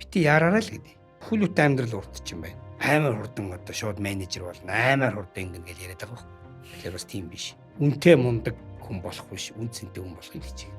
Бити яараарай л гэдэг. Хүлүүт амьдрал урт ч юм байна. Амар хурдан одоо шууд менежер болно. Амар хурдан ингэн гэж яриад байгаа байхгүй. Тэгэхээр бас тийм биш. Үнтэй мундаг хүн болох биш, үн цэнтэй хүн болохыг хичээх.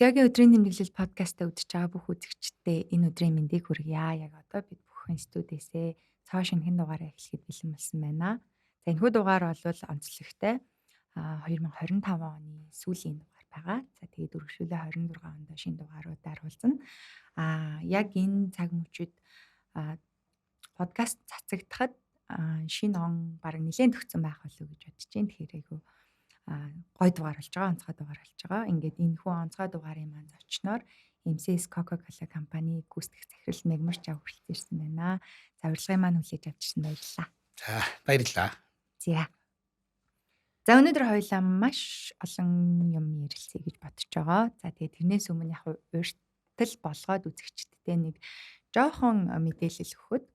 Зиагийн өдрийн тэмдэглэл подкастаа үзэж байгаа бүх үзэгчдэд энэ өдрийн мэндийг хүргье. Яг одоо бид бүхэн студиэсээ цоо шинэхэн дугаараа эхлэхэд бэлэн болсон байна. За, энэхүү дугаар бол онцлогтой 2025 оны сүүлийн дугаар байгаа. За, тэгээд үргэлжлүүлээ 26 онд шинэ дугааруудаар уулзна. Яг энэ цаг мөчид подкаст цацагдахад шинэ он бараг нэлээд төгссөн байх болов уу гэж бодож байна. Тэгэхээр айгүй гой дугаар болж байгаа, онцгой дугаар болж байгаа. Ингээд энэхүү онцгой дугаарын маань зочноор MCS Coca-Cola компани гүйцэтгэх захирал Мегмар Чав хүрэлцэн ирсэн байна. За, урилгын маань хүлээж авчихсан баярлалаа. За, баярлалаа. За. За, өнөөдөр хоёулаа маш олон юм ярилцъя гэж бодож байгаа. За, тэгээд тэрнээс өмнө яг урьдтал болгоод үзэгчдтэй нэг жоохон мэдээлэл өгөхөд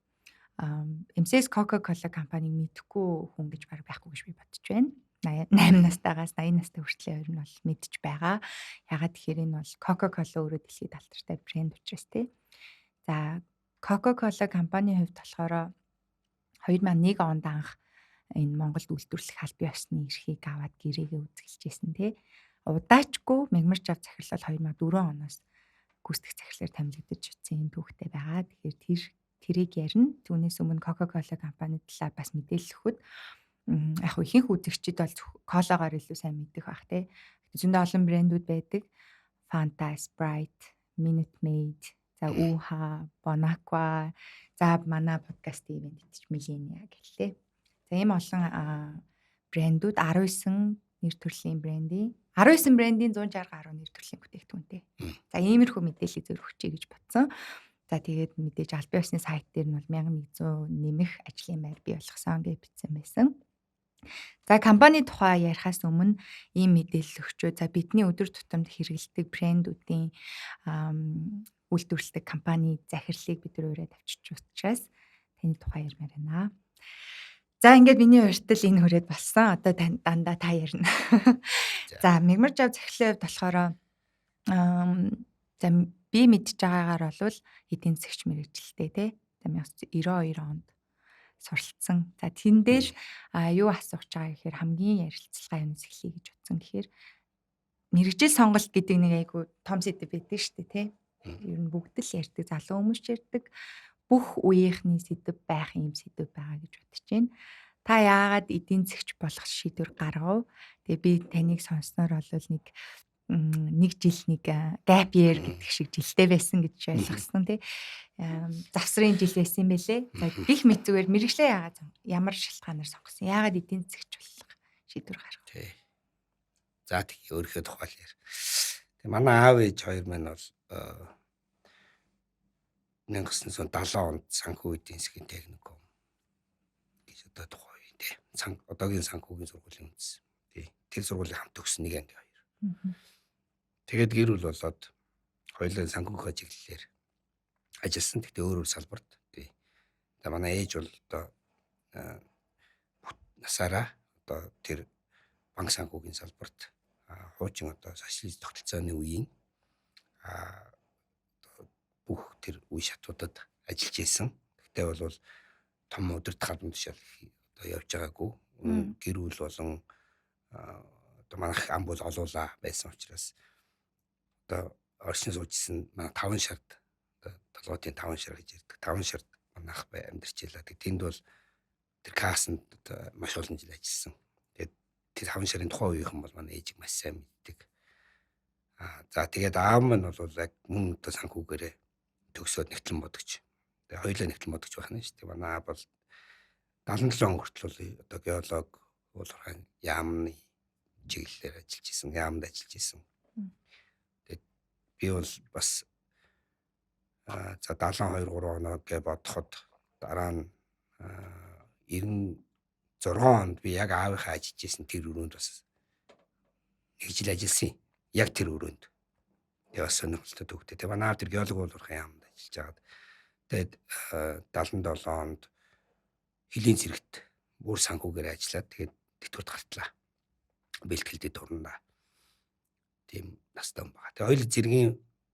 MCS Coca-Cola компаниг мэдэхгүй хүн гэж баг байхгүй гэж би бодож байна. 8 настайгаас 80 настай хүртэл ер нь бол мэдж байгаа. Ягаад тэгэхээр энэ бол Coca-Cola өөрөө дэлхийд алдартай брэнд учраас тий. За, Coca-Cola компанийн хувьд болохоор 2001 онд анх энэ Монголд үйлдвэрлэх албан ёсны эрхийг аваад гэрээгээ үзэглэжсэн тий. Удаачгүй Мегмар Жав захирлал 2004 оноос гүйцэтгэх захирлаар томилогдож утсан юм түүхтэй байгаа. Тэгэхээр тэрийг ярина. Түүнээс өмнө Coca-Cola компани талаар бас мэдээлэл өгөхөд яг ихэнх үзэгчид бол колагоор илүү сайн мэдэх бах тий. Зөндөө олон брэндүүд байдаг. Fanta, Sprite, Minute Maid, за Uha, Bonaqua, за манай подкаст ивент идэж Millennia гэлээ. За, ийм олон брэндүүд 19 нэр төрлийн брендийн 19 брендийн 160 гаруй нэр төрлийн бүтээгдэхүүнтэй. За, иймэрхүү мэдээллийг зөв өгчэй гэж бодсон. За, тэгээд мэдээж албан ёсны сайт дээр нь бол 1100 нэмэх ажлын байр бий болгосон гэж бичсэн байсан. За, компани тухай ярихаас өмнө ийм мэдээлэл өгчөө. За, бидний өдөр тутамд хэрэглэдэг брэндүүдийн үйлдвэрлэдэг компани захирлыг бид нар ураад авчиж учраас таны тухай ярмаар байна. За, ингээд миний урьдтал энэ хүрээд болсон. Одоо дандаа та ярина. За, Мегмар Жав захирлын хувьд болохоор за би мэдж байгаагаар бол эдийн засгч мэрэгчлээ тий. За, 1992 онд суралцсан. За, тэн дээр юу асуух гэж байгаа гэхээр хамгийн ярилцлага юунаас эхлэе гэж бодсон гэхээр мэрэгжил сонголт гэдэг нэг айгу том сэдэв байдаг шүү дээ тий. Ер нь бүгд л ярьдаг, залуу хүмүүс ч ярьдаг. Бүх үеийнхний сэдэв байх юм сэдэв байгаа гэж бодож байна. Та яагаад эдийн засгч болох шийдвэр гаргав? Тэгээ би таныг сонссноор бол нэг жил нэг gap year гэдэг шиг жилтэй байсан гэж ойлгосон тий. Завсрын жил байсан юм бэлээ. За, гих мэт зүгээр мэрэгчлээ яагаад ямар шалтгаанаар сонгосон? Яагаад эдийн засгч болох шийдвэр гаргав? Тий. За, тэг өөрийнхөө тухай л яар. Тэг манай аав ээж хоёр маань бол 1970 онд санхүү эдийн засгийн техникум гэж одоо тухайн үе тий. Одоогийн санхүүгийн сургуулийн үндэс. Тий. Тэр сургуулийн хамт төгссөн нэг анги хоёр. Тэгээд гэр бүл болоод хоёулаа санхүүгийн чиглэлээр ажилласан. Гэхдээ өөр өөр салбарт. Тий. За, манай ээж бол одоо насаараа одоо тэр банк санхүүгийн салбарт хуучин одоо социалист тогтолцооны үеийн бүх тэр үе шатуудад ажиллаж исэн. Гэхдээ бол том удирдах албан тушаал одоо явж байгаагүй. Гэр бүл болон одоо манайх ам бол олуулаа байсан учраас одоо оршин суужсэн манай 5 шард одоо толгойтын 5 шар гэж ярьдаг. 5 шард манайх бай амьдарч байлаа. Тэг тэнд бол тэр кассанд одоо маш олон жил ажилласан. Тэгээд тэр 5 шарын тухайн үеийнхэн бол манай ээжийг маш сайн мэддэг. За, тэгээд аав маань бол яг мөн одоо санхүүгээрээ төгсөөд нэгтлэн бодогч. Тэгээд хоёулаа нэгтлэн бодогч байх нь шүү дээ. Манай аав бол 77 он хүртэл бол одоо геолог, уулуурхайн яамны чиглэлээр ажиллаж исэн, яамд ажиллаж исэн. Тэгээд би бол бас за 72 3 оноо гэж бодоход дараа нь 96 онд би яг аавынхаа ажиллаж исэн тэр өрөөнд бас нэг жил ажилласан. Яг тэр өрөөнд. Тэгээ бас сонирхолтой төвхтэй. Тэгээ манай аав тэр геолог уулуурхайн яамд ажиллаж байгаад тэгээд 77 онд хөлийн зэрэгт бүр санхүүгээр ажиллаад тэгээд тэтгэврт гартлаа. Бэлтгэлдээ турнаа. Тийм настай хүн байгаа. Тэгээ хоёул зэргийн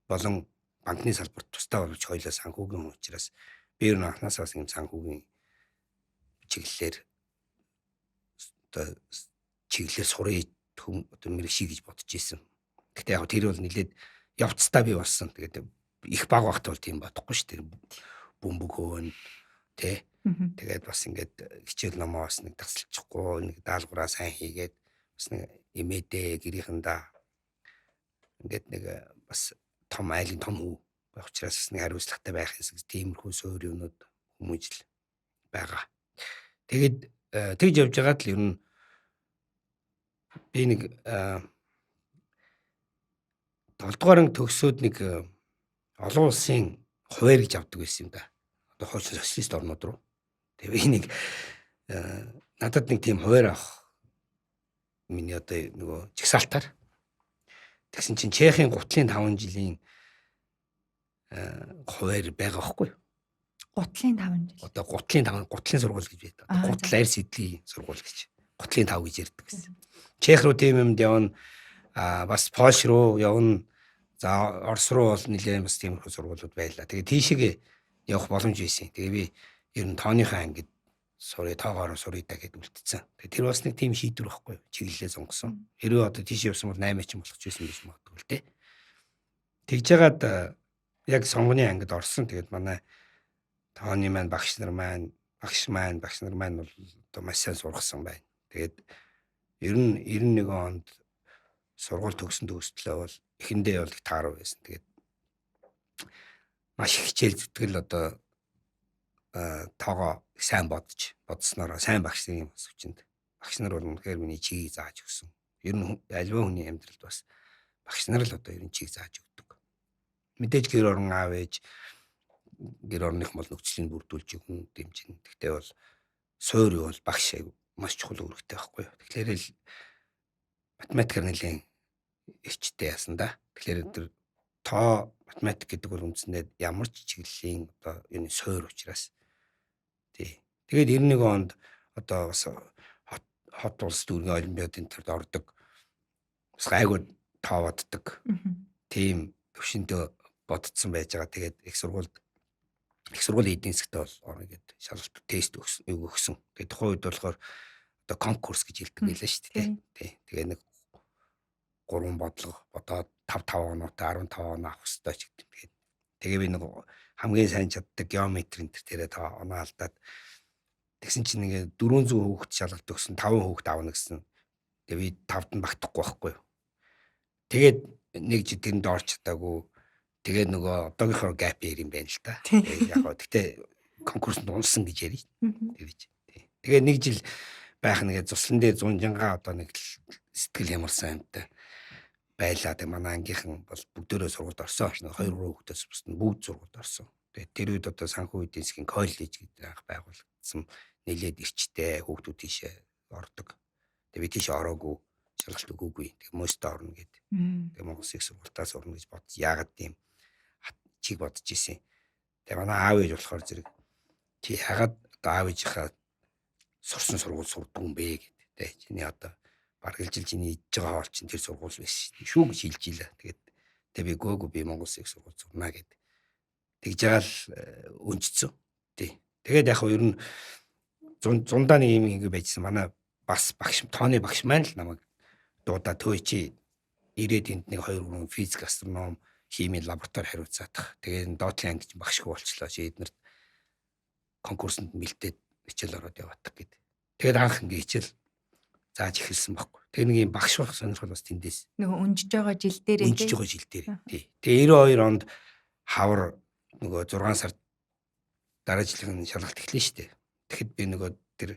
болон банкны салбарт тустай боловч хоёулаа санхүүгийн хүн учраас би ер нь анхнаасаа бас юм санхүүгийн чиглэлээр одоо чиглэлээр сурыг одоо мэрэгший гэж бодож исэн. Гэхдээ яг тэр бол нэлээд явцдаа би болсон. Тэгээд их баг багт бол тийм бодохгүй шүү дээ. Бөмбөг хөөн тэ. Тэгээд бас ингээд хичээл номоо бас нэг тасалчихгүй нэг даалгавраа сайн хийгээд бас нэг эмээдээ гэрийнхэндээ ингээд нэг бас том айлын том хүү байх учраас бас нэг хариуцлагатай байх юм шиг тиймэрхүү суур юмнууд хүмүүжил байгаа. Тэгээд тэгж явж байгаад л ер нь би нэг 7 дугаар анги төгсөөд нэг олон улсын хуваар гэж авдаг байсан юм да. Одоо хуучин социалист орнууд руу. Тэгээ би нэг надад нэг тийм хуваар авах миний одоо нөгөө жагсаалтаар тэгсэн чинь Чехийн гутлын 5 жилийн хуваар байгаа байхгүй юу? Гутлын 5 жил. Одоо гутлын 5 гутлын сургууль гэж байдаг. Гутал арьс эдлийн сургууль гэж. Гутлын 5 гэж ярьдаг гэсэн. Чех руу тийм юмд явна. Бас Польш руу явна. За Орос руу бол нэлээд бас тиймэрхүү сургуулиуд байлаа. Тэгээ тийшээгээ явах боломж байсан. Тэгээ би ер нь тооныхоо ангид сурыг тоогоор сурыг да гэд үлдсэн. Тэгээ тэр бас нэг тийм шийдвэр байхгүй юу? Чиглэлээ сонгосон. Хэрвээ одоо тийш явсан бол 8 ч болох ч байсан биш магадгүй л дээ. Тэгж жагаад яг сонгоны ангид орсон. Тэгээд манай тооны маань багш нар маань бол одоо маш сайн сургасан байна. Тэгээд ер нь 91 онд сургууль төгсөн төгсдлөө бол эхэндээ бол их тааруу байсан. Тэгээд маш их хичээл зүтгэл одоо тоогоо сайн бодсноороо сайн багш нарын бас хүчинд багш нар бол үнэхээр миний чигийг зааж өгсөн. Ер нь альва хүний амьдралд бас багш нар л одоо ер нь чиг зааж өгдөг. Мэдээж гэр орон аав ээж гэр орных бол нөхцөлийг бүрдүүлж хүн дэмжин. Тэгтээ бол суур юу бол багш маш чухал үүрэгтэй байхгүй юу. Тэгэхээр л математикаар нэлээд эрчтэй яасан да. Тэгэхээр тэр тоо математик гэдэг бол үндсэндээ ямар ч чиглэлийн одоо юуны суур учраас тий. Тэгээд 91 онд одоо бас хот улс дүүргийн олимпиадын төрд ордог. Бас гайгүй тоо боддог. Тийм төвшөндөө бодцсон байж байгаа. Тэгээд их сургуулийн эдийн засгт бол орно гэд шалгалт тест өгсөн. Тэгээд тухайн үед болохоор одоо конкурс гэж хэлдэг байлаа шүү дээ. Тий. Тэгээ нэг 3 бодлого бодоод 5 5 оноотой 15 оноо авах хэрэгтэй ч гэдэг. Тэгээд тэгээ би нэг хамгийн сайн чаддаг геометрийн тэрээ оноо алдаад тэгсэн чинь нэг 400 хүүхэд шалгалт өгсөн 5 хүүхэд авна гэсэн. Тэгээ би 5-д нь багтахгүй байхгүй юу. Тэгээд нэг жил тэрэнд орч чадаагүй. Тэгээд нөгөө одоогийнхоо gap year юм байна л та. Тэгээд яг гоо тэгтээ конкурсанд унсан гэж ярив. Тэгэж. Тэгээ нэг жил байх нэгэ цуслан дээр зунжангаа одоо нэг сэтгэл хямарсан юмтай байлаа. Тэг манай ангийнхан бол бүгдөө сургуульд орсон. 2 3 хүүхдээс бусд нь бүгд сургуульд орсон. Тэгээд тэр үед одоо санхүү эдийн засгийн коллеж гэдэг анх байгуулагдсан. Нэлээд эрчтэй хүүхдүүд тийшээ ордог. Тэгээд би тийшээ ороогүй, шалгалт өгөөгүй. Тэг мөстө орно гэд. Тэгээд Монгол их сургуультаас орно гэж бодож яагаад тийм чиг бодож исэн. Тэгээд манай аав ээж болохоор зэрэг чи яагаад одоо аав ээжийнхаа сурсан сургууль сурдаг юм бэ гэд. Тэ чиний одоо бараг л жил чиний идж байгаа хоол чинь тэр сургууль байсан шүү гэж хэлж ийлээ. Тэгээд тэг би гөөгүй би Монгол их сургууль сурна гэд. Тэгж байгаа л өнжсөн. Тий. Тэгээд яг хөө ер нь зундаа нэг юм ингэ байжсан. Манай бас багш тооны багш маань л намайг дуудаа төө чи ирээд энд нэг 2 3 физик, астроном, химийн лаборатори хариуцаадах. Тэгээд доотлын анги чинь багшгүй болчлоо. Чи эднэрт конкурсанд бэлдээд хичээл ороод яваадах гэд. Тэгээд анх ингэ хичээл зааж эхэлсэн байхгүй. Тэгээ нэг юм багш болох сонирхол бас тэндээс. Нөгөө өнжиж байгаа жил дээрээ. Өнжиж байгаа жил дээр. Тий. Тэгээ 92 онд хавар нөгөө 6 сар дараа жилийн шалгалт эхлэн шүү дээ. Тэгэхэд би нөгөө тэр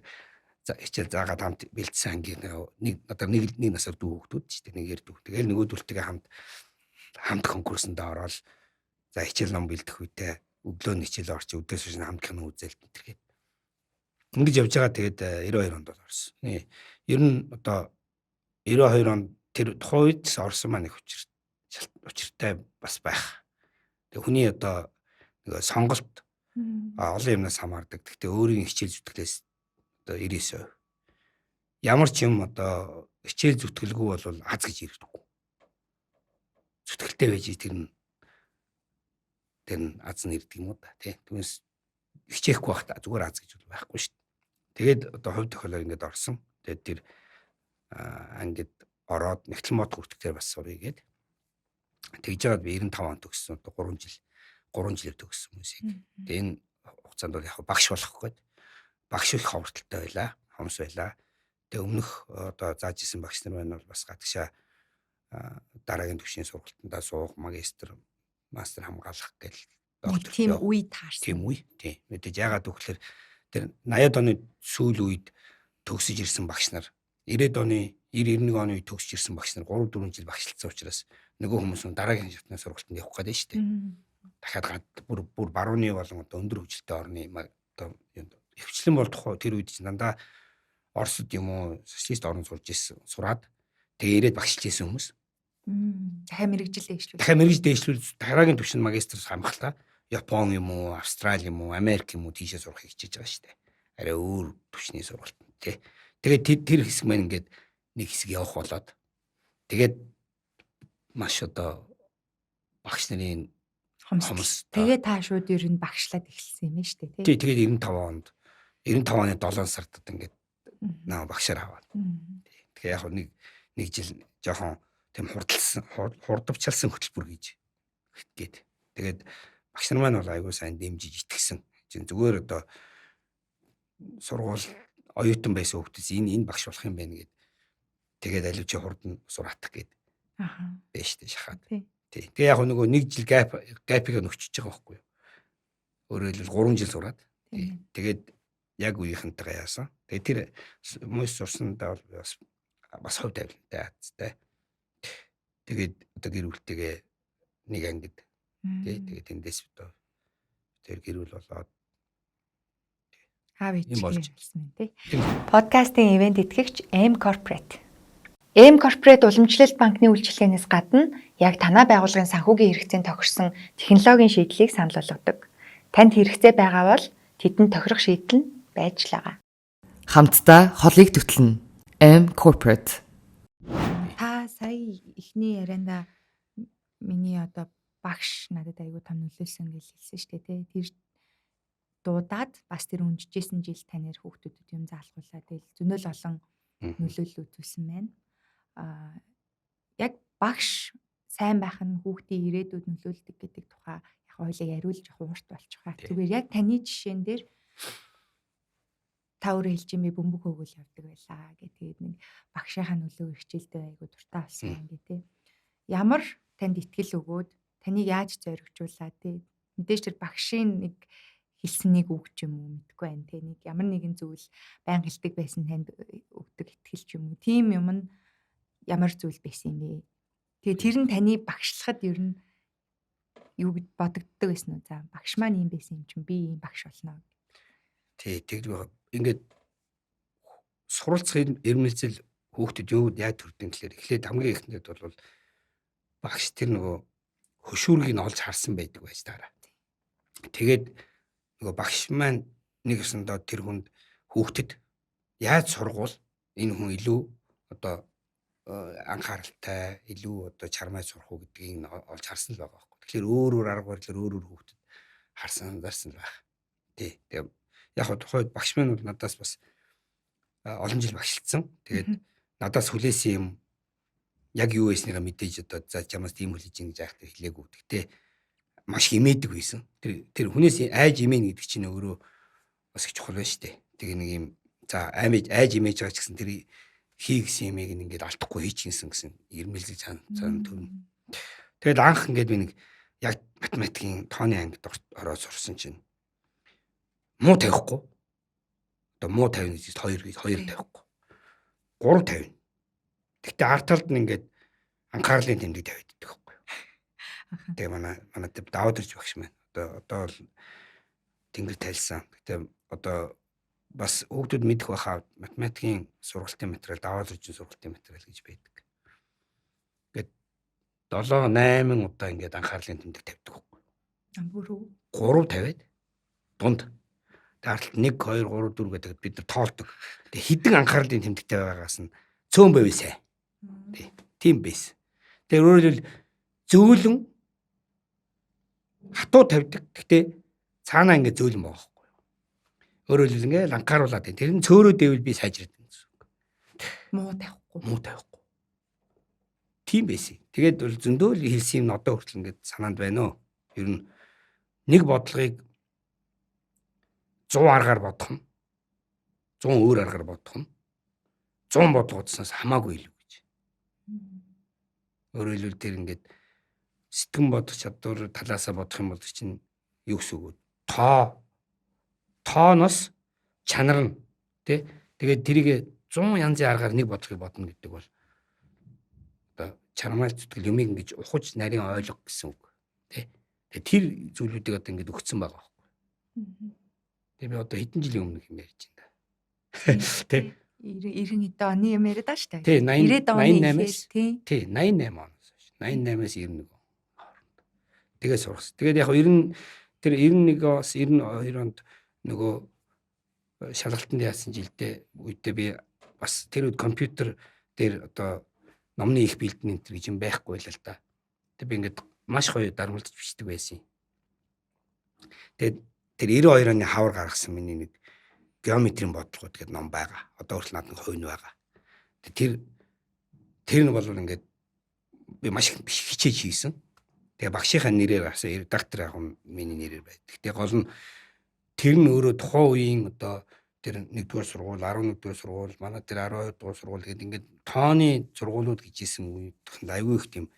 хичээл заагаад хамт бэлдсэн ангийн нэг надад нэг насаар дүү хүүхдүүд шүү дээ. Нэг дүү. Тэгэл нөгөөдөлтөйгээ хамт конкурсанд ороод за хичээл ном бэлдэх үедээ өглөө нь хичээл орч өдөөс хойш хамт кино үзэл тэргээд ингэж явж байгаа. Тэгээд 92 онд бол орсон. Ер нь одоо 92 онд Тэр тухайн үед орсон маань их учиртай бас байх. Тэгээ хүний одоо нөгөө сонголт олон юмнаас хамаардаг. Гэхдээ өөрийн хичээл зүтгэлээс одоо 99%. Ямар ч юм одоо хичээл зүтгэлгүй бол аз гэж ирдэггүй. Зүтгэлтэй байж тэр нь аз нь ирдэг юм уу да тий. Түүнээс хичээхгүй байхдаа зүгээр аз гэж бол байхгүй шүү дээ. Тэгээд одоо хувь тохиолоор ингээд орсон. Тэгээд тэр ангид ороод нэгтлэн мод хүртэхээр бас сурыг гээд тэгж жагаад би 95 он төгссөн. Одоо 3 жилээр төгссөн хүмүүсийг. Тэгээ энэ хугацаанд бол яг багш болох гээд багш их ховортолтой байлаа, хомс байлаа. Тэгээ өмнөх одоо зааж исэн багш нар маань бол бас гадагшаа дараагийн түвшний сургалтандаа суух, магистр, мастер хамгаалах гэл доктор тийм үе таарсан. Тийм үе. Тийм. Мэдээж яагаад гэвэл тэр 80-ад оны сүүл үед төгсөж ирсэн багш нар 90-ад оны 90 91 оны үед төгсөж ирсэн багш нар 3 4 жил багшлцсан учраас нөгөө хүмүүс нь дараагийн шатны сургалтанд явах гэдэг шүү дээ. Дахиад бүр барууны болон одоо өндөр хөгжилтэй орны одоо хвчлэн бол тухай тэр үед чинь дандаа Оросд юм уу социалист орн сурж исэн сураад тэгээ ирээд багшилж исэн хүмүүс. Дахиад мэрэгжил дэвшлүүл. Дахиад мэрэгжил дэвшлүүл дараагийн түвшинд магистр хамгаалаа. Япон юм уу, Австрали юм уу, Америк юм уу тийшээ сурахыг хичээж байгаа шүү дээ. Арай өөр түвшний сургалт тий. Тэгээд тэр хэсэг маань ингээд нэг хэсэг явах болоод тэгээд маш одоо багш нарын хомс. Тэгээд та шууд ер нь багшлаад эхэлсэн юм шүү дээ тий. Тэгээд 95 онд 95 оны 7 сард ингээд наа багшаар аваад. Тэгэхээр яг нэг жил жоохон тийм хурдвчалсан хөтөлбөр гэж гээд. Тэгээд багш нар маань бол айгүй сайн дэмжиж итгэсэн. Зүгээр одоо сургууль оюутан байсан хүүхдээс энэ багш болох юм байна гэд. Тэгээд алив чи хурдан сураатах гээд. Аа. Байж тээ шахаад. Тий. Тэгээ яг нөгөө нэг жил гэпийг нөхчөж байгаа байхгүй юу? Өөрөөр хэлбэл 3 жил сураад. Тий. Тэгээд яг үеийнхэнтэйгээ яасан. Тэгээд тэр мөс сурсандаа бол бас хувь тавилантай хацтай. Тэгээд одоо гэр бүлтэйгээ нэг ангид тий. Тэгээд тэндээс одоо тэр гэр бүл болоод аав ээжээ болсон юм тий. Подкастын ивент итгэгч M Corporate. M Corporate уламжлалт банкны үйлчилгээнээс гадна яг танай байгууллагын санхүүгийн хэрэгцээнд тохирсон технологийн шийдлийг санал болгодог. Танд хэрэгцээ байгаа бол тэдэнд тохирох шийдэл нь байж л байгаа. Хамтдаа холыг төтлөн. M Corporate. Та сая эхний ярианда миний одоо багш надад айгүй том нөлөөлсөн гэж хэлсэн шүү дээ тий. Тэр дуудаад бас тэр үнжижсэн жил танаар хүүхдүүдэд юм заалгуулаа. Тэгэл зөнөөл олон нөлөөлөл үзүүлсэн байна. Аа яг багш сайн байх нь хүүхдийн ирээдүйд нөлөөлдөг гэдэг тухай яг хоёлаа яриул жоох уурт болчих واخ. Зүгээр яг таны жишээн дээр та өөрөө хэлж юм бэ бөмбөг хөөгөл явдаг байлаа гэх. Тэгээд нэг багшийнхаа нөлөө хичээлдээ айгу дуртай болсон юм гэ тэ. Ямар танд итгэл өгөөд таныг яаж зоригжуулаа тэ. Мэдээж тэр багшийн нэг хэлсэн нэг үг ч юм уу мэдэхгүй байна тэ. Нэг ямар нэгэн зүйл байнга хэлдэг байсан танд өгдөг итгэл ч юм уу. Тийм юм нь ямар зүйл байсан юм бэ? Тэгээ тэр нь таны багшлахад ер нь юу гэж бодогддог байсан уу? За багш маань ийм байсан юм чинь би ийм багш болно. Тий, тэгдэг. Ингээд суралцах ирмэлзэл хүүхдэд юу яаж төрдөг гэхээр эхлээд хамгийн эхэндээ бол багш тэр нөгөө хөшүүргийг олж харсан байдаг байж таараа. Тэгээд нөгөө багш маань нэг ёсондоо тэр хүнд хүүхдэд яаж сургуул энэ хүн илүү одоо анхааралтай, илүү одоо чармай сурах уу гэдгийг олж харсан л байгаа байхгүй. Тэгэхээр өөр өөр арга барилаар өөр өөр хүүхдэд харсан анзаарсан л байх. Тий. Тэгээд яг тухайд багш маань бол надаас бас олон жил багшилсан. Тэгээд надаас хүлээсэн юм яг юу байсныгаа мэдээж одоо за чамаас тийм хүлээж ин гэж айхтар хэлээгүй. Гэтэ маш имээдэг байсан. Тэр хүнээс айж имээн гэдэг чинь өөрөө бас их чухал байна шүү дээ. Тэгээ нэг юм за айж имээж байгаа ч гэсэн тэр хий гэсэн юмыг ингээд алдахгүй хийчихсэн гэсэн ирмэлзэл цаана төрнө. Тэгээд анх ингээд би нэг яг математикийн тооны ангид ороод сурсан чинь муу тавихгүй. Одоо муу тавина гэж 2 гэж 2 тавихгүй. 3 тавина. Гэхдээ ард талд нь ингээд анхаарлын тэмдэг тавиад идэх байхгүй юу. Тэгээ манай даваад ирж багш маань. Одоо бол тэнгэр тайлсан. Гэтэ одоо бас хүүхдүүд мэдэх байхаа математикийн сургалтын материал, даваад ирж сургалтын материал гэж байдаг. 7 8 удаа ингээд анхаарлын тэмдэг тавьдаг байхгүй. Бүр үү? 3 тавиад дунд. Тэгээд 1 2 3 4 гэдэг бид нар тоолдог. Тэгээд хэдэн анхаарлын тэмдэгтэй байгаагаас нь цөөн байв сайн. Тийм байсан. Тэгээд өөрөөр хэлбэл зөөлөн хатуу тавьдаг. Гэхдээ цаанаа ингээд зөөлөн байгаа байхгүй юу. Өөрөөр хэлбэл ингээд анхааруулад байна. Тэр нь цөөрөө дэвэл би сайжраад байна гэсэн үг. Муу тавихгүй. Муу тавихгүй. Тийм байсан. Тэгээд бол зөндөө л хэлсэн юм одоо хүртэл ингээд санаанд байна уу. Ер нь нэг бодлогыг 100 аргаар бодох нь 100 өөр аргаар бодох нь 100 бодлого бодсноос хамаагүй илүү гэж. Өөрөөр хэлбэл тэр ингээд сэтгэн бодох чадвар талаасаа бодох юм бол чинь юу гэсэн үг вэ? Тооноос чанар нь тий. Тэгээд тэрийг 100 янзын аргаар нэг бодлогыг бодно гэдэг бол одоо чармаал зүтгэл юмыг ингэж ухаж нарийн ойлго гэсэн үг тий. Тэгээд тэр зүйлүүдийг одоо ингэж өгсөн байгаа байхгүй. Тэгээд би одоо хэдэн жилийн өмнөх юм ярьж байна. Тий. 90 хэдэн оны юм яриад байгаа шүү дээ. Тий, 90 оны 88-аас тий. Тий, 88 оноос хойш. 88-аас 91 он хооронд. Тэгээ сургасан. Тэгээд яг 90 тэр 91-оос 92 онд нөгөө шалгалтанд яасан жилдээ үедээ би бас тэр үед компьютер дээр одоо номны их бэлдэн энэ төр гэж юм байхгүй байлаа л да. Тэг би ингээд маш гоё дармалдаж бичдэг байсан юм. Тэгээд тэр 92 оны хавар гаргасан миний нэг геометрийн бодлогууд гэдэг ном байгаа. Одоо хүртэл надад нэг хувь нь байгаа. Тэр нь бол ингээд би маш их хичээж хийсэн. Тэгээ багшийнхаа нэрээр авсан редактор яг миний нэрээр байдаг. Тэгээ гол нь тэр нь өөрөө тухайн үеийн одоо тэр 1-р сургууль, 11-р сургууль, манай тэр 12-р сургууль гэдэг ингээд тооны сургуулиуд гэж исэн үед айгүй их тийм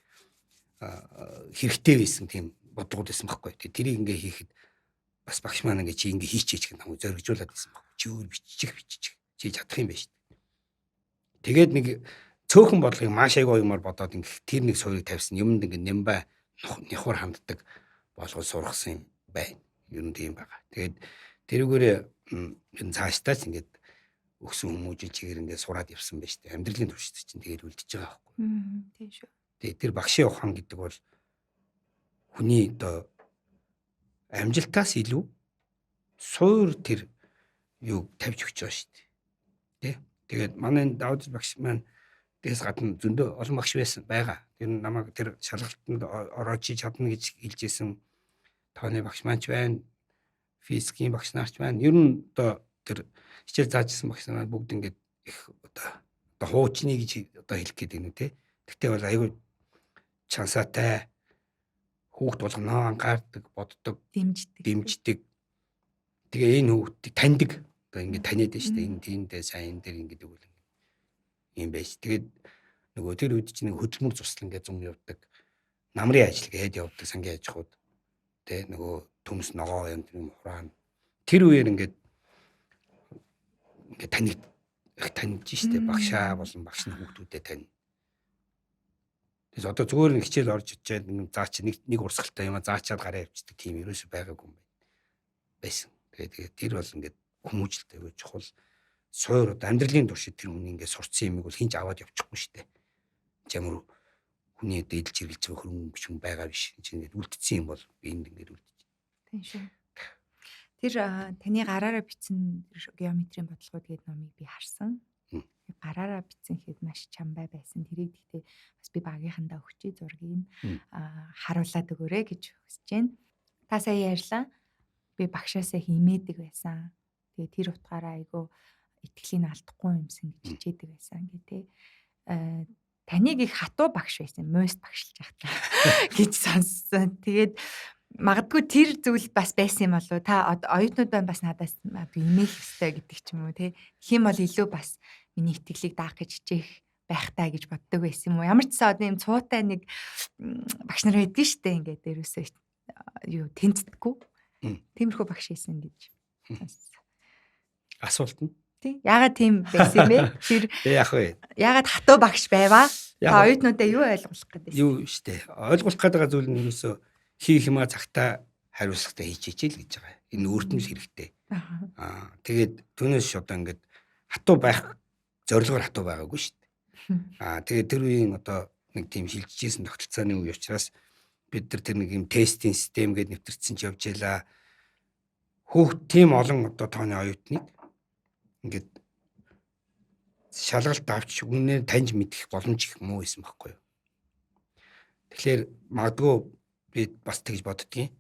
хэрэгтэй байсан тийм бодлогууд байсан байхгүй. Тэгээ тэрийг ингээ хийхэд бас багш маань ингээ чи ингээ хийчихээч гэх намайг зоригжуулаад байсан байхгүй. Чи өөр бичих чи чадах юм байна шүү дээ. Тэгээд нэг цөөхөн бодлогыг маш айгүй юмар бодоод ингээ тэр нэг суурийг тавьсан юмд ингээ нямбай нөхөр ханддаг болгож сургасан юм байна. Ер нь тийм байгаа. Тэгээд тэрүүгээрээ ер нь цаашдаа ч ингээд өгсөн хүмүүжил чигээр ингээд сураад явсан байж тээ. Амьдралын туршид чинь тэгээд үлдчихэж байгаа байхгүй. Тийм шүү. Тэгээд тэр багшийн ухаан гэдэг бол хүний одоо амжилтаас илүү суур тэр юу тавьж өгч байгаа шүү дээ. Тэ? Тэгээд манай Давд багш маань тэгээс гадна зөндөө олон багш байсан байгаа. Тэр намайг тэр шалгалтанд ороод чи чадна гэж хэлж исэн тооны багш маань ч байна. Физикийн багш нар ч байна. Ер нь одоо тэр хичээл зааж исэн багш нар бүгд ингээд их одоо хуучны гэж одоо хэлэх гээд байна үү те. Тэгтээ бол айгүй чансаатай хүүхд болгоноо анхаардаг, боддог, дэмждэг. Тэгээ энэ хүүхдийг таньдаг. Одоо ингээд таниад байна шүү дээ. Энэ тиймдээ сайн энэ дээр ингээд өгвөл юм байж. Тэгээд нөгөө тэр үед чинь нэг хөдөлмөр цуслан ингээд зум явдаг. Намрын ажил гээд явдаг сангийн аж ахуйд. Тэ нөгөө төмс ногоо юм тэр хураана. Тэр үеэр ингээд ингээд таньж штэ багшаа болон багш нь хүүхдүүдэд тань. Тэгээс одоо зүгээр нэг хичээл орж ичээд нэг заач нэг урсгалтай юм заачаад гараа явчихдаг тийм ерөөсөй байгаагүй юм байсан. Тэгээд тэр бол ингээд хүмүүжлтэй аюу чухал суур одоо амьдралын туршид тэр хүний ингээд сурцсан юмыг бол хинч аваад явчихгүй штэ. Ямар хүний одоо эдэлж хэргэлж байгаа хөрөнгө хүн байгаа биш. Энд чинь ингээд үлдсэн юм бол би энд ингээд үлдэж. Тийм шүү. Тэр таны гараараа бичсэн геометрийн бодлогууд гэдэг номыг би харсан. Гараараа бичсэн хэд маш чамбай байсан. Тэрийг гэхдээ бас би багийнхандаа өгчээ зургийг харуулад өгөөрэй гэж хүсэж байна. Та сая ярьлаа. Би багшаасаа химээдэг байсан. Тэгээ тэр утгаараа айгүй итгэлийг алдахгүй юмсан гэж хичээдэг байсан гэ тэ. Таныг их хатуу багш байсан. Муйст багшилж байхдаа гэж сонссон. Тэгээд магадгүй тэр зүйл бас байсан юм болов уу? Та оюутнууд байна бас надаас магадгүй имээх ёстой гэдэг ч юм уу те. Тэгэх юм бол илүү бас миний итгэлийг даах гэж хичээх байх таа гэж боддог байсан юм уу? Ямар ч сан одоо юм цуутай нэг багш нар байдгийн штэ ингээд ерөөсөө юу тэнцдэггүй. Тиймэрхүү багш хийсэн гэж сонссон. Асуулт нь. Тий. Яагаад тийм байсан юм бэ? Тэр яах вэ? Яагаад хатуу багш байваа? Та оюутнуудаа юу ойлгуулах гэдэг вэ? Юу штэ. Ойлгуулах гэдэг байгаа зүйл нь ерөөсөө хийх юмаа цагтаа хариуцлагатай хийчихээч л гэж байгаа. Энэ өөрт нь л хэрэгтэй. Аа тэгээд түүнээс одоо ингээд хатуу байх зорилгоор хатуу байгаагүй шүү дээ. Аа тэгээд тэр үеийн одоо нэг тийм шилжижсэн тогтолцооны үе учраас бид нар тэр нэг юм тестийн систем гээд нэвтэрсэн ч явж ялаа. Хүүхд тийм олон одоо тооны оюутныг ингээд шалгалт авч үнээр таньж мэдэх боломж их муу байсан байхгүй юу. Тэгэхээр магадгүй би бас тэгж боддгийн.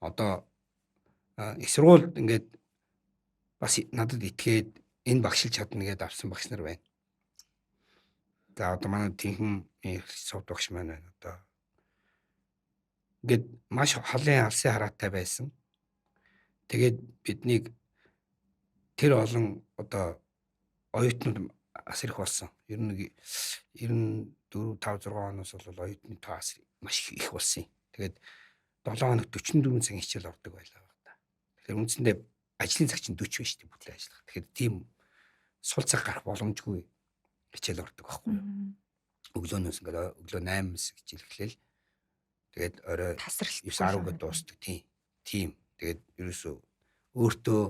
Одоо их сургууль ингээд бас надад итгээд энэ багшилж чадна гэдээ авсан багш нар байна. За одоо манай тэнхэн сувд багш маань байна. Одоо ингээд маш халын алсын хараатай байсан. Тэгээд биднийг тэр олон одоо оюутнууд ас их болсон. Ер нь нэг 94 5 6 оноос бол оюутны тоо ас маш их болсон юм. Тэгээд 7 хоног 44 цаг хичээл ордог байлаа баг та. Тэгэхээр үндсэндээ ажлын цаг чинь 40 биш үү бүтлээ ажиллах. Тэгэхээр тийм сул цаг гарах боломжгүй хичээл ордог байхгүй юу. Өглөөнөөс ингээд өглөө 8-аас хичээл эхлээл. Тэгээд орой 9 10-д дуустдаг. Тийм. Тэгээд ерөөсөө өөртөө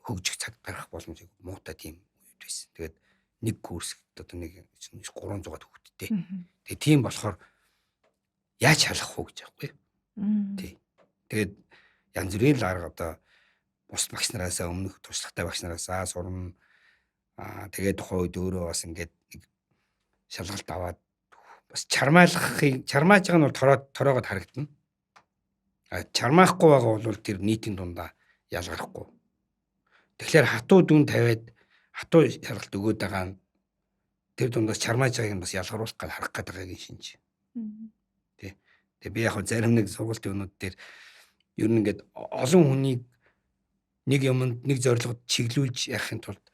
хөгжих цаг гаргах боломжийг муутай тийм үед байсан. Тэгээд нэг курс одоо нэг 300-аад хүүхэдтэй. Тэгээд тийм болохоор яаж шалгах уу гэж аахгүй. Тий. Тэгээд янз бүрийн л арга одоо бус багш нараасаа өмнөх туршлагатай багш нараасаа сурна. Тэгээд тухайн үед өөрөө бас ингээд нэг шалгалт аваад бас чармайлахыг чармааж байгаа нь бол тороогод харагдана. Чармаахгүй байгаа бол тэр нийтийн дундаа ялгархгүй. Тэгэхээр хатуу дүн тавиад хатуу шалгалт өгөөд байгаа нь тэр дундаас чармааж байгааг нь бас ялгаруулах гал харах гээд байгаагийн шинж. Тий. Тэгээ би яг зарим нэг сургуулийн юмнууд дээр ер нь ингээд олон хүнийг нэг юмд нэг зорилгод чиглүүлж яхахын тулд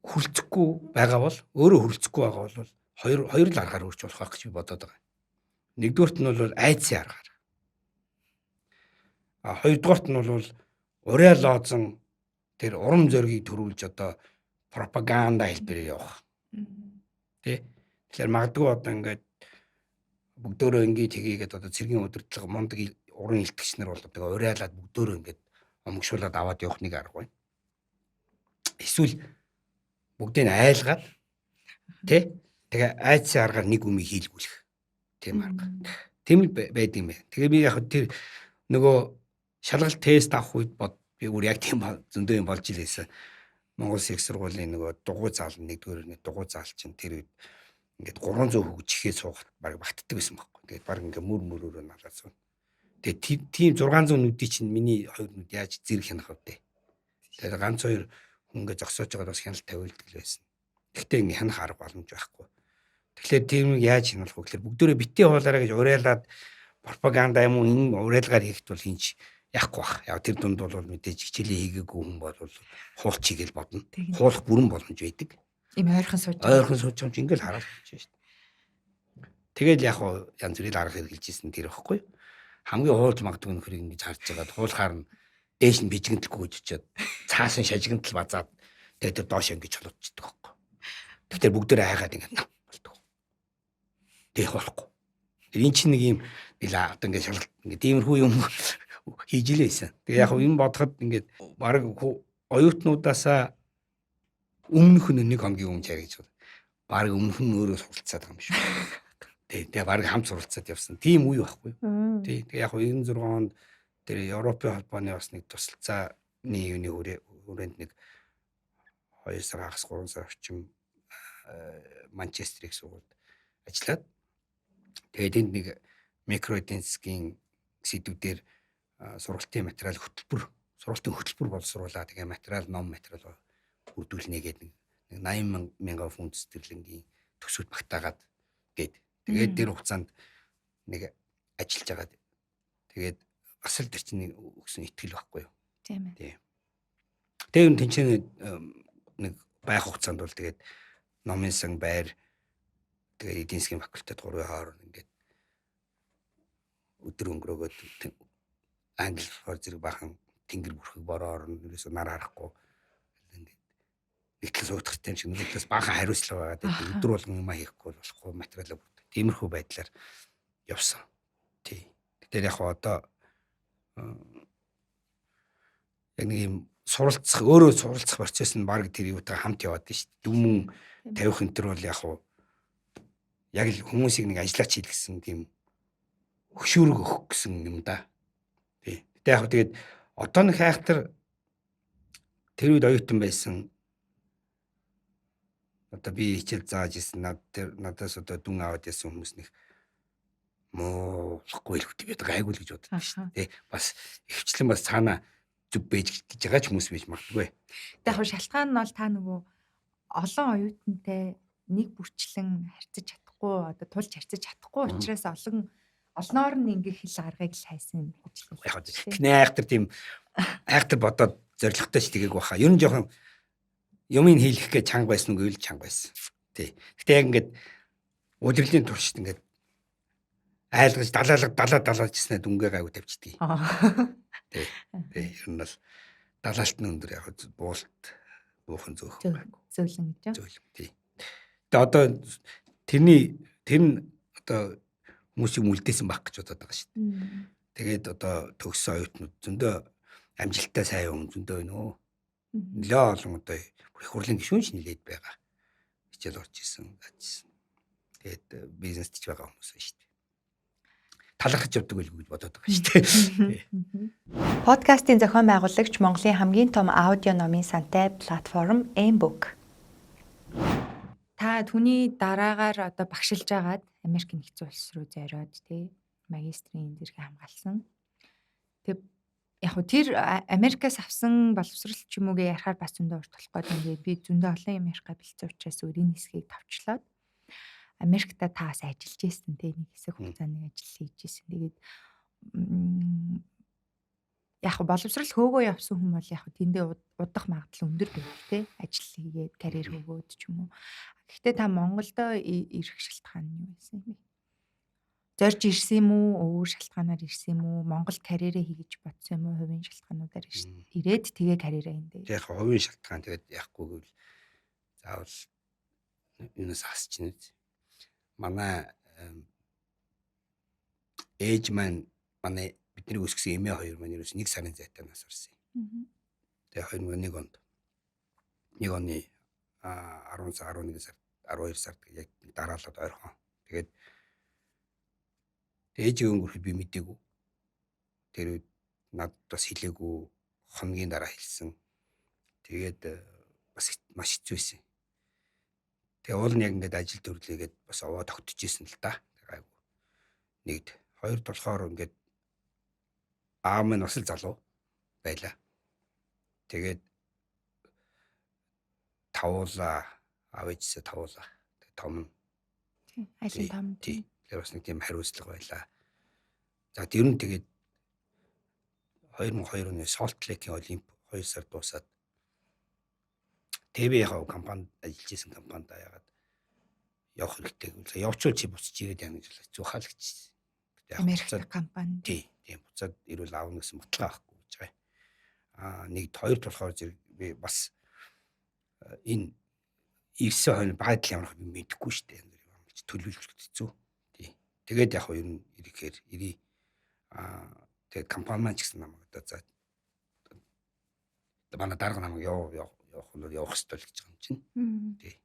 хүрэлцэхгүй байгаа бол өөрөө хүрэлцэхгүй байгаа бол хоёр л аргаар үрж болох байх гэж би бодоод байгаа. Нэгдүгüрт нь бол айдсын аргаар. Хоёрдугаарт нь бол ураа лоозон тэр урам зоригийг төрүүлж одоо пропаганда хэлбэрээр явах. Тэ? Тэгэхээр магадгүй одоо ингээд бүгдөөрөө ингээд хийгээд одоо цэргийн удирдлага мундаг уран илтгэгч нар бол одоо уриалаад бүгдөөрөө ингээд омгшуулад аваад явах нэг арга байна. Эсвэл бүгдийг айлгаад тэ? Тэгээ айдсын аргаар нэг үмийг хийлгүүлэх тийм арга. Тийм л байд юм байна. Тэгээ би яг тэр нөгөө шалгалт тест авах үед би өөр яг тийм зөндөө юм болж илээсэн. Монгол Улсын их сургуулийн нөгөө дугуй заал нэгдүгээр нэг дугуй заал чинь тэр үед ингээд 300 хүүхэд чихээ суугаад баг багтдаг байсан байхгүй. Тэгээд баг ингээд мөр мөрөөрөө налаад сууна. Тэгээд тийм 600 нүдий чинь миний хоёр нүд яаж зэрэг хянах вэ? Тэгээд ганц хоёр хүн ингээд зогсоож байгаад бас хяналт тавиулдаг л байсан. Гэхдээ ингээд хянах арга боломж байхгүй. Тэгэхээр тийм яаж хяналах вэ гэхээр бүгдөө битгий хуулаарай гэж уриалаад пропаганда юм уу энэ уриалгаар хийхэд бол хинч яахгүй бах. Яг тэр дунд бол мэдээж хичээлээ хийгээгүй хүн бол хуулчих гээл бодно. Хуулах бүрэн боломж байдаг. Ийм ойрхон сууж. Ойрхон сууж байгаа юм чи ингээл хараад болж шээ. Тэгэл яг янз бүрийн арга хэрэгжилж исэн тэр байхгүй. Хамгийн хуулж магадгүй нөхрийг ингэж харж байгаад хуулахаар нь дээш нь бижигэнтэлгүй гэж очиад цааш нь шажигнтал базаад тэгээд тэр доош ингэж холоодчихдаг байхгүй. Тэгэхээр бүгдээр айгаад ингэ болдог. Тэг болохгүй. Тэр эн чинь нэг юм нэлээ одоо ингэ шалгалт ингэ тиймэрхүү юм хийж илээсэн. Тэгээ яг юм бодоход ингээд баг оюутнуудаасаа өмнөх нь нэг хоногийн өмнө чаргиж байна. Баг өмнөх нь өөрөө суралцаад байгаа юм шиг. Тэгээ баг хамт суралцаад явсан. Тийм үе байхгүй. Тий. Тэгээ яг 96 онд тэр Европын холбооны бас нэг тусалцааны юуны хүрээнд нэг 2 сар хагас 3 сар орчим Манчестерийг сургуульд ажиллаад тэгээд энд нэг микро эдийн засгийн сэдвүүдээр сургалтын материал хөтөлбөр, сургалтын хөтөлбөр боловсруулаа. Тэгээ материал, ном материал бүрдүүлнэ гэдэг нэг 80 мянган фунт стерлингийн төсөвт багтаагаад гээд. Тэгээд тэр хугацаанд нэг ажиллаж агаад тэгээд бас л тэр чинь өгсөн итгэл байхгүй юу. Тийм ээ. Тэгээ юм тэнцэнэ нэг байх хугацаанд бол тэгээд номын сан байр тэгээд эдийн засгийн факультет 3-ын хооронд ингээд өдөр өнгөрөөгөөд англи болохоор зэрэг бахан тэнгэр бүрхэг бороо орно ерөөсөө нар харахгүй ингээд нэгтэл суудахтай юм шиг нөгөөдөөс бахан хариуцлага байгаа. Тэгээд өдөр болгон юм хийхгүй болохгүй материалаа бүрдэх. Тиймэрхүү байдлаар явсан. Тий. Тэгэхээр яг одоо яг нэг юм суралцах, өөрөө суралцах процесс нь баг тэр юутаа хамт яваад нь шүү дээ. Дүмэн тавих энэ төр бол яг Яг л хүмүүсийг нэг ажиллаач хийлгэсэн тийм хөшүүрэг өгөх гэсэн юм да. Тий. Гэтэ яг тэгээд одоо нэг хайхтар тэр үед оюутан байсан. Одоо би хичээл зааж исэн надаас одоо дүн аваад ясан хүмүүс нэг муу болохгүй л гэдэг гайгүй л гэж боддог шүү дээ. Бас ихвчлэн бас цаана зүг байж гэж байгаа ч хүмүүс байж магадгүй. Гэтэ яг шалтгаан нь бол та нөгөө олон оюутантай нэг бүрчлэн харьцаж чадахгүй, одоо тулж харьцаж чадахгүй учраас олноор нь ингээ хэл аргыг л хайсан гэж л. Яг тэгнэ айхтар тийм айхтар бодоод зоригтой ч тэгээгүй баха. Ер нь жоохон юмыг хийлгэх гэж чанга байсан уу гэвэл чанга байсан. Тий. Гэтэ яг ингээд удирлын туршид ингээд айлгаж далаалга далаа далаажснаа дүнгээ гайгүй тавьчихдаг. Тий. Тий. Ер нь бол далаалт нь өндөр яг буулт буухан зөөх байггүй. Зөөлөн гэж. Зөөлөн. Тий. Тэгээ одоо тэрний тэр нь одоо хүмүүсийг мүлдээсэн байх гэж бодоод байгаа шүү дээ. Тэгээд одоо төгссөн оюутнууд зөндөө амжилттай сайн юм зөндөө байна өө. Нэлээ олон одоо их хурлын гишүүн ч нэлээд байгаа. Хичээл орж исэн, заажсэн. Тэгээд бизнест ч байгаа хүмүүс байна шүү дээ. Талархаж явдаг байлгүй гэж бодоод байгаа шүү дээ. Подкастын зохион байгуулагч Монголын хамгийн том аудио номын сантай платформ Mbook. Та түүний дараагаар одоо багшилж агаад Америк нэгдсэн улс руу зориод тий магистрийн зэрэг хамгаалсан. Тэг яг хөө тэр Америкаас авсан боловсрал ч юм уугээ ярихаар бас зөндөө урт болох гээд ингээд би зөндөө олон юм ярих га бэлдсэн учраас өөр энэ хэсгийг товчлоод Америкта та бас ажиллаж байсан тий нэг хэсэг хугацааны ажил хийж байсан. Тэгээд яг боловсрал хөөгөө явсан хүн бол яг тэндээ удах магадлал өндөр байдаг тий ажил хийгээд карьер хөөгөөд ч юм уу. Гэхдээ та Монголдо ирэх шалтгаан нь юу байсан юм бэ? Зорж ирсэн юм уу? Өөр шалтгаанаар ирсэн юм уу? Монголд карьерээ хийгэж бодсон юм уу? Хувийн шалтгаануудаар ирээд тэгээ карьерээ эндээ. Яг хувийн шалтгаан тэгээд яахгүй гэвэл заавал юунаас асч нэ. Манай ээж маань манай бидний өсгсөн эмээ хоёр маань ерөөс 1 сарын зайтай нас барсан юм. Тэгээ 2001 онд 1 оны 10 сар 11 сар 12 сард яг дараалаад ойрхон. Тэгээд ээжийн өнгөрөхөд би мдээгүй. Тэр үед надад бас хэлээгүй, хоногийн дараа хэлсэн. Тэгээд бас маш хэцүү байсан. Тэгээ уул нь яг ингээд ажил төрлөөгээд бас овоо тогтож исэн л да. Гайгүй. Нэгд хоёрд болохоор ингээд аав минь бас л залуу байлаа. Тэгээд тавуулаа, аав ээжсээ тавуулаа. Тэгээ том нь. Тий, айлын том. Тий. Тэр бас нэг тийм хариуцлага байлаа. За тэр нь тэгээд 2002 оны Salt Lake-ийн Олимп 2 сар дуусаад ТV-ийн компанид ажиллаж исэн компанид яагаад явах хэрэгтэй гэвэл явчвал чи буцаж ирээд яана гэж хэцүү хаа л гэж. Америк компани. Тий, тийм буцаад ирвэл аавна гэсэн баталгаа авахгүй гэж байгаа. Аа нэг хоёрт болохоор зэрэг би бас энэ ирсэн хойно байдал ямар би мэдэхгүй шүү дээ. Төлөвлөх хэцүү. Тий. Тэгээд яг ер нь ирэхээр ирээ. Аа тэгээд компани маань ч гэсэн намайг одоо за манай дарга намайг явах нь явах ёстой л гэж байгаа юм чинь. Тий.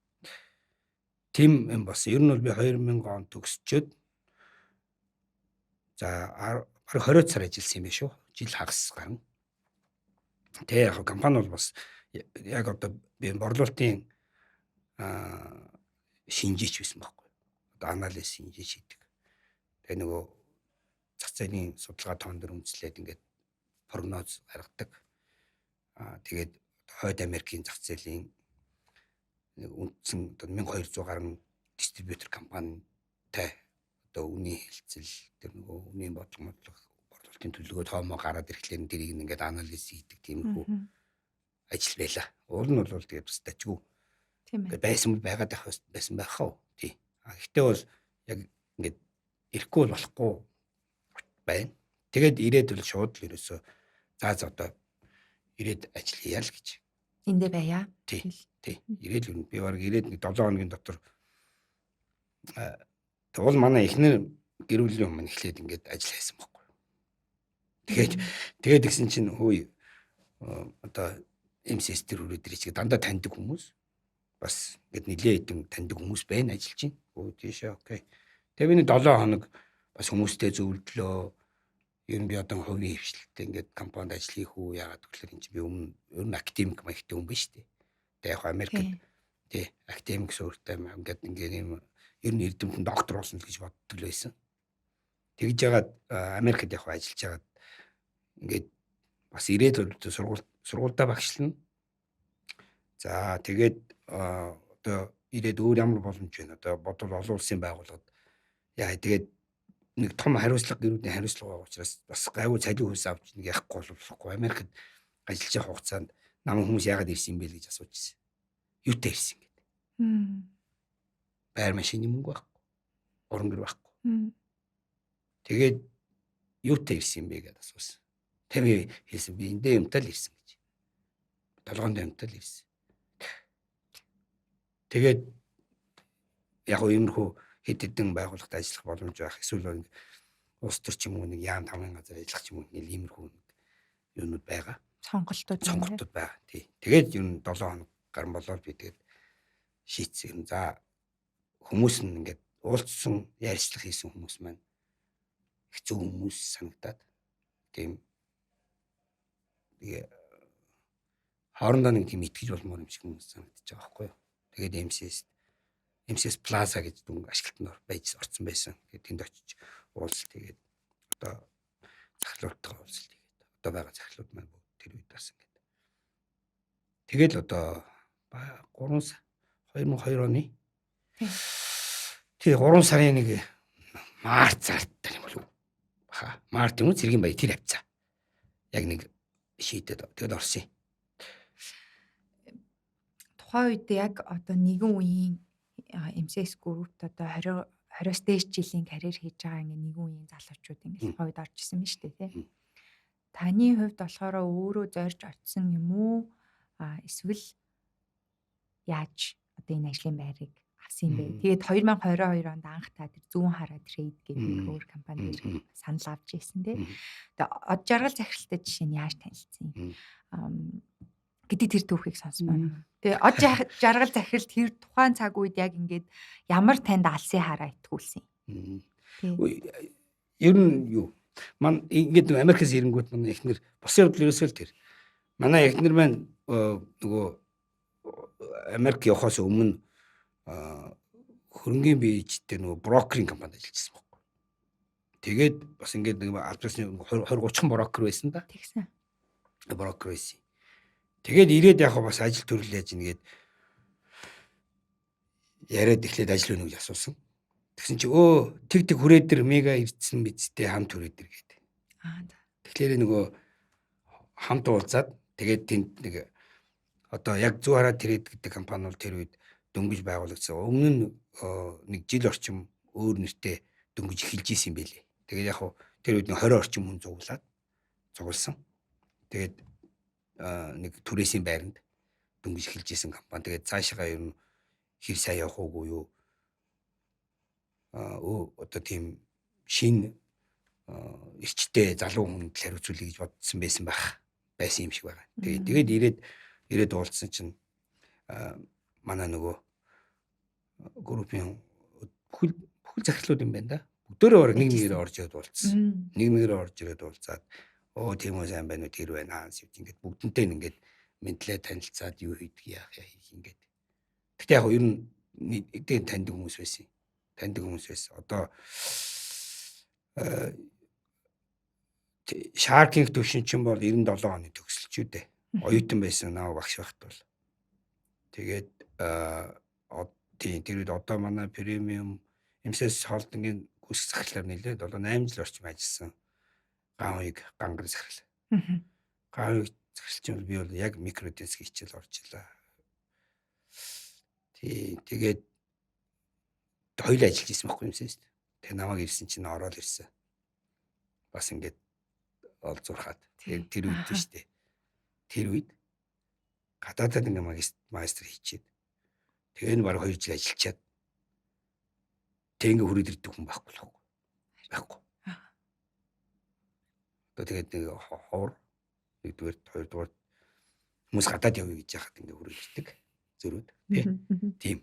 Тим юм бас ер нь бол би 2000 он төгсчөөд за бараг 20 сар ажилласан юм байна шүү. Жил хагас гарна. Тэ яг компани бол бас яг одоо би борлуулалтын шинжээч байсан байхгүй. Одоо анализ шинжээч хийдэг. Тэгээ нөгөө зах зээлийн судалгаа тоон дээр үндэслээд ингээд прогноз гаргадаг. Тэгээд Хойд Америкийн зах зээлийн нэг үндсэн одоо 1200 гаруй дистрибьютор компанитай одоо үнийн хэлцэл тэр нөгөө үнийн бодлого борлуулалтын төлөвлөгөө тоомоо гараад ирэхлээр тэрийг ингээд анализ хийдэг тиймэрхүү ажил байла. Уул нь бол тэгээд бас дажгүй. Тийм ээ. Байсан бол байгаад байх байсан байх уу? Тий. А гэхдээ бол яг ингээд ирэхгүй бол болохгүй байна. Тэгээд ирээд бол шууд л ерөөсөө за одоо ирээд ажил хийя л гэж. Эндээ байя. Тий. Тий. Ирээд л би баг ирээд нэг 7 хоногийн дотор тэгвэл манай эхнэр гэр бүлийн хүмүүс эхлээд ингээд ажил хайсан байхгүй. Тэгээд тэгсэн чинь хөөе одоо MCS тэр хүрээд ирэх чиг дандаа таньдаг хүмүүс. Бас ингээд нилээ хэдэн таньдаг хүмүүс байна, ажиллаж байна. Өө тийшээ окей. Тэгээ би нэг 7 хоног бас хүмүүстэй зөвлөдлөө. Ер нь би одоо хувийн хвшлэлтэй ингээд компанид ажил хийх үү, яагаад гэвэл энэ чинь би өмнө ер нь академик маягтай хүн биш үү. Тэгээ яг Америкт тий академик суурьтай ингээд ингээд юм ер нь эрдэмтэн доктор болно л гэж боддог л байсан. Тэгж яагаад Америкт яг ажиллаж байгаад ингээд бас ирээд сургуульдаа багшлана. За тэгээд одоо ирээд өөр ямар боломж байна? Одоо бодвол олон улсын байгууллагад яа тэгээд нэг том хариуцлага, гэрүүдийн хариуцлага байгаа учраас бас гайгүй цалин хөлс авч нэг яахгүй болохгүй. Америкт ажиллаж явах хугацаанд намайг хүмүүс яагаад ирсэн юм бэ гэж асууж ирсэн. Юутай ирсэн гэдэг. Байр машины мөнгө байхгүй. Орон гэр байхгүй. Тэгээд юутай ирсэн юм бэ гэдээ асуусан. Тэр би хэлсэн, би эндээ юмтай л ирсэн гэж. Толгоонд юмтай л ирсэн. Тэгээд яг уу иймэрхүү хэд хэдэн байгууллагад ажиллах боломж байх. Эсвэл улс төр ч юм уу нэг яам тамгын газар ажиллах ч юм уу нэг иймэрхүү нэг юунууд байгаа. Сонголтууд байгаа. Тий. Тэгээд ер нь 7 хоног гарan болоод би тэгээд шийдсэн юм. За хүмүүс нь ингээд уулзсан, ярьцлах хийсэн хүмүүс маань их зөв хүмүүс санагдаад тийм тэгээ хоорондоо нэг тийм итгэж болмоор юм шиг хүмүүс санагдчих байгаа байхгүй юу. Тэгээд MCS Plaza гэж дүн ашиглалтанд байж орсон байсан. Тэгээд тэнд очиж уулзалт тэгээд одоо захирлуудтайгаа уулзалт тэгээд одоо байгаа захирлууд маань бүгд тэр үед бас ингээд. Тэгэл одоо 3 2002 оны тий 3 сарын нэг март сард юм болов. Ха март юм уу цэргийн баяр тэр хавцаа. Яг нэг шийдэд тэгэл орсон юм. Тухайн үед яг одоо нэгэн үеийн MCS Group-т одоо 20-оос дээш жилийн карьер хийж байгаа ингээ нэгэн үеийн залуучууд ингээ тухайн үед орж исэн биз дээ тий. Таны хувьд болохоор өөрөө зорж очсон юм уу? Эсвэл яаж одоо энэ ажлын байрыг авсан юм бэ? Тэгээд 2022 онд анх та тэр зүүн хараа трейд гэдэг нэг өөр компани дээр санал авч ирсэн тий. Тэгээд од жаргал захиралтай жишээ нь яаж танилцсан юм гэдэг тэр түүхийг сонсмоор байна. Тэгээ од жаргал захиралт тэр тухайн цаг үед яг ингээд ямар танд алсын хараа итгүүлсэн юм. Ер нь юу? Ман ингээд Америкээс ирэнгүүт манай эхнэр босын явдал ерөөсөө л тэр. Манай эхнэр маань нөгөө Америк явахаас өмнө хөрөнгийн бийжтэй нөгөө брокерийн компанид ажиллаж байсан байхгүй. Тэгээд бас ингээд нэг албасны 20 30 брокер байсан да. Тэгсэн. Брокер байсан. Тэгээд ирээд яг бас ажил төрөл яаж нэгээд яриад эхлээд ажил өгнө гэж асуусан. Тэгсэн чи өө тэг тэг хүрээ дэр мега ирдсэн мэдтэй хамт хүрээ дэр гэдэг. Аа. Тэгэхээр нөгөө хамт уулзаад тэгээд тэнд нэг одоо яг зүү хараа трейд гэдэг компани бол тэр үед дөнгөж байгуулагдсан. Өмнө нь нэг жил орчим өөр нэртэй дөнгөж эхэлж исэн юм байлээ. Тэгээд яг тэр үед нэг 20 орчим хүн цугласан. Тэгээд нэг түрээсийн байранд дөнгөж эхэлж исэн компани. Тэгээд цаашаа ер нь хэр сайн явах уугүй юу? Одоо тийм шинэ эрчтэй залуу хүнд хариуцуулъя гэж бодсон байсан байх. Байсан юм шиг байгаа. Тэгээд ирээд уулзсан чинь манай нөгөө группийн бүхэл захирлууд юм байна да. Бүгдөө бараг нэг нэгээрээ орж ирээд уулзсан. Нэг нэгээрээ орж ирээд уулзаад оо тийм үү сайн байна уу тэр байна аа ингээд бүгдэнтэй ингээд мэдлээ танилцаад юу хийдэг яах яа хийх ингээд. Гэтэ яг ер нь нэгдээ таньдаг хүмүүс байсан. Таньдаг хүмүүс байсан. Одоо Shark-ийн төвшин чинь бол 97 оны төгсөлч үү дээ. Оюутан байсан наа багш байхад бол. Тэгээд тийм тэр үед одоо манай премиум MCS холдингийн гүйцэтгэх захирлаар нэлээд одоо 8 жил орчим ажилласан. Ганвыг гангар захирал. Ганвыг захирал чинь би бол яг микро эдийн засгийн хичээл орж илаа. Тий, тэгээд хоёул ажиллаж исэн байхгүй юм шүү дээ. Тэгээ намайг ирсэн чинь ороод ирсэн. Бас ингээд олзуурхаад. Тэгээд тэр үед шүү дээ. Тэр үед гадаадад ингээ магистр хийчихэд тэгээ энэ бараг 2 жил ажиллачаад тэг ингээ хүрээд ирдэг хүн байхгүй л байхгүй. Одоо тэгээд нэг ховор нэгдүгээр хоёрдугаар хүмүүс гадаад явъя гэж яхад ингээ хүрээд ирдэг. Зөрүүд тий. Тийм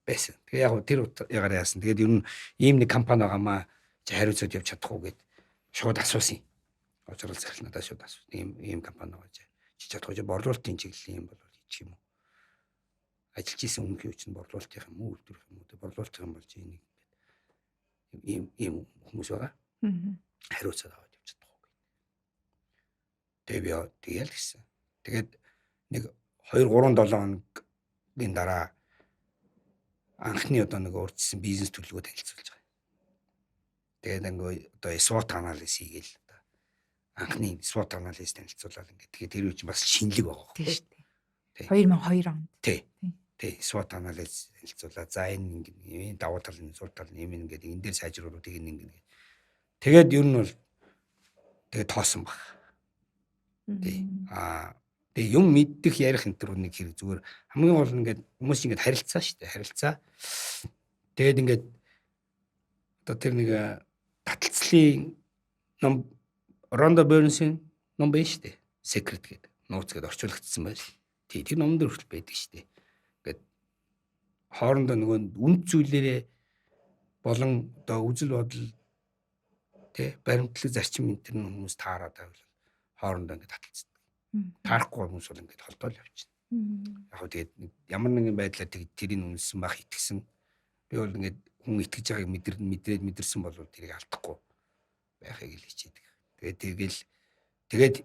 байсан. Тэгээ яг тэр ягаар яасан. Тэгээд ер нь ийм нэг компани байгаамаа чи хариуцаад явж чадах уу гэд шууд асуусан. Учрал захирал надад шууд асуусан. Ийм компани байгаа чи чадах уу? Борлуулалтын чиглэлийн юм бол хийчих юм уу? Ажиллаж исэн өмнөх юу чинь борлуулалтын юм уу, үйлдвэрлэх юм уу? Борлуулалтын юм бол чи энийг ингээд ийм хүмүүс байгаа. Хариуцаад аваад явж чадах уу гэд. Тэгээ би тэгэл гэсэн. Тэгээд нэг 2 3 7 хоногийн дараа анхны одоо нэг урьдчилсан бизнес төлөвлөгөө танилцуулж байгаа. Тэгээд ингээ одоо SWOT анализ хийгээл одоо анхны SWOT анализ танилцуулаад ингээ тэгээд тэр үе чинь бас шинэлэг байгаа байхгүй. Тийм шүү дээ. 2002 онд. Тий. Тий, SWOT анализ танилцуулаад за энэ ингээ давуу тал нь сул тал нь юм ингээд энэ дээр сайжруулах тийг ингээ. Тэгээд ер нь бол тэгээд тоосон баг. Тий. Аа тэгээ юм мэддэх ярих энэ төр нэг хэрэг зүгээр хамгийн гол нь ингээд хүмүүс ингээд харилцаа шүү дээ. Харилцаа. Тэгээд ингээд одоо тэр нэг таталцлын ном Ронда Бернсийн ном байна шүү дээ. Secret гэдэг нууц гэдэг орчуулагдсан байна. Тий, тэр номон дээр хүртэл байдаг шүү дээ. Ингээд хоорондоо нөгөө үнд зүйлээрээ болон одоо үзэл бодол тий баримтлаг зарчим энэ төр хүмүүс таарад байвал хоорондоо ингээд таталцдаг. Таарахгүй хүмүүс бол ингээд холдоол явчихна. Яг хөө тэгээд ямар нэгэн байдлаар тэрийг үнэлсэн байх итгэсэн. Би бол ингээд хүн итгэж байгааг мэдрээд мэдэрсэн бол тэрийг алдахгүй байхыг л хичээдэг. Тэгээд тэгэл тэгээд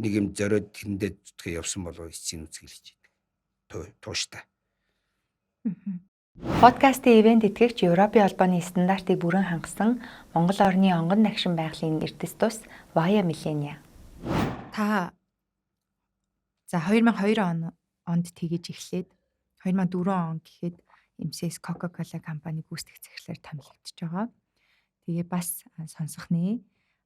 нэг юм зориод тэрэндээ зүтгэе явсан бол эцсийн үзгийг хичээдэг. Тууштай. Подкастын ивент итгэгч Европын холбооны стандартыг бүрэн хангасан Монгол орны онгон нагшин байгалийн эрдэс тус Via Millennia. Та за 2002 онд тэгэж эхлээд 2004 он гэхэд MCS Coca-Cola компани гүйцэтгэх захирлаар томилогдож байгаа. Тэгээ бас сонсох нэ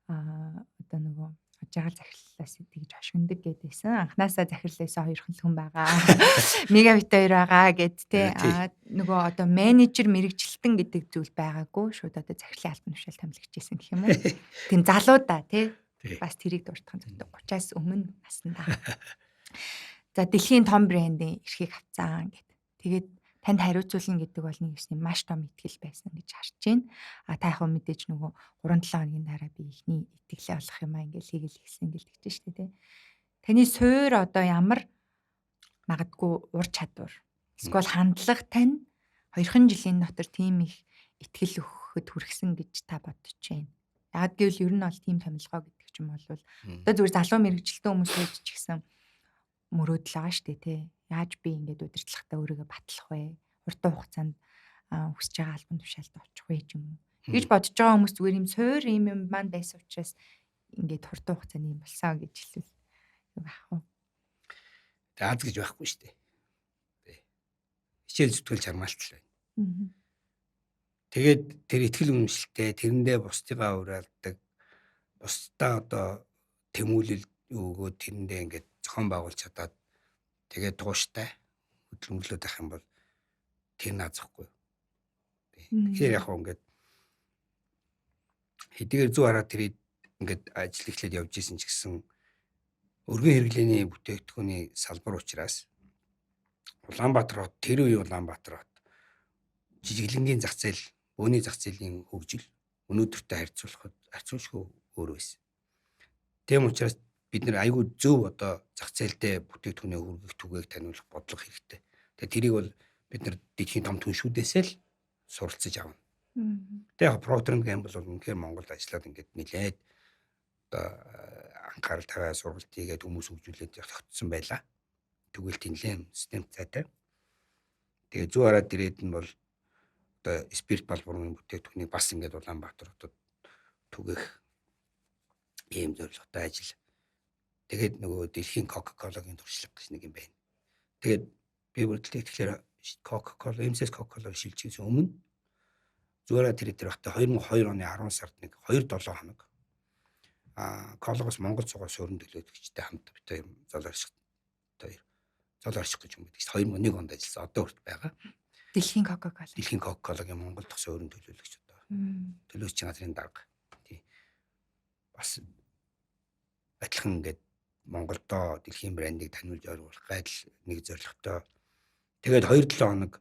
одоо нөгөө жаргал захирлаас тэгж хошигндог гэдээсэн. Анханасаа захирлаасаа хоёрхан л хүн байгаа. Мегабит хоёр байгаа гэд тэ нөгөө одоо менежер мэрэгжилтэн гэдэг зүйл байгаагүй. Шууд одоо захирлын албан тушаал томилогдчихсэн гэх юм уу. Тийм залуудаа тий. Бас тэрийг дуртах нь зүйтэй 30-аас өмнө наснда. За дэлхийн том брендийн эрхийг авцаан гэд. Тэгээд танд хариуцуулна гэдэг бол нэг юмсны маш том итгэл байсан гэж харж байна. А та яг мэдээж нөгөө 3-7 хоногийн дараа би ихний итгэлээ олох юм аа ингээл хийгэл хийсэн ингээл тэгж штэ тий. Таны суур одоо ямар магадгүй ур чадвар эсвэл хандлага тань 2 жилийн дотор тийм их итгэл өгөхөд хүргэсэн гэж та бодож байна. Яг гэвэл ер нь бол тийм томилгоо гэдэг ч юм бол одоо зүгээр залуу мэрэгжилтэн хүмүүс байж ч гэсэн мөрөөдөл байгаа штэ тий. Яаж би ингээд удирдлагатай өөрийгөө батлах вэ? Хурдан хугацаанд хүсэж байгаа албан тушаалд очих вэ ч юм уу. Гэж бодож байгаа хүмүүс зүгээр юм суур юм юм маань байсан учраас ингээд хурдан хугацаанд юм болсон гэж хэлвэл юу байх вэ? Тэг аз гэж байхгүй штэ. Тий. Хичээл зүтгэл чармаалтал байна. Тэгээд тэр итгэл үнэмшилтэй тэрэндээ бусдыгаа уриалдаг бусдаа одоо тэмүүлэл өгөөд тэрэндээ ингээд зохион байгуулж чадаад тэгээд тууштай хөдөлмөрлөөд байх юм бол тэр наазахгүй. Тэгэхээр яг хөө ингээд хэдийгээр зүү хараад тэрийг ингээд ажил эхлээд явж исэн ч гэсэн өргөн хэрэглээний бүтээгдэхүүний салбар учраас Улаанбаатар хот тэр үеийн Улаанбаатар хот жижиглэнгийн зах зээл, бөөний зах зээлийн хөгжил өнөөдөртэй харьцуулахад харьцуулшгүй өөр байсан. Тийм учраас бид нэр айгүй зөв одоо зах зээлдээ бүтээгдэхүүнээ хүргэх түгээг таниулах бодлого хэрэгтэй. Тэгээ тэрийг бол бид нар дэлхийн том түншүүдээсээ л суралцаж авна. Тэгээ яг Procter & Gamble бол үнэхээр Монголд ажиллаад ингээд нилээд одоо анхаарал тавиа сургалт хийгээд хүмүүс хөгжүүлээд тогтсон байлаа. Түгэлт нэлээд систем цайтай. Тэгээ зүү хараад ирээд нь бол одоо спирт балбурын бүтээгдэхүүнийг бас ингээд Улаанбаатар хотод түгэх ийм зорилготой ажил. Тэгээд нөгөө дэлхийн Coca-Cola-гийн туршлага гэж нэг юм байна. Тэгээд би бүрдэлтэй тэгэхээр Coca-Cola, MCS Coca-Cola шилжихээс өмнө зүгээрээ тэр багтаа 2002 оны 10 сард нэг 2-7 хоног Cola-гоос Монгол цугаа суурин төлөөлөгчтэй хамт бид хоёр зол орших зол орших гэж юм байдаг. 2001 онд ажилласан. Одоо хүртэл байгаа. Дэлхийн Coca-Cola. Дэлхийн Coca-Cola-гийн Монгол дахь суурин төлөөлөгч одоо. Төлөөлөгчийн газрын дарга. Тий. Бас адилхан ингээд Монголдоо дэлхийн брендийг таниулж ойлгуулах гайдал нэг зорилготой Тэгээд 2-7 хоног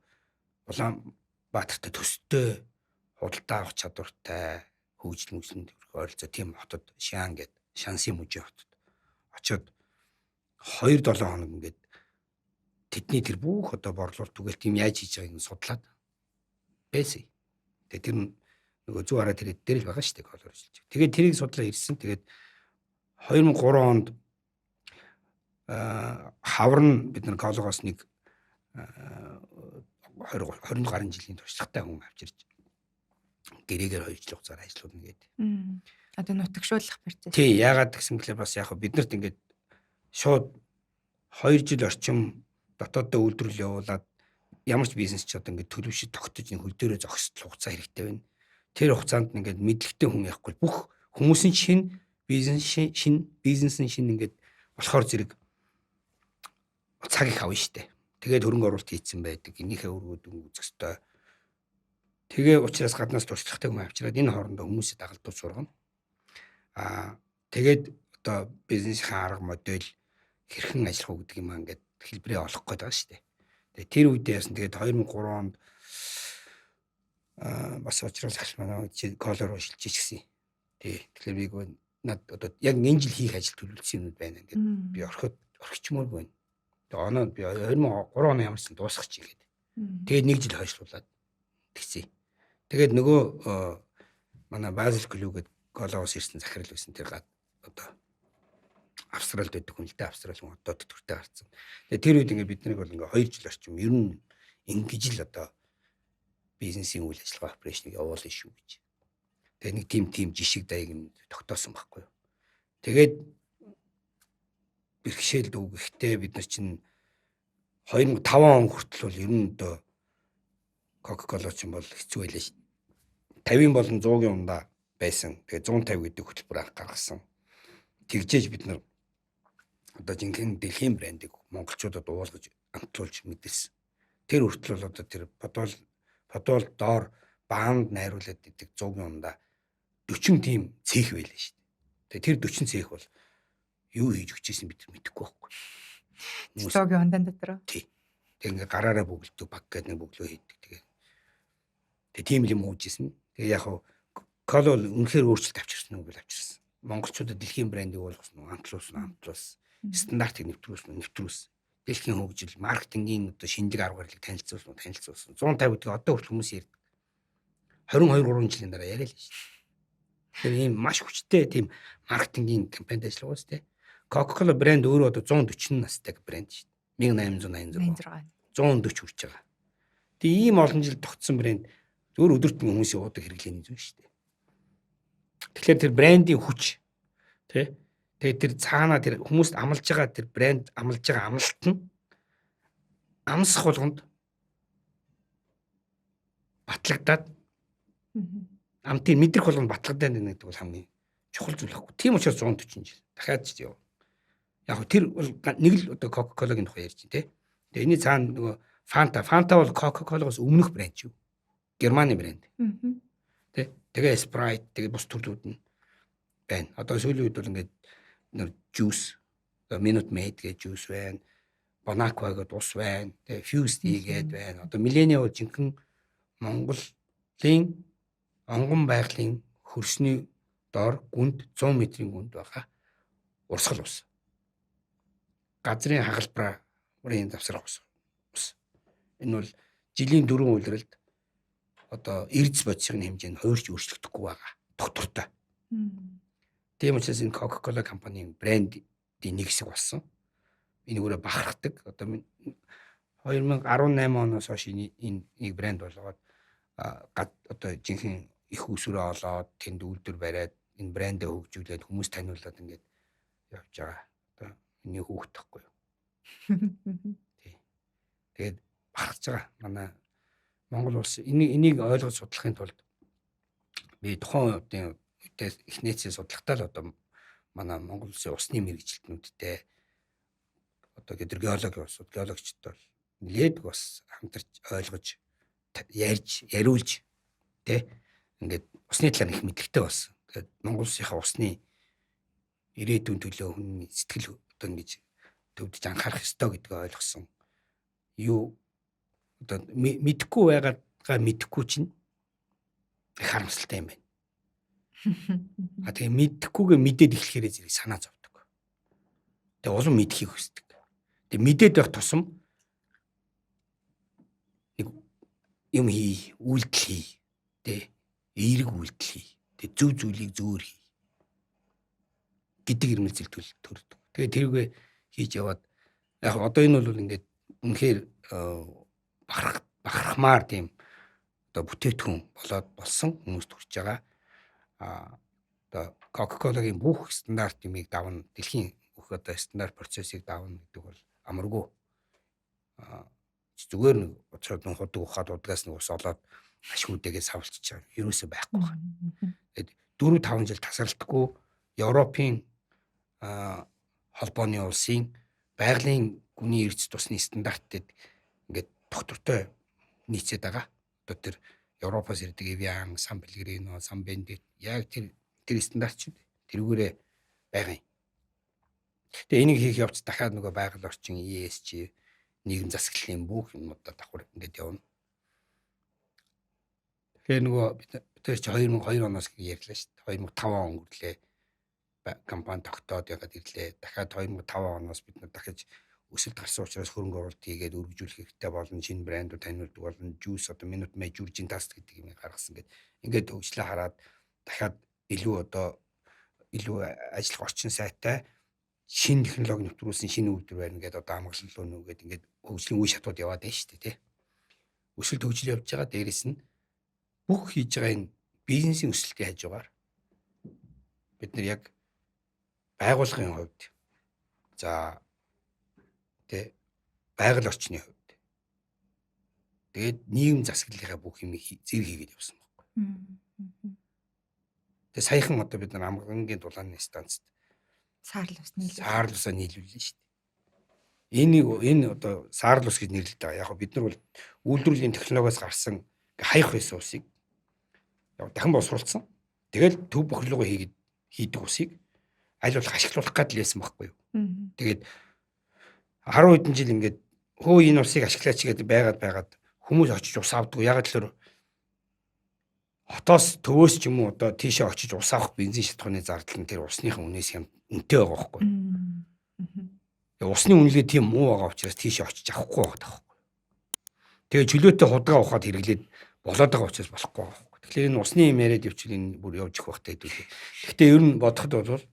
Улаанбаатартай төстэй худалдаа авах чадвартай хөгжил мөсөнд ойролцоо тийм хотод Шиан гээд Шанси мужийн хотод очиод 2-7 хоног ингээд тэдний тэр бүх одоо борлуулалт түгэлт юм яаж хийж байгааг нь судлаад байсан. Тэгээд тэр нөгөө зүү хараа тэр дээр л байгаа шүү дээ колор ажиллаж. Тэгээд тэрийг судлаа ирсэн. Тэгээд 2003 онд хавар нь бид нар Кологоос нэг 20 20 гаруй жилийн туршлагатай хүн авчирч гэрээгээр 2 жил хугацаар ажиллуулна гэдэг. Одоо нутагшуулах процесс. Тий, яагаад гэсэн бэлээ бас яг биднэрт ингээд шууд 2 жил орчим дотооддоо үйлдвэрлэл явуулаад ямар ч бизнес ч одоо ингээд төлөвшөд тогтож энэ хөл дээрээ зогсол хугацаа хэрэгтэй байна. Тэр хугацаанд ингээд мэдлэгтэй хүн явахгүй бүх хүмүүсийн шин бизнес шин бизнесийн шин ингээд болохоор зэрэг цаг их авна штэ. Тэгээд хөрөнгө оруулалт хийцэн байдаг. Энийхээ өргөд үзэх ёстой. Тэгээ учраас гаднаас туршлагатай хүн авчираад энэ хоорондоо хүмүүсийг дагалдуулж сургана. Тэгээд одоо бизнесийн арга модель хэрхэн ажиллах уу гэдэг юм ингээд хэлбэрээ олох гээд байгаа шүү дээ. Тэгээ тэр үедээ яасан. Тэгээд 2003 онд бас очрол ахш манай колор руу шилжиж гисэн. Тий. Тэгэхээр би над одоо яг энэ жил хийх ажил төлөвлөсөн юмуд байна. Ингээд би орхичмоор байна. Тэгээ оноо би 2003 оны ямарсан дуусгах чи гээд. Тэгээд нэг жил хойшлуулад тэгсэн. Тэгээд нөгөө манай Базил Клю гэдэг Колоос ирсэн захирал байсан тэр одоо Австралид байдаг хүн л дээ. Австрали хүн одоо тэтгэвртэй гарцсан. Тэгээд тэр үед ингээд бид нарыг бол ингээд 2 жил орчим ер нь ингэж л одоо бизнесийн үйл ажиллагаа операшныг явуулна шүү гэж. Тэгээд нэг тийм жишг даяг юм тогтоосон байхгүй юу. Тэгээд бэрхшээл дүүгэхдээ бид нар чинь 2005 он хүртэл бол ер нь одоо Coca-Cola ч юм бол хэцүү байлаа ш. 50-ын болон 100-ын ундаа байсан. Тэгээ 150 гэдэг хөтөлбөр анх гаргасан. Тэгжээж бид нар одоо жинхэнэ дэлхийн брендийг монголчуудад уулгаж амтлуулж мэдэрсэн. Тэр хүртэл бол одоо тэр подвол доор баанд найруулад идэг 100-ын ундаа 40 тийм цех байлаа шүү дээ. Тэгээ тэр 40 цех бол юу хийж өгчээсэн бид мэдэхгүй байхгүй. 100-ын ундаан дотор. Тий. Тэг ингээ гараараа бөглөдөг баг гэдэг нэг бөглөө хийдэг. Тэгээ. Тэгээ тийм л юм ууж исэн. Тэгээ яг хав Коло бол үнэхээр өөрчлөлт авчирсан уу гэж авчирсан. Монголчуудад дэлхийн брендийг уулгасан уу, амтлуулсан, амтлуулсан. Стандартыг нэвтрүүлсэн, нэвтрүүлсэн. Дэлхийн хөгжил, маркетингийн одоо шинжлэх арга барилыг танилцуулсан, танилцуулсан. 150 гэдгийг одоо хүртэл хүмүүс ярьдаг. 22 3 жилийн дараа яриа л шүү дээ. Тэр ийм маш хүчтэй тийм маркетингийн кампанид ажиллах уу тийм. Coca-Cola брэнд өөрөө одоо 140 настай брэнд шүү дээ. 1886. 140 хүрч байгаа. Тэгээ ийм олон жил тогтсон брэнд зөвхөн өдөртөн хүмүүсийн уудаг хэрэглээний зүйл шүү дээ. Тэгэхээр тэр брендийн хүч тий. Тэгээд тэр цаанаа тэр хүмүүст амлаж байгаа тэр брэнд амлаж байгаа амлалт нь амсах болгонд батлагдаад амтын мэдрэх болгонд батлагдаад байна гэдэг бол хамгийн чухал зүйл байхгүй. Тийм учраас 140 жил дахиад ч яв. Яг тэр бол нэг л одоо Coca-Cola-гийн тухай ярьж байна тий. Тэгээ энэний цаана нөгөө Fanta бол Coca-Cola-гоос өмнөх брэнд шүү. Германы брэнд. Тэ. Тэгээ Sprite тэгээ бус төрлүүд нь байна. Одоо сүүлийн үед бол ингээд нэр juice, Minute Maid гэж juice байна. Bonaqua гэдэг ус байна. Тэгээ Fuse tea гэдэг байна. Одоо Millennial жинхэнэ Монголын онгон байгалийн хөрсний доор гүнд 100 метрийн гүнд байгаа урсгал ус. Газрын хагалбарын завсрах ус. Энэ бол жилийн 4 улиралд одоо эрдэс бодисын хэмжээнд хуурч өөрчлөгдөхгүй байгаа. Доктортой. Тийм учраас энэ Coca-Cola компанийн брендийн нэг хэсэг болсон. Энэ өөрөө бахархдаг. Одоо 2018 оноос хойш энэ нэг брэнд болгоод одоо жинхэнэ их усүрээ олоод тэнд үйлдвэр бариад энэ брэндээ хөгжүүлээд хүмүүс таниулаад ингээд явж байгаа. Одоо миний хүүхэд тахгүй юу. Тий. Тэгээд бахархаж байгаа. Манай Монгол улс энийг ойлгож судлахын тулд би тухайн үеийн үедээ эхнээсээ судлахдаа л одоо манай Монгол улсын усны мэргэжилтнүүдтэй одоо гэдэг геологи улсууд геологчдод бол нэлээд бас хамтарч ойлгож ярьж яриулж тэ ингээд усны талаар их мэдлэгтэй болсон. Тэгээд Монгол улсынхаа усны ирээдүйн төлөө хүний сэтгэл одоо ингэж төвдөж анхаарах ёстой гэдгийг ойлгосон. Юу Одоо мэдэхгүй байгаагаа мэдэхгүй чинь их харамсалтай юм байна. А тэгээ мэдэхгүйгээ мэдээд эхлэхээрээ зэрэг санаа зовдөг. Тэгээ улам мэдэхийг хүсдэг. Тэгээ мэдээд байх тусам нэг юм хий, үйлдэл хий. Тэ эерэг үйлдэл хий. Тэ зөв зүйлийг зөвөр хий гэдэг ирмэлзэл төрдөг. Тэгээ тэрүүгээ хийж яваад яг одоо энэ бол ингээд үнэхээр бахархмаар тийм одоо бүтээгдэхүүн болоод болсон хүмүүст хүрч байгаа. А одоо Coca-Cola-гийн бүх стандарт юмыг давна, дэлхийн бүх одоо стандарт процессыг давна гэдэг бол амаргүй. Зүгээр нэг уцраад нэг худаг ухаад удгаас нэг ус олоод ашгүйдэгээ савлчихж байгаа. Ерөөсөө байхгүй байна. Тэгээд 4 5 жил тасралтгүй Европын холбооны улсын байгалийн гүний эрдэс тусны стандартад ингээд тогтвортой нийцээд байгаа. Одоо тэр Европоос ирдэг Evian, San Pellegrino, San Benedetto яг тэр стандарт шүү дээ. Тэрүүгээрээ байгаа юм. Тэгээ энийг хийх явц дахиад нөгөө байгаль орчин ESG нийгэм засаглалын бүх юмудаа давхар ингээд явна. Тэгэхээр нөгөө бид тэр чи 2002 оноос ярьлаа шүү дээ. 2005 он өнгөрлөө. Компани тогтоод ягаад ирлээ. Дахиад 2005 оноос бид нар дахиж өсөлт гарсан учраас хөрөнгө оруулалт хийгээд өргөжүүлэх хэрэгтэй болно. Шинэ брэндүүд таниулдаг болно. Juice одоо Minute Maid Jurjin Dust гэдэг юм гаргасан гээд ингээд хөгжлөө хараад дахиад илүү одоо илүү ажиллах орчин сайтай шинэ технологи нэвтрүүлсэн шинэ үйлдвэр барина гэдээ одоо амгалан руу нүгээд ингээд хөгжлийн үе шатууд яваад байна шүү дээ, тий. Өсөлт хөгжил явж байгаа. Дээрэс нь бүх хийж байгаа энэ бизнесийн өсөлтийн хажуугаар бид нар яг байгууллагын хувьд за тий байгаль орчны хувьд тэгээд нийгэм засаглалынхаа бүх юмыг зэрэг хийгээд явсан байхгүй. Тэгээд саяхан одоо бид нар Амгалангийн дулааны станцад Саарл ус нийлүүлсэн. Саарл усаа нийлүүллээ шүү дээ. Энийг энэ одоо саарл ус гэж нэрлэдэг байгаа. Яг бид нар бол үйлдвэрлэлийн технологиос гарсан хаях байсан усыг дахин боловсруулсан. Тэгэл төв бохирлогоо хийдэг усыг аль болох ашиглуулах гээд л байсан байхгүй юу. Тэгээд 10 хэдэн жил ингээд хөө энэ усыг ашиглаач гэдэг байгаад хүмүүс очиж ус авдаг. Яг л хотоос төвөөс ч юм уу одоо тийшээ очиж ус авах бензин шатхууны зардал нь тэр усныхаа үнээс юм үнэтэй байгаа байхгүй. Тэгээ усны үнэлгээ тийм муу байгаа учраас тийшээ очиж авахгүй байгаа байхгүй. Тэгээ чөлөөтэй худгаа ухаад хэрэглээд болоод байгаа учраас болохгүй байгаа байхгүй. Тэгэхээр энэ усны юм яриад явчихвал энэ бүр явж их байхтай хэдүүлээ. Гэхдээ ер нь бодоход бол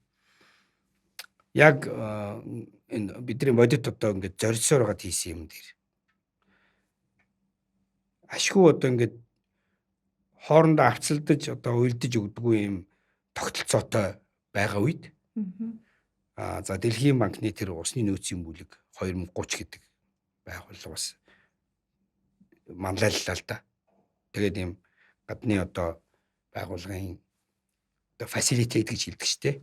яг энэ бидний бодит одоо ингээд зорьсоор байгаа хийсэн юм дээр ашгүй одоо ингээд хоорондоо авцалдаж одоо уйлдаж өгдөггүй юм тогтолцоотой байгаа үед за Дэлхийн банкны тэр усны нөөцийн бүлэг 2030 гэдэг байгууллага бас манлайллаа л да. Тэгээд ийм гадны одоо байгууллагын одоо facilitate гэж хэлдэг шүү дээ.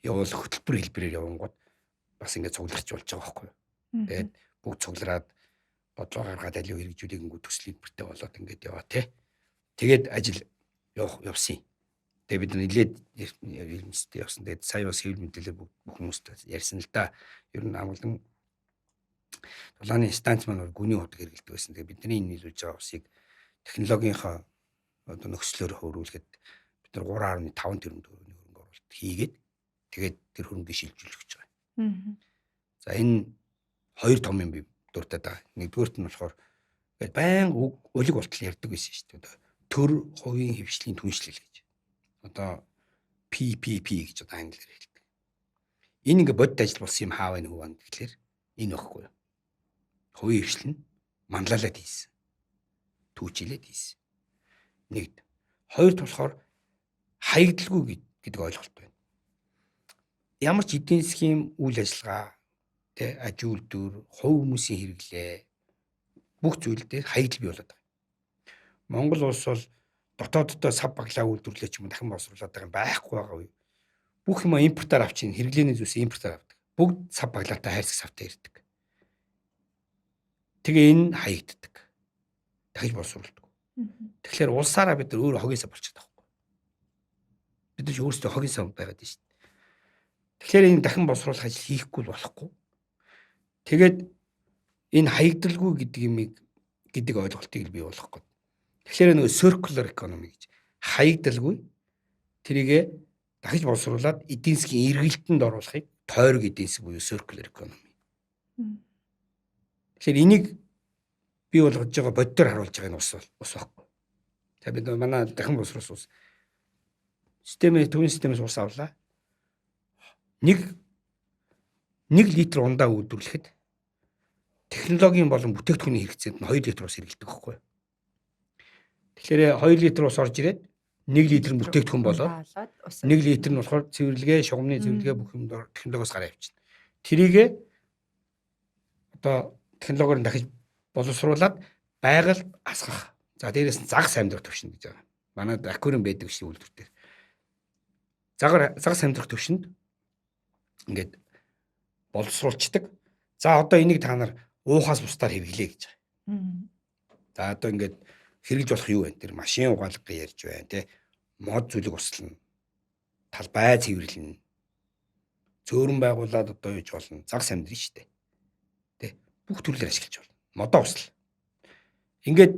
Явуул хөтөлбөр хэлбэрээр явангууд бас ингээд цугларч болж байгаа байхгүй юу. Тэгээд бүгд цуглараад бодлого гаргаад аливаа хэрэгжүүлэх ингүү төсөл хэлбэртэй болоод ингээд яваа тий. Тэгээд ажил явсан юм. Тэгээд бид нэлээд ирмэлцтэй явсан. Тэгээд сая бас хэвлэл мэдээлэлээр бүх хүмүүст ярьсан л да. Ер нь амгалан дулааны станц маань бол гүний худаг хэрэглэдэг байсан. Тэгээд бидний энэ нийлүүлж байгаа усыг технологийнхоо одоо нөхцлөөр хөрвүүлэхэд бид нар 3.5 тэрбум төгрөгийн хөрөнгө оруулалт хийгээд тэгээд тэр хөрөнгө шилжүүлэх гэж байгаа. За энэ хоёр том юм би дуртад байгаа. Нэгдүгээрт нь болохоор ингээд байнга улиг болтол ярьдаг байсан шүү дээ. Төр хувийн хвшлийн түншлэл гэж. Одоо PPP гэж одоо англиар хэлдэг. Энэ ингээ бодит ажил болсон юм хаа вэ нөгөө гэхлээр энэ багхгүй юу. Хувийн хвшил нь манлайлаад хийсэн. Түүчилээд хийсэн. Нэгд. Хоёрт болохоор хаягдalгүй гэдэг ойлголт байна. Ямар ч эдийн засгийн үйл ажиллагаа, тэ аж үйлдвэр, хувь хүмүүсийн хэрэглээ бүх зүйл дээр хаягдал бий болоод байгаа. Монгол улс бол дотооддоо сав баглаа үйлдвэрлээ ч юм уу дахин боловсруулад байгаа юм байхгүй байгаа үе. Бүх юм импортаар авчин, хэрэглээний зүйлс импортаар авдаг. Бүгд сав баглаатай хайрцаг савтай ирдэг. Тэгээ энэ хаягддаг. Дахиж боловсруулдаг. Тэгэхээр улсаараа бид нар өөр хогийн сав болчиход байгаа байхгүй. Бид нар ч өөрсдөө хогийн сав байгаад байна шүү дээ. Тэгэхээр энэ дахин боловсруулах ажил хийхгүй л болохгүй. Тэгээд энэ хаягдalгүй гэдэг юмыг гэдэг ойлголтыг л бий болгох гээд. Тэгэхээр нөгөө circular economy гэж хаягдалгүй тэрийгэ дахиж боловсруулад эдийн засгийн эргэлтэнд оруулахыг тойрог эдийн засаг буюу circular economy. Тэгэхээр энийг бий болгож байгаа, боддоор харуулж байгаа нь ус бол ус байхгүй. Тэгээ бид манай дахин боловсруулсан ус системээ, төвийн системээс ус авлаа. Нэг литр ундаа үйлдвэрлэхэд технологийн болон бүтээгдэхүүний хэрэгцээнд нь 2 литр ус хэрэглэдэг байхгүй юу? Тэгэхээр 2 литр ус орж ирээд 1 литр нь бүтээгдэхүүн болоод 1 литр нь болохоор цэвэрлэгээ, шугамны цэвэрлэгээ, бүх юм технологиос гараа явчихна. Тэрийгэ одоо технологиор нь дахиж боловсруулад байгальд асгах. За, дээрээс нь загас амьдрах төвшөнд гэж байгаа. Манай аквариум байдаг шиг үйлдвэр дээр. Загас амьдрах төвшөнд ингээд боловсруулцдаг. За, одоо энийг та нар уухаас бусдаар хэрэглээ гэж байгаа. За, одоо ингээд хэрэгж болох юу вэ? Тэр машин угаалга ярьж байна те. Мод зүлэг услана. Талбай цэвэрлэнэ. Цөөрөн байгуулад одоо юуж болно? Загас амьдрын шүү дээ. Тэ. Бүх төрлөөр ашиглаж болно. Модоо усл. Ингээд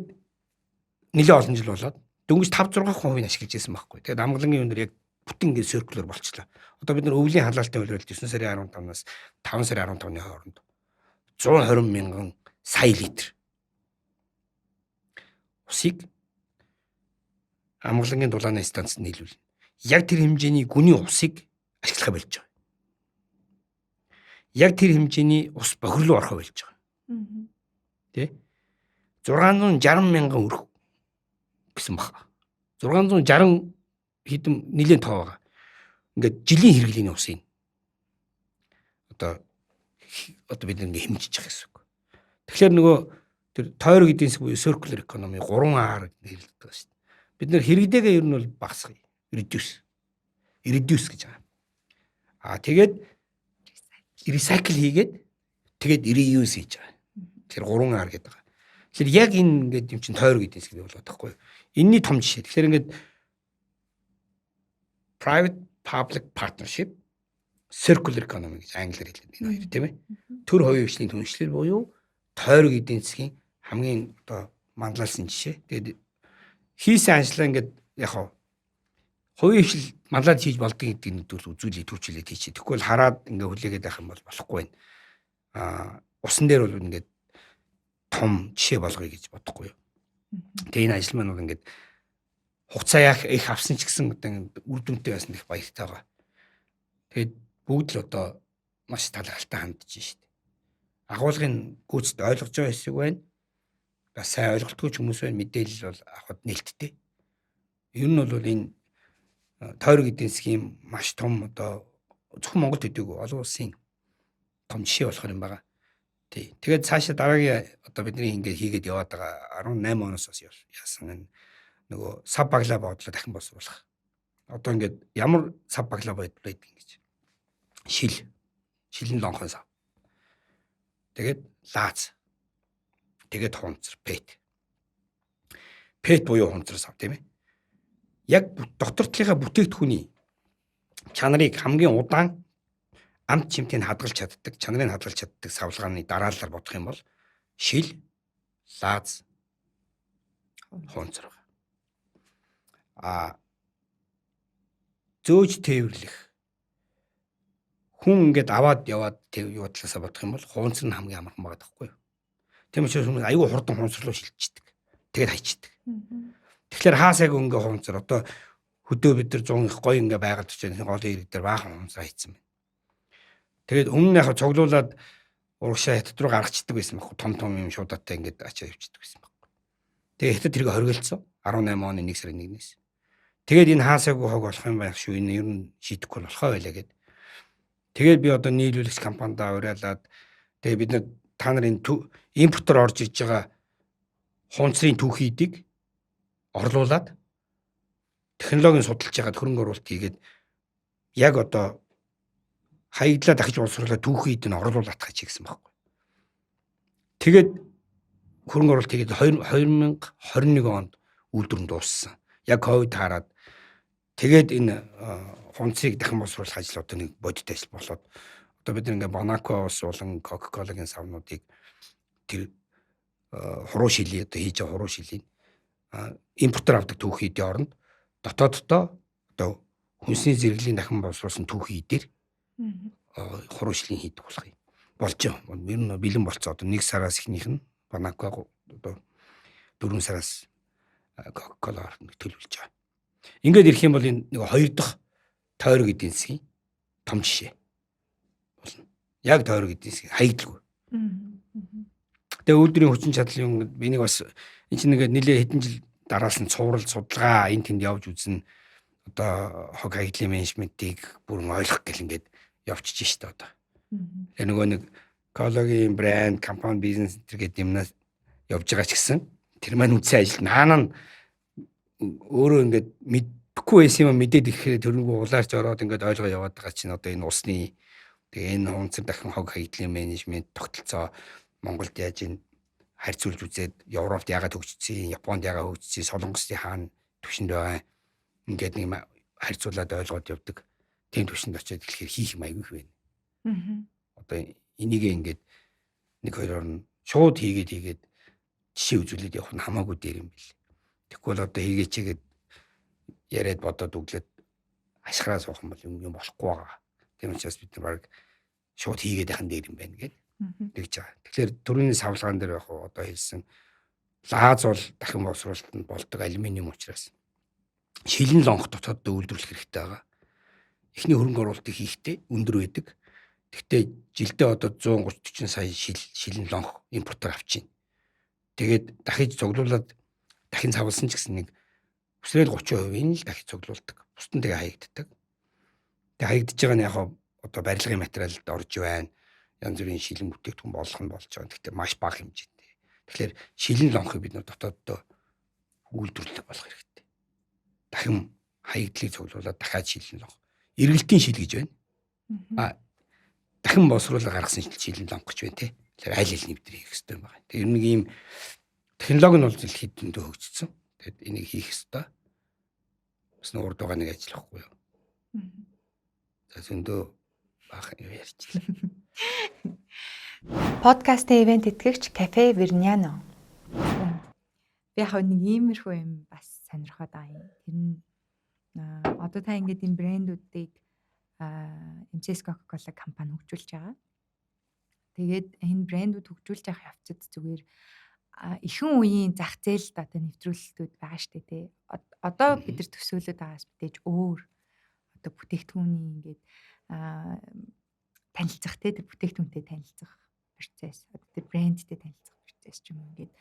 нэлээд олон жил болоод дөнгөж 5 6% ашиглаж байсан байхгүй. Тэгээд амгалангийн өндөр яг бүтэн ингээд circular болчлоо. Одоо бид нар өвлийн халаалтын улиралд 9 сарын 15-наас 5 сарын 15-ны хооронд 120 мянган сая литр усыг амгалангийн дулааны станцад нийлүүлнэ. Яг тэр хэмжээний гүний усыг ашиглахаа болж байгаа. Яг тэр хэмжээний ус бохирлоо орохоо болж байгаа. Тэ? 660 мянган өрх гэсэн баг. 660 хэдэн нэлийн тоо байгаа. Ингээд жилийн хэрэглээний усыг одоо бид ингээ хэмжиж байгаа гэсэн үг. Тэгэхээр нөгөө тэр тойрог эдийн засаг буюу circular economy 3 R нэрлэдэг байгаа шүү дээ. Бид нэр хэрэглээгээ ер нь бол багасгая. Reduce. Reduce гэж байгаа. Аа, тэгээд recycle хийгээд, тэгээд reuse хийж байгаа. Тэгэхээр 3 R гэдэг байгаа. Тэгэхээр яг энэ ингээд юм чинь тойрог эдийн засаг болоод байхгүй юу? Энийний том жишээ. Тэгэхээр ингээд private public partnership, circular economy гэж англиар хэлдэг энэ хоёр, тийм ээ. Төр хувийн хвшлийн түншлэл буюу тойрог эдийн засгийн хамгийн одоо манлайлсан жишээ. Тэгээд хийсэн ажлаа ингээд яг хав хувийн хвшил манлайлж хийж болдго гэдгийг нэг төл үзүүлээ, түүчлээ тийч. Тэгэхгүй бол хараад ингээ хүлээгээд байх юм бол болохгүй байна. Аа, усан дээр бол ингээд том жишээ болгоё гэж бодохгүй юу. Тэгээ энэ ажил маань бол ингээд хугацаа яг их авсан ч гэсэн одоо үр дүнтэй байсан их баяртай байгаа. Тэгээд бүгд л одоо маш талархалтай хандж шít. Агуулгын гүйцэд ойлгож байгаа хэсэг байна. Бас сайн ойлголтгүй ч хүмүүс байна. Мэдээлэл бол авахд нээлттэй. Ер нь бол энэ тойрог эдийн засгийн маш том, одоо зөвхөн Монгол төдийгүй олон улсын том жишээ болох юм байгаа. Тий. Тэгээд цаашаа дараагийн одоо бидний ингээд хийгээд яваад байгаа 18 оноос бас яасан энэ нөгөө сав баглаа бодлоо дахин боловсруулах. Одоо ингээд ямар сав баглаа байдаг ингэж. Шил. Шилэн лонхон сав. Тэгээд лааз. Тэгээд хунцар, PET. PET буюу хунцар сав, тийм ээ. Яг дотор талынхаа бүтээгдэхүүний чанарыг хамгийн удаан амт чимтийг хадгалж чаддаг, чанарыг хадгалж чаддаг савлгааны дараалалаар бодох юм бол шил, лааз, хунцар байна. А зөөж тээвэрлэх, хүн ингээд аваад яваад тэв юу талаасаа бодох юм бол хуунцар нь хамгийн амархан байгаа байхгүй юу? Тийм учраас хүмүүс аюу хурдан хуунцар руу шилжчихдэг. Тэгээд хайчдаг. Тэгэхээр хаасайг ингээ хуунцар одоо хөдөө бид нар 100 их гоё ингээ байгаль төчөө голын ирэг дээр баахан хуунцар хийцэн байна. Тэгээд өмнө нь яг цуглуулад урагшаа хятад руу гаргацдаг байсан байхгүй, том том юм шуудаатай ингээд ачаа явчихдаг байсан байхгүй. Тэгээ хятад тэрийг хоригдсон 18 оны 1 сарын 1-ээс. Тэгээд энэ хаасаагүй хог болох юм байх шүү. Энэ ер нь шийдэхгүй болохоо байлаа гэд. Тэгээд би одоо нийлүүлэгч компанидаа уриалаад, тэгээ бид нар та нарын импортоор орж иж байгаа хунцрын түүхийдийг орлуулад технологийн судалж байгаад, хөрөнгө оруулалт хийгээд, яг одоо хаягдлаа дахиж боловсруулаад түүхийд нь орлуулах гэж хийгсэн байхгүй. Тэгээд хөрөнгө оруулалт хийгээд 2021 онд үйлдвэр нь дууссан. Яг ковид таарад тэгээд энэ хунцыг дахин боловсруулах ажил одоо нэг бодит ажил болоод одоо бид ингээ Бонаква ус болон Кока-Колагийн савнуудыг тэр Хуруу шилий одоо хийж байгаа хуруу шилийг импортоор авдаг түүхий эдийн оронд дотооддоо одоо хүнсний зэрэглэлийн дахин боловсруулсан түүхий эдээр хуруу шилийн хийдэг болох юм. Болж байгаа. Ер нь бэлэн болцоо. Одоо 1 сараас эхнийх нь Банако, одоо 4 сараас Coca-Cola нэг төлөвлөж байгаа. Ингээд ирэх юм бол энэ нэг хоёр дахь тойрог эдийн засгийн том жишээ болно. Яг тойрог эдийн засгийн хаягдalгүй. Тэгээ үйлдвэрийн хүчин чадал юм энийг бас энэ чинь нэг нэлээ хэдэн жил дараалсан цуврал судалгаа энэ тэнд явж үзнэ, одоо хог хаягдлын менежментийг бүрэн ойлгох гэл ингээд явчихж штэ одоо. Тэгээ нөгөө нэг экологийн брэнд, компани, бизнес энэ гэдэг юмнаас явж байгаа ч гэсэн тэр маань үндсэн ажил наана нь өөрөө ингээд мэдхгүй байсан юм мэдээд ирэхээр тэрнгүү улаарч ороод ингээд ойлгоо яваад байгаа чинь одоо энэ усны, тэгээ энэ хунцар дахин хог хаягдлын менежмент тогтолцоо Монголд яаж энэ харьцуулж үзээд Европт яагаад хөгжсөн, Японд яагаад хөгжсөн, Солонгосын хаана түвшинд байгаа ингээд нэг харьцуулаад ойлгоод явдаг. Тийм түвшинд очиод ирэхээр хийх юм аягүй их байна. Одоо энийг ингээд нэг хоёроор нь шууд хийгээд хийгээд жишээ үзүүлээд явах нь хамаагүй дээр юм бэл. Тэгэхгүй бол одоо хийгээч гээд яриад бодоод өглөөд ашгараа суух юм бол юм болохгүй байгаа. Тийм учраас бид нар баг шууд хийгээд яхан дээр юм байна гээд тэгж байгаа. Тэгэхээр түрүүний савлгаан дээр яг одоо хэлсэн лааз бол дахин боловсруулалт нь болдог алюминиум учраас шилэн лонх дотооддоо үйлдвэрлэх хэрэгтэй байгаа. Эхний хөрөнгө оруулалтыг хийхдээ өндөр байдаг. Гэхдээ жилдээ одоо 130 40 сая шилэн лонх импортоор авчина. Тэгээд дахиж цуглуулад дахин цавлсан ч гэсэн нэг өсрөөл 30%-ийн л дахиж цуглуулдаг. Бусд нь тэгээ хаягддаг. Тэгээ хаягдж байгаа нь яг одоо барилгын материалд орж байна. Янз бүрийн шилэн бүтээгдэхүүн болох нь болж байгаа. Гэхдээ маш бага хэмжээтэй. Тэгэхээр шилэн лонхыг бид нар дотооддоо үйлдвэрлэх болох хэрэгтэй. Дахин хаягдлыг цуглуулад дахиад шилэн лонх. Эргэлтийн шил гэж байна. А дахин боловсруулаад гаргасан шилэн лонх гэж байна те. Тэгэхээр аль аль нь бид хийх хэрэгтэй юм байна. Тэр нэг ийм технологи нь бол дэлхийд дэндүү хөгжсөн. Тэгэд энийг хийх ёстой. Бас нэг урд байгаа нэг ажил байхгүй юу? За, зөндөө баахан юм ярьчихлаа. Подкастын ивент тэтгэгч Кафе Верняно. Би яг нэг иймэрхүү юм бас сонирхоод байгаа юм. Тэр нь одоо та ингээд энэ брэндүүдийг MCS Coca-Cola компани хөгжүүлж байгаа. Тэгээд энэ брэндүүд хөгжүүлж явах явцад зүгээр ихэнх үеийн зах зээлд одоо нэвтрүүлэлтүүд байгаа штэ тий. Одоо бид нар төсөөлөд байгаас мэдээж өөр одоо бүтээгдэхүүний ингээд танилцах те, тэр бүтээгдэхүүнтэй танилцах процесс, одоо тэр брэндтэй танилцах процесс ч юм уу ингээд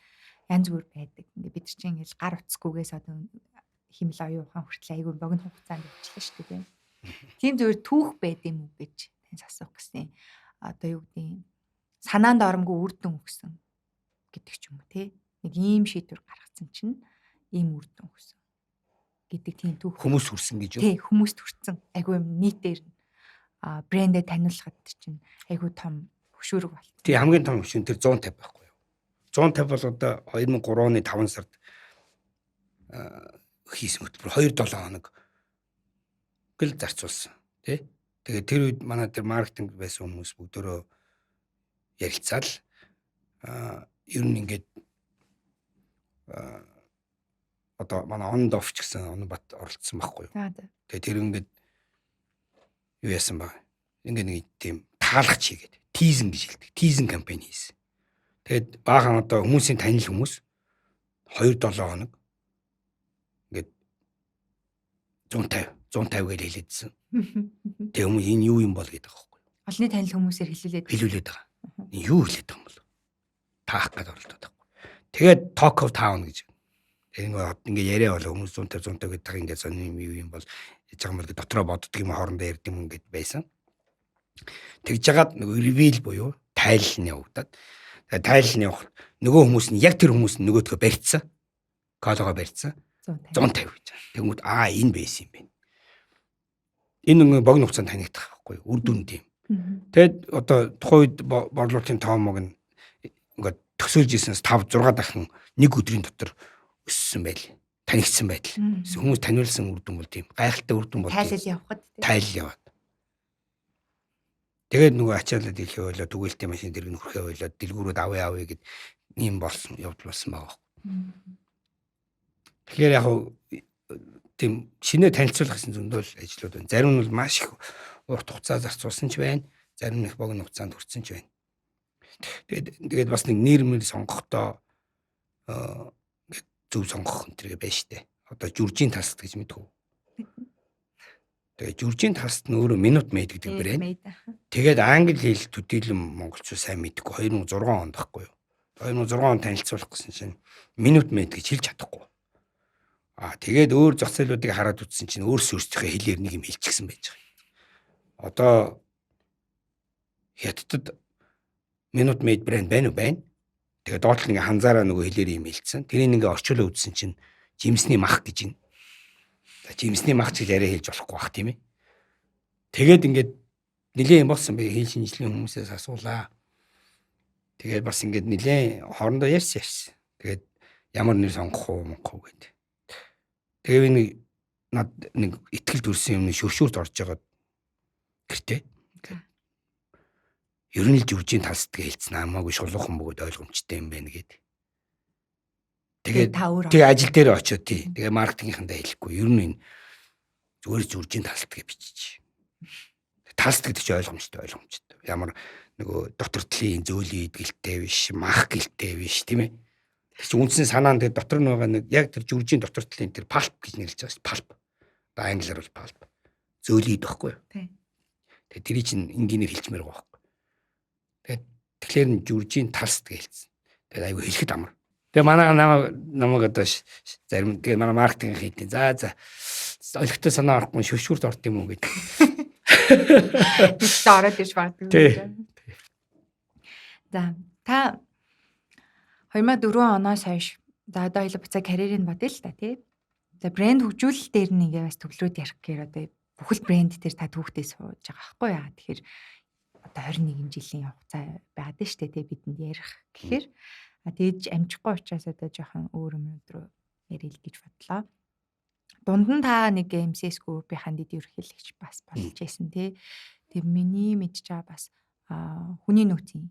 янз бүр байдаг. Ингээд бид нар чинь ингээд гар утасгүйгээс одоо химэл оюун ухаан хүртэл айгүй богино хугацаанд явчихлаа шүү дээ. Тийм зүгээр түүх байд юм уу гэж таньс асуух гэсэн. Одоо юу гэдгийг санаанд оромгүй үр дүн өгсөн гэдэг ч юм уу те. Нэг ийм шийдвэр гаргацсан чинь ийм үр дүн өгсөн гэдэг тийм түүх. Хүмүүс хүрсэн гэж юу? Тий, хүмүүст хүрсэн. Айгүй юм нийтээр брэндээ таниулахад чинь айгүй том хөшүүрэг болсон. Тий, хамгийн том хөшүүн тэр 150 байхгүй юу? 150 бол одоо 2003 оны 5 сард хийсэн хөтөлбөр 2-7 хоног гэл зарцуулсан тий. Тэгээд тэр үед манай тэр маркетинг байсан хүмүүс бүгдөө ярилцаад ер нь ингээд одоо манай on off ч гэсэн Онбат оролцсон байхгүй юу. Тэгээд тэр ингээд юу яасан ба ингээд нэг тийм таалгач хийгээд teasing гэж хэлдэг. Teasing кампань хийсэн. Тэгээд баахан одоо хүмүүсийн танил хүмүүс 2-7 хоног ингээд 150 150 гэж хэлээдсэн. Тэгээ хүмүүс энэ юу юм бол гэдэг байгаа байхгүй юу. Олонний танил хүмүүсээр хэлүүлээд хэлүүлээд байгаа. Энэ юу хэлээд байгаа юм бол? Таах гээд оролдоод байгаа. Тэгээд Talk of Town гэж. Тэр ингээ яриа болоо хүмүүс 150 150 гэдэг ингээ сонин юм юу юм бол яж байгаа юм бол дотроо боддөг юм, хоорондоо ярьд юм ингээд байсан. Тэгж жагаад нөгөө reveal буюу тайлал нь явагдаад, тэгээд тайлал нь явах нөгөө хүмүүс нь яг тэр хүмүүс нь нөгөөдгөө барьцсан. Колагоо барьцсан. 150 гэж. Тэнгүүд аа энэ байсан юм байна. Энэ нэг богино хугацаанд танигдах байхгүй юу? Үр дүн тийм. Тэгээд одоо тухайн үед борлуулалтын тоомог нь ингээд төсөөлж ирсэнээс 5 6 дахин нэг өдрийн дотор өссөн байл. Танигдсан байдал. Хүмүүс таниулсан үр дүн бол тийм. Гайхалтай үр дүн бол тайлал явахад тийм. Тайлал яваад. Тэгээд нөгөө ачаалал дэлхээ ойлоо, түгээлтийн машин дэрэг нөхрөхөө ойлоо, дэлгүүрүүд авъя авъя гэд Ийм болсон явдал болсон байгаа. Тэгэхээр яг тийм шинэ танилцуулах гэсэн зөндөл ажлууд байна. Зарим нь бол маш их урт хугацаа зарцуулсан ч байна. Зарим нь их богино хугацаанд хүрсэн ч байна. Тэгээд бас нэг нэр мэр сонгохдоо ингээд зөв сонгох энэ төргээ байна штэ. Одоо жүржийн талст гэж мэдэх үү? Тэгээд жүржийн талст нь өөрөө Minute Maid гэдэг брэнд. Тэгээд англи хэл төдийлөн монголчууд сайн мэдэхгүй 2006 онд байхгүй юу? 2006 он танилцуулах гэсэн чинь Minute Maid гэж хэлж чадахгүй. Аа тэгээд өөр зах зээлүүдийг хараад үзсэн чинь өөрсдөө өөрсдийнхээ хэлээр нэг юм хэлчихсэн байж байгаа. Одоо Хятадд Minute Maid брэнд байна уу? Байна. Тэгээд доотлол ингээ ханзаараа нөгөө хэлээр юм хэлсэн. Тэрийг ингээ орчуулаад үзсэн чинь жимсний мах гэж байна. За жимсний мах ч гэж арай хэлж болохгүй бах тийм ээ. Тэгээд ингээд нилээн юм болсон, би хэл шинжлэлийн хүмүүсээс асуулаа. Тэгээд бас ингээд нилээн хоорондоо ярьсан. Тэгээд ямар нэр сонгох уу, монгох уу гэдэг. Тэгээ би нэг над нэг итгэл төрсэн юм шөршүүрт орж байгаа гэртээ. Ер нь л жүржийн талстгээ хэлсэн амаагүй шулуухан бөгөөд ойлгомжтой юм байна гэд. Тэгээд тэгээ ажил дээр очиод тий. Тэгээ маркетингийнхандаа хэлэхгүй. Ер нь энэ зүгээр жүржийн талстгээ бичиж. Талст гэдэг чинь ойлгомжтой. Ямар нөгөө дотор талын зөөлөн идгэлтэй биш, мах гэлтэй биш тийм ээ. Тэр чинь үндсэн санаа нь тэр дотор нь байгаа нэг яг тэр жүржийн дотор талын тэр палп гэж нэрлэж байгаа шүү дээ. Палп. Одоо англиар бол палп. Зөөлөн ид байхгүй юу? Тийм. Тэгээ тэрий чинь энгийнээр хэлчмээр байгаа байхгүй. Тэгээд тэгэхээр нь жүржийн талст гэж хэлсэн. Тэгээд айгүй хэлэхэд амар. Тэгээ манай намайг одоо зарим тэгээ манай маркетинг хийдیں۔ За олигтой санаа орохгүй шөшүүрт орд юм уу гэдэг. Тэгтээ ороод ирж магадгүй. За та 2004 оноос хойш за одоо хоёул буцаа карьерийг бодъё л та тий. За брэнд хөгжүүлэлт дээр нь ингээ бас төвлөрөөд ярих гэхээр одоо бүхэл брэнд дээр та түүхтэй сууж байгаа байхгүй яа. Тэгэхээр одоо 21 жилийн хугацаа байгаад нь штэ тий бидэнд ярих гэхээр тэгж амжихгүй учраас одоо жоохон өөр өмнөд рүү ярил гэж бодлоо. Дунд нь та нэг MCS Group-ийн дэд ерөнхийлөгч бас болж байсан тий. Тэг миний мэдж байгаа бас хүний нөөцийн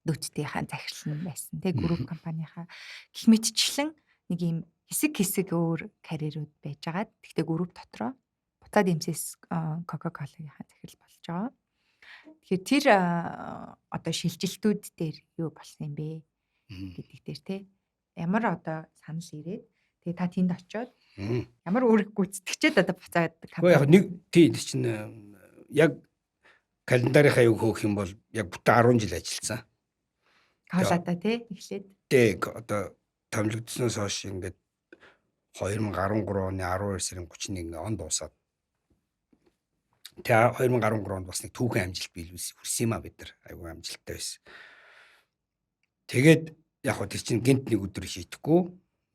нөөцтэйхаа захирал нь байсан тий групп компанийнхаа гэх мэтчлэн нэг юм хэсэг хэсэг өөр карьерүүд байж байгаад тэгтээ групп дотроо буцаад MCS Coca-Cola-гийн захирал болж байгаа. Тэгэхээр тэр одоо шилжилтүүд дээр юу болсон юм бэ гэдэг дээр тий ямар одоо санал ирээд тэгээ та тэнд очиод ямар үүрэг гүйцэтгэчээд одоо буцаад компани яг нэг тий чинь яг календарынхаа юу хөөх юм бол яг бүтэн 10 жил ажилласан. Коладаа тий эхлээд. Тий одоо томилогдсноос хойш ингээд 2013 оны 12 сарын 31-нд он дуусаад тэгээ 2013 онд бас нэг түүхэн амжилт биелүүлсэн хүрсэн юм а бид нар айгүй амжилттай байсан. Тэгээд яг хөө тэр чинь гинт нэг өдөр шийдэхгүй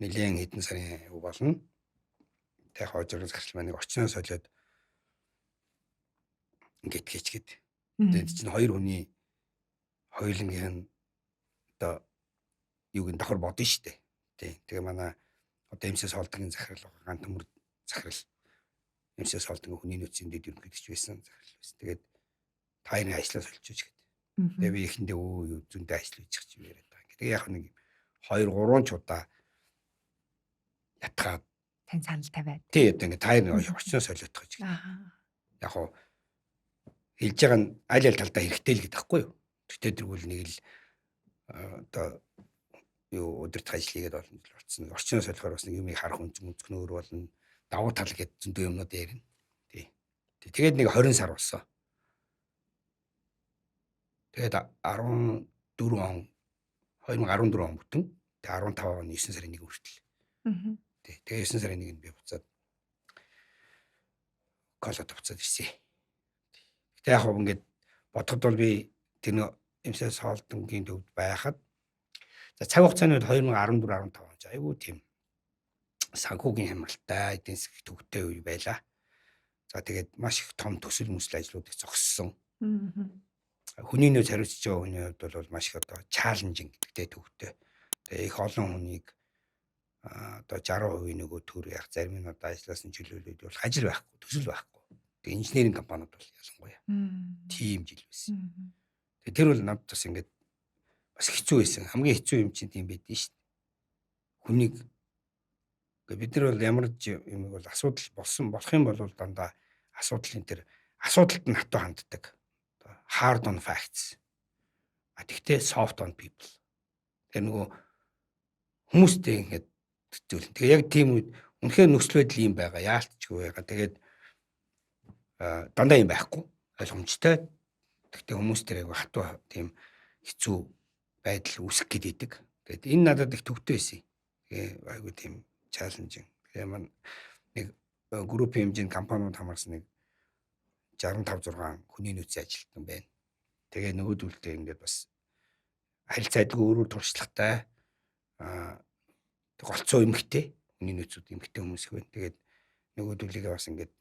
нэлээн хэдэн сарын юу болно. Тэг хожирон захирал маань нэг орчноо солиод ингээд хийчгээд. Тэгээд чинь хоёр хүний хоёулангийн нь одоо юуг нь давхар бодно шүү дээ. Тий. Тэгээ манай одоо MCS холдгийн захирал байгаа ган төмөр захирал MCS холдгийн хүний нөөцийн дэд ерөнхийлөгч байсан захирал байсан. Тэгээд та хоёрын ажлаа солиоч гээд. Тэгээ би эхэндээ өө юу зөндөө ажил хийж чи яриад байгаа. Тэгээ яг нэг 2 3 ч удаа ятгаад тань санал тавиад. Тий одоо ингээд та хоёрын орчноо солиодох гэж. Яг хуу хэлж байгаа нь аль аль талдаа хэрэгтэй л гэдэг байхгүй юу? Тэгтээ тэргүүл нэг л одоо юу удирдах ажил хийгээд олон жил болцсон. Орчноо солихоор бас нэг юмыг харах үнцгэн өөр болно. Давуу тал гэдэг зөндөө юмнууд ярина. Тий. Тэгээд нэг 20 сар болсон. Тэгээд 14 он 2014 он бүтэн. Тэгээд 15 оны 9 сарын 1 хүртэл. Тий. Тэгээд 9 сарын 1-нд би буцаад колод буцаад ирсэн. Гэтэ яг хөө ингээд бодоход бол би тэр нэг MCS холдонгийн төвд байхад за цаг хугацааны үед 2014 15 он айгүй тийм санхүүгийн хямралтай эдийн засгийн төвтэй үе байлаа. За тэгээд маш их том төсөл мөсөл ажлуудыг зогссон. Хүний нөөц хариуцж байгаа хүний хувьд бол маш их одоо чаленжинг гэдэгтэй төвтэй. Тэгээ их олон хүнийг одоо 60% нөгөө төр яг зарим нь одоо ажлаас нь чөлөөлөд бол ажил байхгүй, төсөл байхгүй. Тэгээ инженерийн компаниуд бол ялангуяа тийм жил байсан. Тэгээ тэр бол надад бас ингээд Бас хэцүү байсан. Хамгийн хэцүү юм чинь тийм байдэн шүү дээ. Хүнийг бид нар бол ямар ч юм бол асуудал болсон болох юм бол дандаа асуудлын тэр асуудалд нь хатуу ханддаг. Hard on facts. А тэгтээ soft on people. Тэгэхээр нөгөө хүмүүстэй ингээд зүйл. Тэгээ яг тийм үед үнэхээр нөхцөл байдал ийм байгаа. Яалтчгүй байгаа. Тэгээд дандаа юм байхгүй. Ойлгомжтой. Тэгтээ хүмүүс тэр айгу хатуу тийм хэцүү байдал үүсгэх гээд идэг. Тэгээд энэ надад их төвтэй байсан. Тэгээ айгу тийм challenging. Тэгээ маань нэг группийн хэмжээнд компаниуд хамаарсан нэг 65 6 хүний нөөцийн ажилтан байна. Тэгээ нөгөөдөлтэй ингээд бас харилцаа адилгүй өөрөөр туршлагатай голцоо эмхтэй хүний нөөцүүд эмхтэй хүмүүс их байна. Тэгээд нөгөөдөлийгээ бас ингээд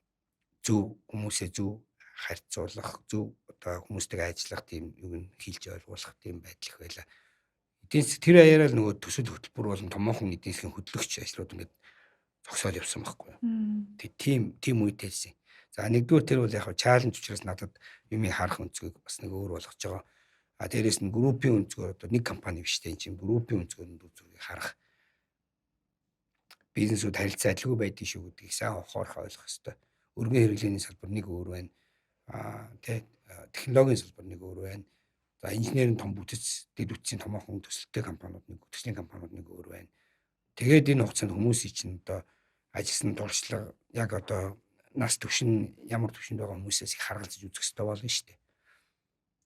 зөв хүмүүсээ зөв харьцуулах, зөв одоо хүмүүстэйг ажиллах тийм юу н хэлж ойлгуулах тийм байдал их байлаа. Эдийн засаг тэр аяараа л нөгөө төсөл хөтөлбөр болон томоохон эдийн засгийн хөдлөгч ажлууд ингээд зогсоод явсан байхгүй юу. Тэг тийм үедээсэн. За нэгдүгээр тэр бол яг challenge учраас надад юмыг харах өнцгийг бас нэг өөр болгож байгаа. А дээрэс нь группийн өнцгөр одоо нэг компани биш дээ, энэ чинь группийн өнцгөр нь зүрхийг харах бизнесүүд харилцаа адилгүй байдгийг шүү гэдгийг сайн ухаарах ойлгох хэрэгтэй. Өргөн хэрэглээний салбар нэг өөр байна. А тэ технологийн салбар нэг өөр байна. За инженерийн том бүтэц, дэд бүтцийн томоохон төсөлтэй компаниуд нэг, төслийн компаниуд нэг өөр байна. Тэгээд энэ хугацаанд хүмүүсийн чинь одоо ажилласан туршлага яг одоо нас түвшин ямар түвшинд байгаа хүмүүсээс их харгалзаж үзэх хэрэгтэй болно шүү дээ.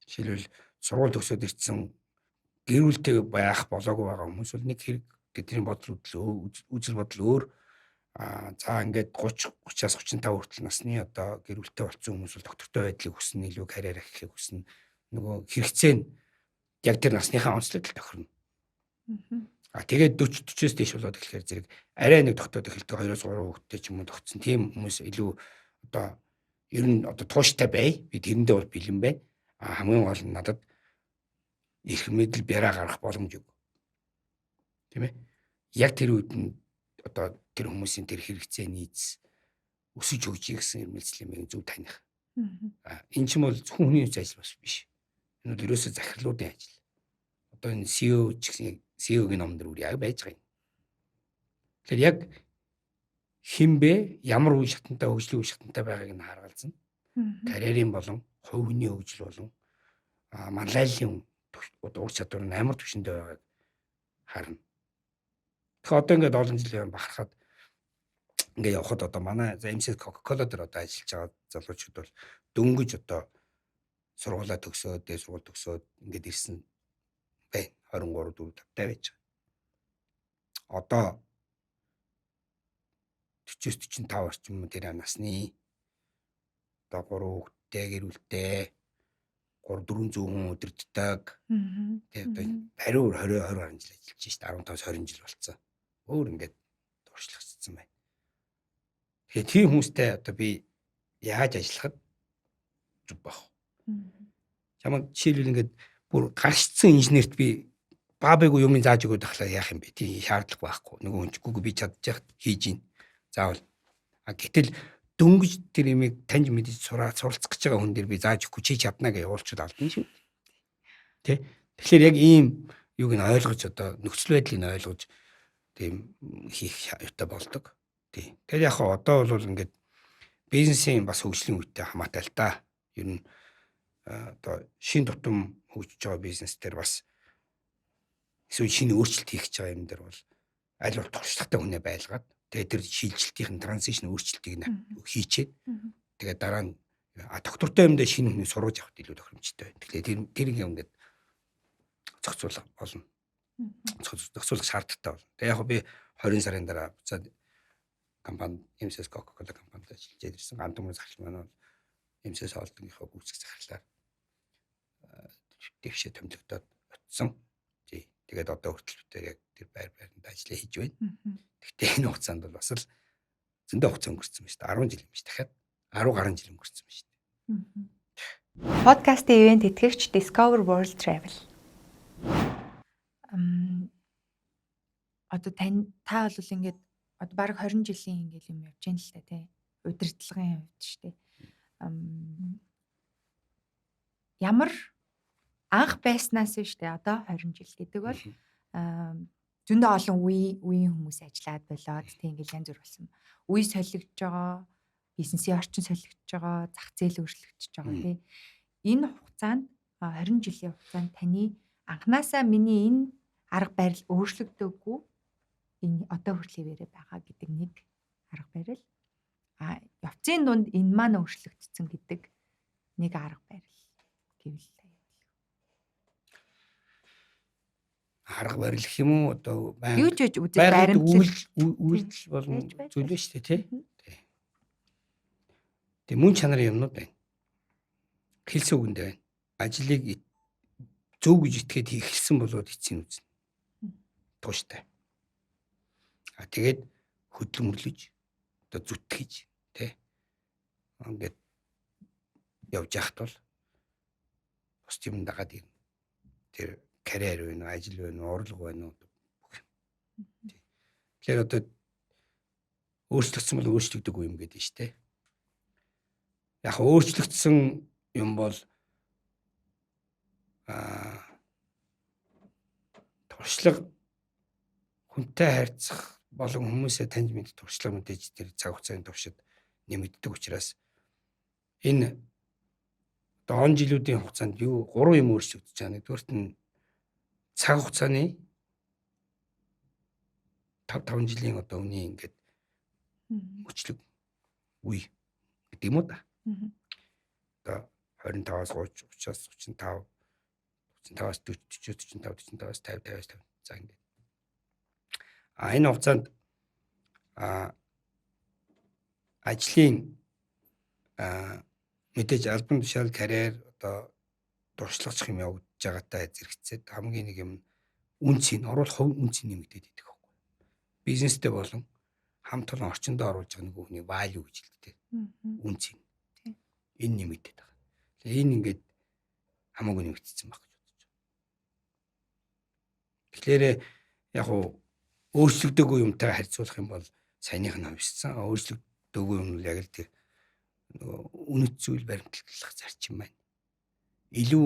Жишээлбэл сургууль төгсөөд ирсэн гэр бүлтэй байх болоогүй байгаа хүмүүс бол нэг хэрэг, тэдний бодол үзэл бодол өөр. А за ингээд 30 30-аас 35 хүртэл насны одоо гэр бүлтэй болсон хүмүүс бол доктортой байдлыг хүснэ, илүү карьер ахихыг хүснэ. Нөгөө хэрэгцээ нь яг тэр насныхаа онцлогд л тохирно. А тэгээд 40 40-оос дээш болоод эхлэхээр зэрэг арай нэг тогтоод эхэлдэг, 2-оос 3 хүүхэдтэй ч юм уу тогтсон тийм хүмүүс илүү одоо ер нь одоо тууштай бай. Би тэрэндээ бол бэлэн байна. А хамгийн гол нь надад эрх мэдэл бяраа гаргах боломж өг. Тийм ээ? Яг тэр үед нь одоо тэр хүмүүсийн тэр хэрэгцээ нийц өсөж хөгжих гэсэн эрмэлзлийн зөв таних. А энэ ч юм бол зөвхөн хүний нөөц ажил бас биш. Энэ бол ерөөсөө захирлуудын ажил. Одоо энэ CEO ч гэсэн CEO-гийн номон дээр үр яг байж байгаа юм. Тэгэхээр яг хэн бэ, ямар үе шатантай хөгжлийн үе шатантай байгааг нь харгалзана. Карьерийн болон хувь хүний хөгжил болон манлайллын ур чадвар нь амар түвшиндээ байгааг харна. Тэгэхээр одоо ингээд олон жил юм бахархаад ингээд явхад одоо манай за MCS Coca-Cola дээр одоо ажиллаж байгаа залуучууд бол дөнгөж одоо сургуулаа төгсөөд, дээд сургууль төгсөөд ингээд ирсэн байна. 23 4 5 байж байгаа. Одоо 40-с 45 орчим тэр насны одоо 3 хүүхэдтэй, гэр бүлтэй 3 400 хүн удирддаг. Тэгээ одоо 20 20 20 гаруй жил ажиллаж шít 15-аас 20 жил болцсон. Өөр ингээд туршлагацсан байна. Тэгэхээр тийм хүмүүстэй одоо би яаж ажиллахад зүг байх вэ? Чамаг жишээлбэл ингээд бүр гарчсан инженерт би баабайгүй юм зааж өгөөд ахлаа яах юм бэ? Тийм шаардлага байхгүй. Нөгөө хүн чгүй би чадчих хийж гин. Заавал. А гэтэл дөнгөж тэр имийг таньж мэдэж суралцах гэж байгаа хүн дээр би зааж өгөхгүй чи чадна гэж явуулчихвал алдана шүү дээ. Тэ? Тэгэхээр яг ийм юуг нь ойлгож одоо нөхцөл байдлыг нь ойлгож тийм хийх юутай болдог. Тий. Тэгэхээр яг хаа одоо бол ингээд бизнесийн бас хөгжлийн үетэй хамаатай л та. Ер нь одоо шин тутам хөгжиж байгаа бизнес дээр бас эсвэл шинэ өөрчлөлт хийх гэж байгаа юм дээр бол аль бол туршлагатай хүнээ байлгаад тэгээ тэр шилжилтийн транзишн өөрчлөлтийг хийчээд тэгээ дараа нь доктортой юмдаа шинэ хүнийг сургаж авахд илүү тохиромжтой байна. Тэгэхээр тэр юм ингээд зохицуулах болно. Зохицуулах шаардлагатай болно. Тэгээ яг би 20 сарын дараа буцаад компани MCS Coca-Cola компанид ажиллаж ирсэн. Ганц төмөр захирал маань бол MCS Holding-ийнхаа гүйцэтгэх захирлаар дэвшээ томилогдоод очсон. Тий. Тэгээд одоо хүртэл бид яг тэр байр байранд ажиллаа хийж байна. Гэхдээ энэ хугацаанд бол бас л зөндөө хугацаа өнгөрцөн байна шүү дээ. 10 жил юм биш дахиад 10 гаруй жил өнгөрцөн байна шүү дээ. Подкастын ивент тэтгэгч Discover World Travel. Одоо та бол ингээд одоо бараг 20 жилийн ингээд юм явж байна л та тий. Удирдлагын хувьд шүү дээ. Ямар Анх байснаас биш үү одоо 20 жил гэдэг бол зөндөө олон үеийн хүмүүс ажиллаад болоод тийм ингээл янз бүр болсон. Үе солигдож байгаа, бизнесийн орчин солигдож байгаа, зах зээл өөрчлөгдөж байгаа тий. Энэ хугацаанд 20 жилийн хугацаанд таны анханасаа миний энэ арга барил өөрчлөгдөөгүй энэ одоо хүртэл ивэрэ байгаа гэдэг нэг арга барил. А явцын дунд энэ маань өөрчлөгдсөн гэдэг нэг арга барил гэвэл арга барил гэх юм уу одоо байнга юу ч үзэл баримтлал үйлдэл болон зүйл нь шүү дээ тий. Тэг мөн чанарын юмнууд байна. Хэлсэн үгэндээ байна. Ажлыг зөв гэж итгээд эхэлсэн болоод эцсийн үзнэ. Тууштай. А тэгээд хөдөлмөрлөж одоо зүтгэж тий. Ингээд явж яхад бол бус юм дагаад ирнэ. Тэр карьер байна уу, ажил байна уу, орлого байна уу бүх юм. Тэгэхээр одоо өөрчлөгдсөн бол өөрчлөгдөөгүй юм гэдэг нь шүү дээ. Яг өөрчлөгдсөн юм бол туршлага хүнтэй харьцах болон хүмүүсээ таньж мэдэх туршлага мэдээж тэр цаг хугацааны туршид нэмэгддэг учраас энэ одоо он жилүүдийн хугацаанд юу гурван юм өөрчлөгдөж байгаа. Нэгдүгээрт нь цаг хугацааны 5 жилийн одоо үний ингээд мөчлөг үе гэдэг юм уу да. Одоо 25-аас 30, 30-аас 35, 35-аас 40, 40-аас 45, 45-аас 50, 50-аас 50 за ингээд. А энэ хугацаанд ажлын мэдээж албан тушаал карьер одоо туршлагачих юм явагдаж байгаатай зэрэгцээд хамгийн нэг юм үнц нь оруулах хувь үнц нь нэмэгдээд идэх байхгүй. Бизнестэй болон хамт олон орчиндөө оруулж байгаа нэг хүний value гэж хэлдэг. Үнц нь. Энэ нэмэгдээд байгаа. Тэгэхээр энэ ингээд хамаагүй нэмэгдсэн байх гэж бодож байна. Тэгэхээр яг уу өөрчлөгдөөгүй юмтай харьцуулах юм бол саяных нь хувьссан. Өөрчлөгдөөгүй юм бол яг л тэр нөгөө үнэт зүйл баримтлах зарчим байна. Илүү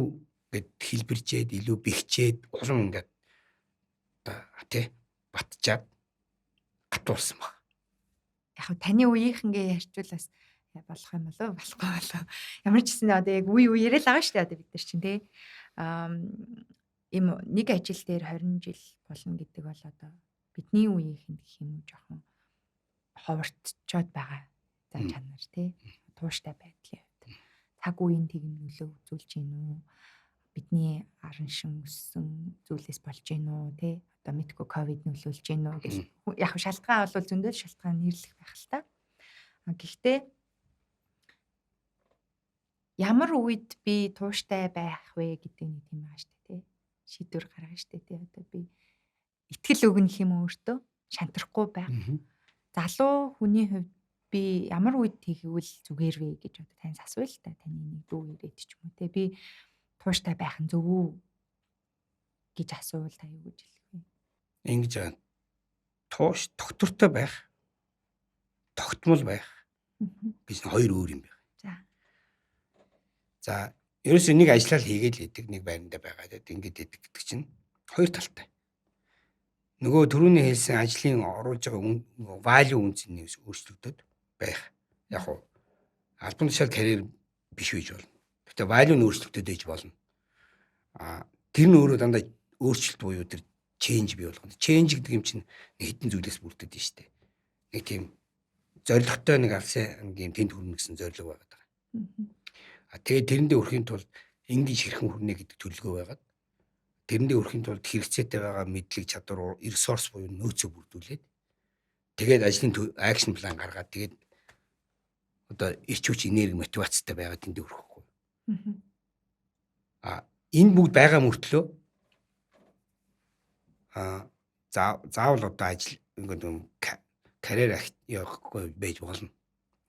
ингээд хэлбэрчээд, илүү бэхжээд улам ингээд тий батчаад гатуулсан баг. Яг таны үеийнхэнгээ ярьчвал бас болох юм болов болохгүй болов. Ямар ч гэсэн одоо яг үе үеэрээ л байгаа шүү дээ одоо бид нар чинь тий. Ийм нэг ажил дээр 20 жил болно гэдэг бол одоо бидний үеийнхэнд гэх юм уу жоохон ховортчоод байгаа зан чанар тий. Тууштай байдлын хувьд. Цаг үеийн тэгм нөлөө үзүүлж гин үү? Бидний араншин өссөн зүйлээс болж гин үү тий? Одоо мэдгүй ковид нөлөөлж гин үү гэх яг шалтгаан бол зөндөл шалтгаан нэрлэх байх л та. Гэхдээ ямар үед би тууштай байх вэ гэдэг нэг тийм байгаа шүү дээ тий. Шийдвэр гаргана шүү дээ тий. Одоо би итгэл өгнөх юм өөртөө шантрахгүй байх. Залуу хүний хувьд би ямар үед тэгвэл зүгээр вэ гэж одоо таньс асууя л та. Таны нэг дүү ирээд ч юм уу те. Би тууштай байх нь зөв үү гэж асуувал та юу гэж хэлэх вэ? Ингэж тууш тогтвортой байх, тогтмол байх гэж хоёр өөр юм байна. За. За, ерөөсөө нэг ажиллаа л хийгээд л идэг, нэг байрандаа байгаа гэдэг ингэж идэг гэдэг чинь хоёр талтай. Нөгөө түрүүний хэлсэн ажлын оруулж байгаа value үнц нь өөрчлөгдөд байх. Яг уу албан тушаал карьер биш байж болно. Гэхдээ value нь өөрчлөгдөд байж болно. А тэр нь өөрөө дандаа өөрчлөлт буюу тэр change бий болгоно. Change гэдэг юм чинь нэг хитэн зүйлээс бүрддэг нь шүү дээ. Нэг тийм зорилготой нэг алсын ангийн тэнд хүрнэ гэсэн зорилго байгаа даа. А тэгээд тэрэндээ хүрэхийн тулд ингэж хэрхэн хүрнэ гэдэг төлөвлөгөө байгаад тэрэндээ хүрэхийн тулд хэрэгцээтэй байгаа мэдлэг чадвар ресурс буюу нөөцөө бүрдүүлээд тэгээд ажлын action plan гаргаад тэгээд одоо эрч хүч энерги мотивацтай байгаа тэндээ хүрэх байхгүй. А энэ бүгд байгаа мөртлөө заавал одоо ажил ингээд карьер явахгүй байж болно.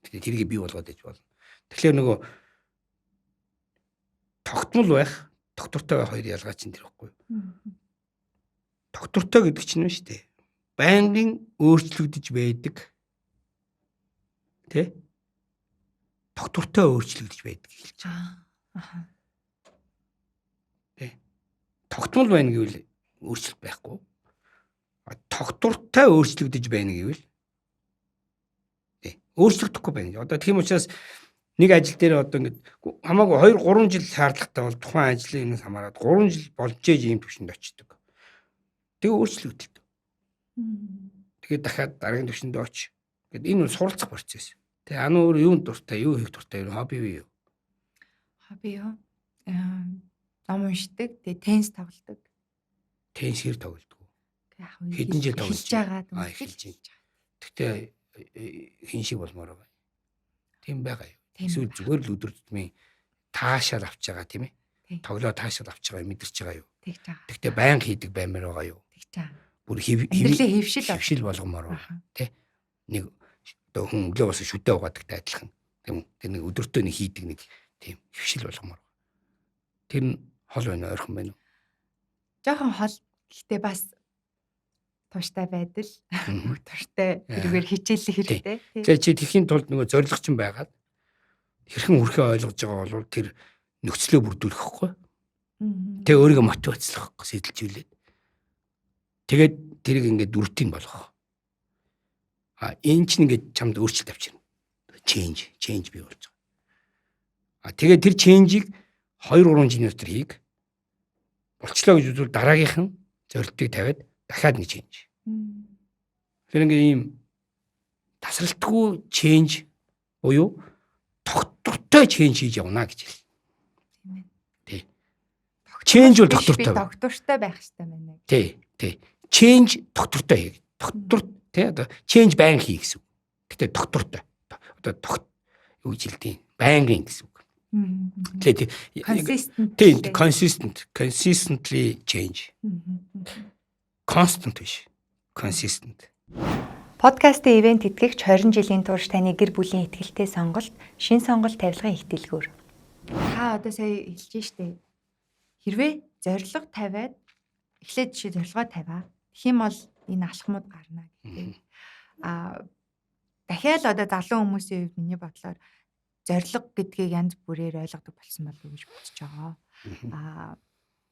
Тэгэхээр тэрийг бий болгоод байж болно. Тэгэхээр нөгөө тогтмол байх, тогтвортой байх хоёр ялгаа чинь тэр байхгүй юу? Тогтвортой гэдэг чинь нь шүү дээ. Байнгын өөрчлөгдөж байдаг. Тэ? Тогтвортой өөрчлөгдөж байдаг гэж хэлж байгаа. Аха. Тэ. Тогтмол байна гэвэл өөрчлөлт байхгүй. Тогтвортой өөрчлөгдөж байна гэвэл тий, өөрчлөгдөхгүй байна. Одоо тийм учраас нэг ажил дээр одоо ингээд хамаагүй 2 3 жил шаардлагатай бол тухайн ажлын юмнаас хамаарат 3 жил болж ээж ийм төвшөнд очдог. Тэгээ өөрчлөгдөлт. Тэгээд дахиад дараагийн төвшөнд оч. Гэт энэ бол суралцах процесс. Тэгээ ана өөр юунд дуртай, юу хийх дуртай, хобби юу? Хобби юу? Ном уншдаг, тэгээ теннис тоглодог. Теннис хэр тоглодог? Яг Хэдэн жил тоглож байгаа. Эхэлж байна. Гэхдээ хин шиг болмоор байгаа. Тийм байгаа юу? Эсвэл зүгээр л өдөр тутмын таашаал авч байгаа тийм ээ? Тоглоо таашаал авч байгаа мэдэрч байгаа юу? Гэхдээ байнга хийдэг баймаар байгаа юу? Тэгж байгаа. Бүр хэвшил болгомоор байгаа тий? Нэг одоо хүн өглөө бас шүдэ угаадагтай адилхан тийм үү? Тэр нэг өдөртөө нэг хийдэг нэг тийм хэвшил болгомоор. Тэр нь хол байна уу, ойрхон байна уу? Жохон хол, гэхдээ бас тууштай байдал, дуртай тэргээр хичээллэх хэрэгтэй. Тэгээ чи тэхийн тулд нөгөө зорилго чинь байгаад хэрхэн хүрхээ ойлгож байгаа бол тэр нөхцлөө бүрдүүлэх хөхгүй. Тэгээ өөрийгөө мотивацлах хөхгүй, сэтэлжүүлээд. Тэгээд тэрийг ингээд рутин болгох. А энэ чинь ингээд чамд өөрчлөлт авчирна. Change бий болж байгаа. А тэгээд тэр change-ийг 2-3 жилийн дотор хийг. Болчлоо гэж үзвэл дараагийнх нь зорилтыг тавиад дахиад нэг change. Тэр ингээд ийм тасралтгүй change буюу тогтвортой change хийж явна гэж хэлнэ. Тийм ээ. Тий. Change бол тогтвортой. Тогтвортой байх хэрэгтэй байна. Тий, тий. Change тогтвортой хий. Тогтвор тий одоо change байнга хий гэсэн үг. Гэтэ тогтвортой. Одоо юу гэж хэлдэг юм? Байнгын гэсэн үг. Тэгээ consistent. Тий, consistent, consistently change. Constant биш. Consistent. Подкастын ивент тэтгэгч 20 жилийн турш таны гэр бүлийн ихтгэлтэй сонголт, шин сонголт тавилгын их дэлгүүр. Та одоо сая хэлж штэ. Хэрвээ зорилго тавиад эхлээд жишээ зорилгоо тавиа. Тэгэх юм бол энэ алхмууд гарна гэдэг. Аа дахиад одоо залуу хүмүүсийн хувьд миний бодлоор зорилго гэдгийг янз бүрээр ойлгодог болсон болов уу гэж бодож байгаа. Аа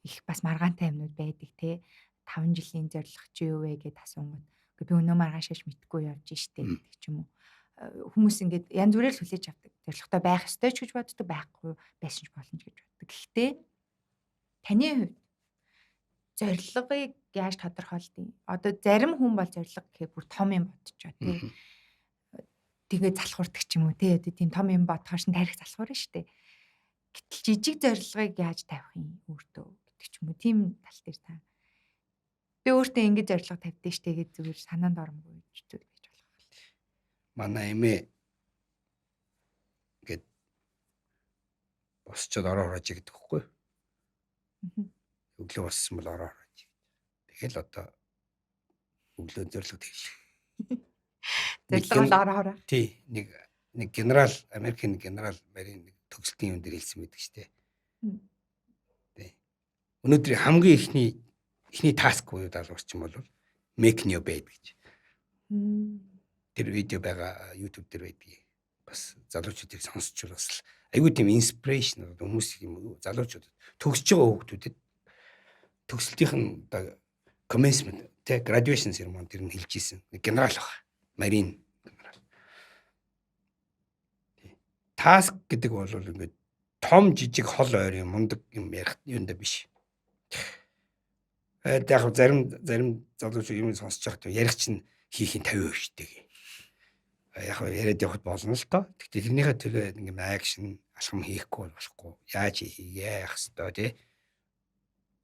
их бас маргаантай юмнууд байдаг те. 5 жилийн зорилго чи юу вэ гэдээ асуунгууд би өнөө маргааш мэдгүй явж штэ гэдэг ч юм уу. Хүмүүс ингээд янз бүрээр л хүлээж авдаг. Зорилготой байх ёстой ч гэж боддог, байхгүй байсан ч болно ч гэж боддог. Гэхдээ таны хувьд зорилгыг яаж тодорхойлдیں۔ Одоо зарим хүн бол зорилго гэхээр бүр том юм бодчихоо тий. Тэгээ залхуурдаг ч юм уу тий. Одоо тийм том юм бодохоор шин тарих залхуурна штэ. Гэтэл жижиг зорилгыг яаж тавих юм өөртөө гэдэг ч юм уу. Тийм тал дээр та би өөртөө ингэж зорилго тавьдээ штэ гэж зүгээр санаанд оромгүй зүйл байж болох. Манай эмээ ингээд босчоод ороо хурааж гэдэг хөхгүй. Өглөө боссон бол ороо хурааж. Тэгэл одоо өглөө зорилго тэгш. Зорилго бол ороо хураа. Тий, нэг генерал, Америкийн генерал Марин нэг төгсөлтийн юм дээр хэлсэн байдаг штэ. Тий. Өнөөдөр хамгийн эхний task буюу даалгавар чинь бол make new bed гэж. Тэр видео байгаа YouTube дээр байдгийг. Бас залуучуудыг сонсчвол бас айгүй тийм inspiration хүмүүс юм залуучууд төгсөж байгаа хүүхдүүдэд төгсөлтийнх нь одоо commencement тэ graduation ceremony тэр нь хэлж исэн. Нэг генерал баг. Marine генерал. Task гэдэг бол ингээд том жижиг хол ойр юм мундаг юм ярих юунда биш. Яг зарим залуучууд юм сонсож байхад ярих чинь хийхийн 50% штэ. Яг яриад явахд болно л доо. Гэхдээ тэрнийхээ төлөө ингээм action алхам хийхгүй бол болохгүй. Яаж хийе яах ёстой тий.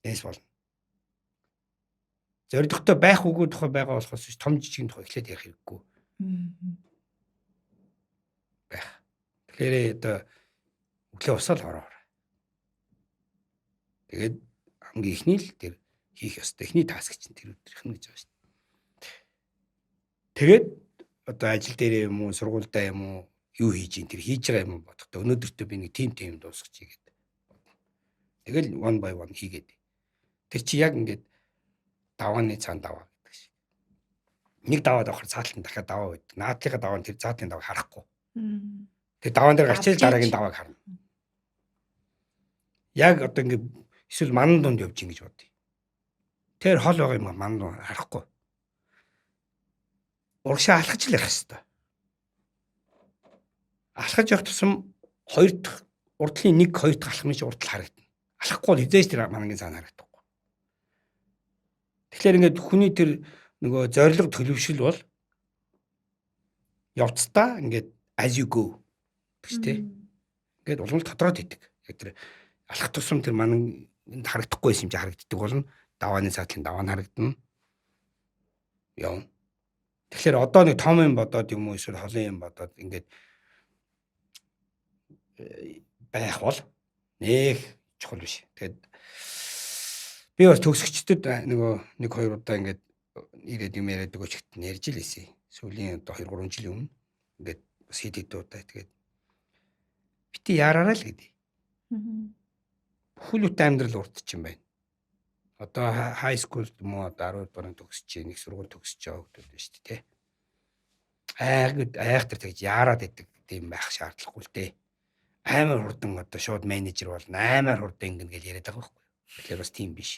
Тэс болно. Зорилготой байх үгүй тухай байгаа болохоос биш том жижигэн тухай эхлээд ярих хэрэггүй. Байх. Тэгэхээр одоо өглөө босоод хороо. Тэгээд хамгийн эхний л тэр хийх ёстой. Эхний task чинь тэр өдрийнх нь гэж байгаа шүү дээ. Тэгээд одоо ажил дээр юм уу, сургуульдаа юм уу, юу хийж ийн тэр хийж байгаа юм бодохдоо өнөөдөртөө би нэг тим дуусгачих гээд. Тэгэл one by one хийгээд. Тэр чи яг ингээд давааны цаана даваа гэдэг шиг. Нэг даваад авахар цаатал нь дахиад даваа байдаг. Наадлынхаа даваа нь тэр цаатлын давааг харахгүй. Тэр даваан дээр гарч ил дараагийн давааг харна. Яг одоо ингээд эсвэл манан дунд явж ин гэж бодъё. Тэр хол байгаа юм манд харахгүй. Урагшаа алхаж л явах хэвээр. Алхаж явах тусам хоёр дахь урдлын 1 2 дахь алхам чинь урдл харагдана. Алхахгүй бол хизээж тэр манангийн цаана харагдахгүй. Тэгэхээр ингээд хүний тэр нөгөө зорилго төлөвшил бол явцдаа ингээд as you go гэж тэ. Ингээд улам л тодроод идэг. Яг тэр алхах тусам тэр манан энд харагдахгүй байсан юм чи харагддаг болно. Давааны цаатлын даваа нь харагдана. Явна. Тэгэхээр одоо нэг том юм бодоод юм уу эсвэл холын юм бодоод ингээд байх бол нэх чухал биш. Тэгээд би бас төгсөгчдөд нөгөө нэг хоёр удаа ингээд ирээд юм яриад өгөөч гэт ярьж л байсан. Сүүлийн одоо 2 3 жилийн өмнө ингээд бас хэд хэд удаа тэгээд бити яараарай л гэдэг. Бүхэл бүтэн амьдрал урт чинь байна. Одоо high school юм уу одоо 10 дугаар төгсөж чинь их сургууль төгсөж байгаа хүмүүс байна шүү дээ, тэ. Айг айхтар тэгж яарад идэг тийм байх шаардлагагүй л дээ. Амар хурдан одоо шууд менежер болно, амар хурдан ингэнэ гэж яриад байгаа байхгүй юу. Тэгэхээр бас тийм биш.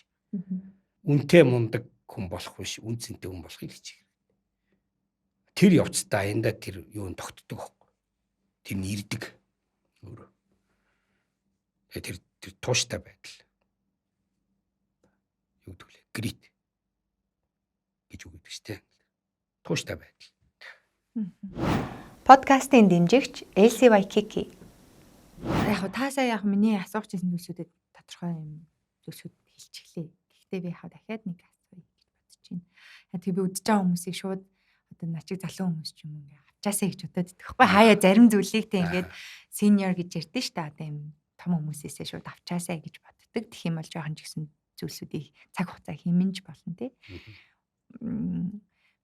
Үнтэй мундаг хүн болох биш, үн цэнтэй хүн болохыг хичээх. Тэр явцдаа аяндаа тэр юу тогтдог байхгүй. Тэр нь ирдэг өөрөө. Тэгээ тэр тууштай байдал. Юу гэдэг лээ? Grit гэж үг гэдэг шүү дээ. Тууштай байдал. Подкастын дэмжигч LC Waikiki. Яг та сая яг миний асуух гэсэн зүйлсүүдэд тодорхой юм зүйлсүүд хэлчихлээ. Гэхдээ би яг дахиад нэг асууя гэж бодож байна. Яг тэг би үдэж байгаа хүмүүсийг шууд одоо начиг залуу хүмүүс ч юм уу ингээ авчаасаа гэж бодоод идэх байхгүй. Хаяа зарим зүйлийг тэг ингээд senior гэж ярьдэн шүү дээ. Одоо юм том хүмүүсээсээ шууд авчаасаа гэж боддог. Тэгэх юм бол жоохон ч гэсэн зүйлсүүдийг цаг хугацаа хэмнэж болно тий.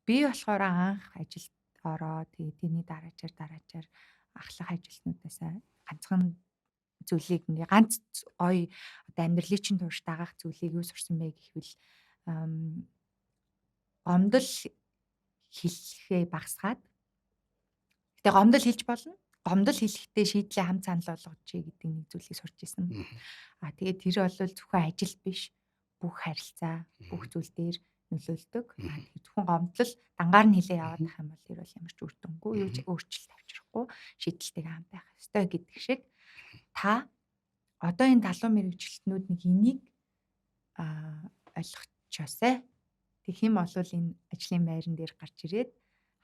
Би болохоор анх ажилд ороо тэгээ тэрний дараачаар ахлах ажилтнуудаасаа ганцхан зүйлийг ингээ ганц гоё одоо амьдралын чинь турш дагаах зүйлийг юу сурсан бэ гэхвэл гомдол хэлэхээ багасгаад. Гэтэ гомдол хэлж болно. Гомдол хэлэхдээ шийдлээ хамт санал болгож гэдэг нэг зүйлийг сурч ирсэн. А тэгээд тэр бол зөвхөн ажил биш, бүх харилцаа, бүх зүйл дээр нөлөөлдөг. А тэгэхээр зөвхөн гомдол дангаар нь хэлээ яваад байх юм бол тэр бол ямар ч үр дүнгүй, юу ч өөрчлөлт авчрахгүй, шийдэлтэйгээ хамт байх ёстой гэдэг шиг та одоо энэ залуу мэрэгжилтнүүд нэг энийг ойлгочоосай. Тэгэх юм бол энэ ажлын байран дээр гарч ирээд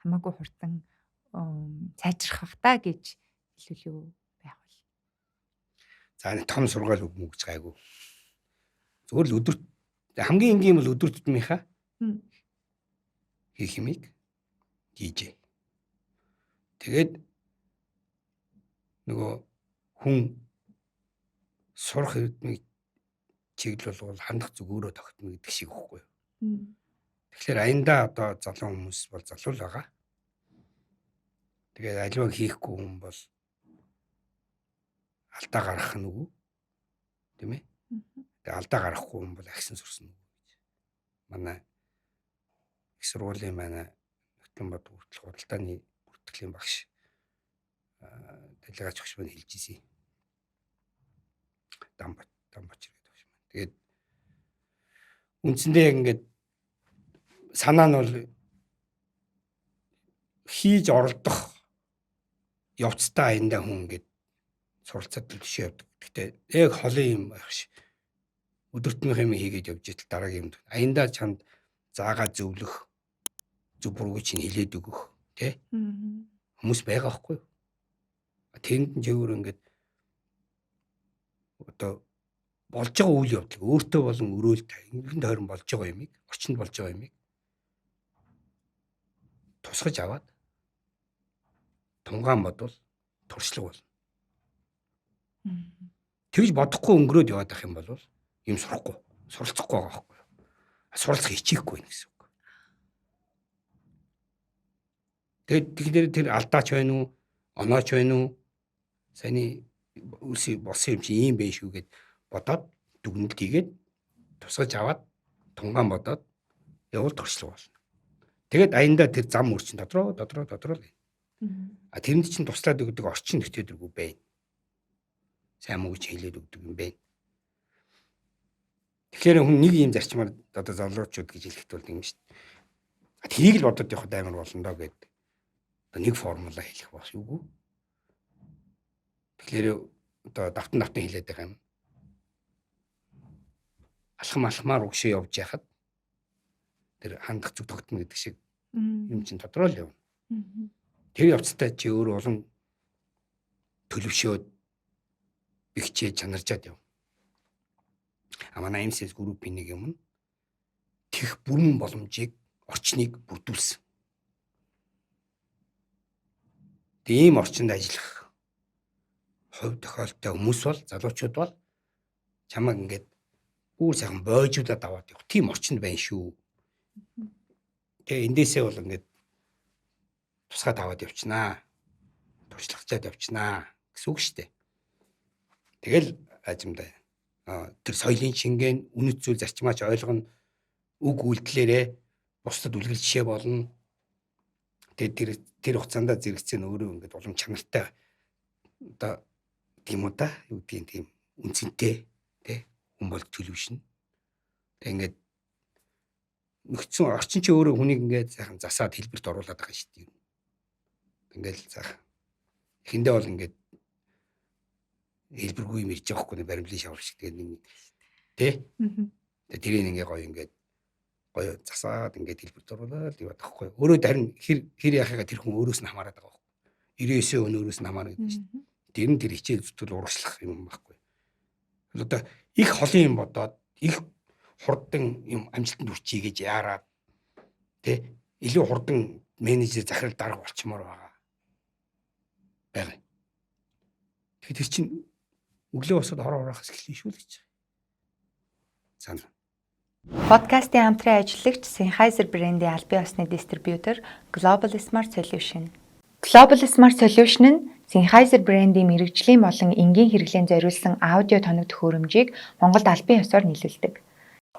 хамаагүй хурдан сайжрах бах та гэж хэлвэл юу байх вэ? За нэг том сургаал үг мөгж гайгүй. Зүгээр л өдөрт хамгийн энгийн бол өдөр тутмынхаа хийх юмыг хийжээ. Тэгээд нөгөө хүн сурах эрдмийг чиглэл бол хандах зүг өөрөө тогтно гэдэг шиг үхгүй юу. Тэгэхээр аяндаа одоо залуу хүмүүс бол залуу л байгаа. Тэгээд аливаа хийхгүй хүн бол алдаа гаргах нь үгүй. Тийм ээ? Тэгээд алдаа гаргахгүй хүн бол агсан сурсан үгүй гэж. Манай их сургуулийн манай Нөтлөн бод хүртэл худалдааны бүртгэлийн багш делегаач багш маань хэлж ирсэн. Дамбач гэдэг багш маань. Тэгээд үндсэндээ яг ингээд санаа нь бол хийж оролдох явцдаа аяндаа хүн ингээд суралцаад төшөө явдаг. Гэхдээ яг холын юм байх ш. Өдөртмийнх юм хийгээд явж итэл дараагийн юм. Аяндаа чамд заагаа зөвлөх, зөв бурууг чинь хилээд өгөх, тэ? Хүмүүс байгаа байхгүй юу? Тэнд нь чигээр ингээд одоо болж байгаа үйл явдлыг өөртөө болон өрөөлт ингэн тойрон болж байгаа юмыг, орчинд болж байгаа юмыг тусгаж аваад тунгаан бодвол туршлага болно. Тэгж бодохгүй өнгөрөөд яваад байх юм бол юм сурахгүй, суралцахгүй байгаа байхгүй юу? Суралцах хичээхгүй байх гэсэн үг. Тэгээд тэгэхээр тэр алдаач байна уу, онооч байна уу? Саяны үлсий болсон юм чи ийм байх шүү гэд бодоод дүгнэлт хийгээд тусгаж аваад тунгаан бодоод явуул туршлага болно. Тэгээд аяндаа тэр зам үр чинь дотроо л. А тэрэнд чинь туслаад өгдөг орчин нөхцөл байна. Сайн муу гэж хэлээд өгдөг юм байна. Тэгэхээр хүн нэг юм зарчмаар одоо залуучууд гэж хэлэхэд бол юм шүү дээ. Тэрийг л бодод явахад амар болно доо гэдэг. Одоо нэг формула хэлэх бас юугүй. Тэгэхээр одоо давтан давтан хэлээд байгаа юм. Алхам алхмаар угшаа явж яхад тэр хандах зүг тогтно гэдэг шиг юм чинь тодорхой л явна. Тэр явцтай чи өөр улам төлөвшөөд бэхжээ чанарчаад яв. А манай MCS группийн нэг юм нь тех бүрэн боломжийг орчныг бүрдүүлсэн. Тэгээ ийм орчинд ажиллах хувь тохиолдолтой хүмүүс бол залуучууд бол чамайг ингээд бүр сайхан бойжуудаад аваад явах тийм орчинд байна шүү. Тэгээ эндээсээ бол ингээд тусгаад аваад явчихнаа. Туршлагачаад явчихнаа гэсэн үг шүү дээ. Тэгэл ажимдаа тэр соёлын шингэн үнэт зүйл зарчмаач ойлгоно, үг үйлдэлээрээ бусдад үлгэр жишээ болно. Тэгээд тэр хугацаанд зэрэгцээ нь өөрөө ингээд улам чанартай одоо тийм үү да юу гэдгийг тийм үнцэнтэй тий хүн бол төлөвшнө. Тэгээд ингээд нөхцөн орчин чи өөрөө хүнийг ингээд сайхан засаад хэлбэрт оруулаад байгаа шүү дээ. Ингээл заах. Эхэндээ бол ингээд хэлбэргүй юм ирж байгаа хгүй баримлын шавар шиг тэгээд нэг тий. Тэгээд тэрийг ингээ гоё ингээд гоё засаад ингээд хэлбэрт оруулаад яваад байгаа хгүй. Өөрөө харин хэр яхаага тэр хүн өөрөөс нь хамаарат байгаа байхгүй. 99 өн өөрөөс нь хамаарна гэдэг шүү дээ. Тэр нь тэр хичээл зүтгэл урагшлах юм байхгүй. Одоо их холын юм бодоод их хурдан юм амжилтанд хүрчий гэж яарад тий илүү хурдан менежер захирал дарга болчмоор байгаа. Тэгэхээр тэр чинь өглөө босоод хороо хураахаас эхэлнэ шүү л гэж. Цаана. Подкастын хамтран ажиллагч Sennheiser брендийн албан ёсны дистрибьютор Global Smart Solution. Global Smart Solution нь Sennheiser брендийн мэргэжлийн болон энгийн хэрэглээнд зориулсан аудио тоног төхөөрөмжийг Монголд албан ёсоор нийлүүлдэг.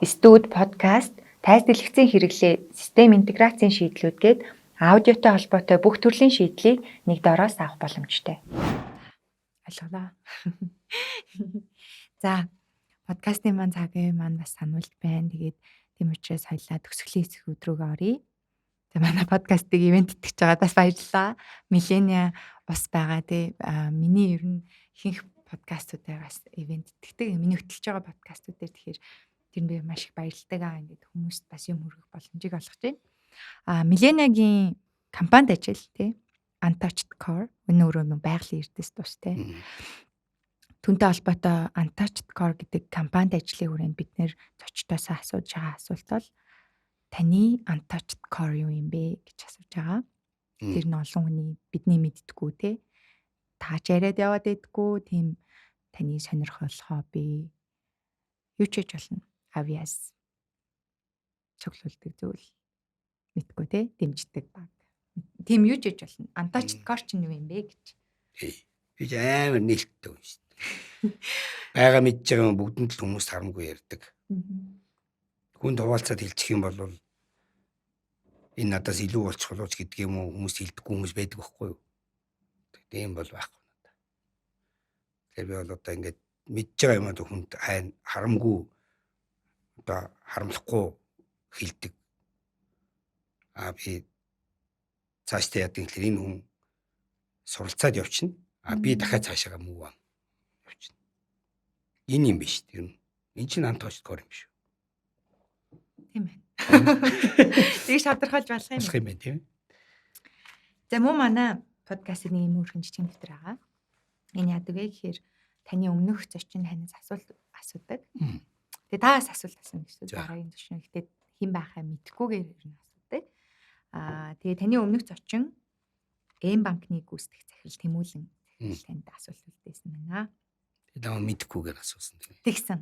Студ, подкаст, тайз дэлгэцийн хэрэглээ, систем интеграцийн шийдлүүд гээд аудиотой холбоотой бүх төрлийн шийдлийг нэг дороос авах боломжтой. Ойлголоо. За, подкастын маань цагийн маань бас сануулж байна. Тэгээд тийм учраас хоёлаа төгсгөлийн хэсэг өдрөөгөө оръё. За, манай подкастыг ивент итгэж байгаа бас баярлалаа. Миллениа ус байгаа тий. Миний ер нь ихэнх подкастуудаас ивент итгэдэг. Миний хөтлөж байгаа подкастууд дээр тэгэхээр тэр нь би маш их баярлалтай аа. Ингээд хүмүүст бас юм хүргэх боломжийг олгож байна. Миллениагийн компанид ажил тий. Untouched Core энэ өөрөө нөө байгалийн эрдэс тус тий. Түүнтэй холбоотой Untouched Core гэдэг компанид ажлын хүрээнд бид нэр зочдоос асууж байгаа асуулт бол таны Untouched Core юу юм бэ гэж асууж байгаа. Тэр нь олон хүний бидний мэддэггүй те. Та ч яриад яваад байдггүй тийм таны сонирхол хобби юу ч хийж болно. Авиас цуглуулдаг зүйл мэдгүй те дэмждэг баг. Тийм юу ч хийж болно. Untouched Core чинь юу юм бэ гэж. Би амар нээлттэй хүн шүү дээ. Бага мэдж байгаа юм бүгдэнд л хүмүүс харамгүй ярьдаг. Хүн хуваалцаад хэлчих юм бол энэ надаас илүү болчих болооч гэдэг юм уу хүмүүс хэлдэггүй хүмүүс байдаг байхгүй юу? Тийм бол байхгүй надад. Тэгэхээр би бол одоо ингээд мэдж байгаа юм аа хүнд харамгүй одоо харамлахгүй хэлдэг. А би цаашдаа яадаг гэхээр энэ хүн суралцаад явчихна. А би дахиад цаашаага move on явчихна. Энэ юм биш тэр нь. Энэ чинь untouched core юм биш. Тийм байна. Тэгж тодорхойлж болох юм. Болох юм байна тийм. За мөн манай подкастын нэг юм өөрхөн жижиг нэвтэр байгаа. Энэ яадаг вэ гэхээр таны өмнөх зочин танаас асуулт асуудаг. Тэгээ та бас асуулт асууна гэсэн дараагийн зочин. Гэхдээ хэн байхаа мэдэхгүйгээр ер нь асуудаг. Аа тэгээ таны өмнөх зочин М банкны гүйцэтгэх захирал Тэмүүлэн захирал танд асуулт үлдээсэн байна. Тэгээ намайг мэдэхгүйгээр асуусан тийм. Тэгсэн.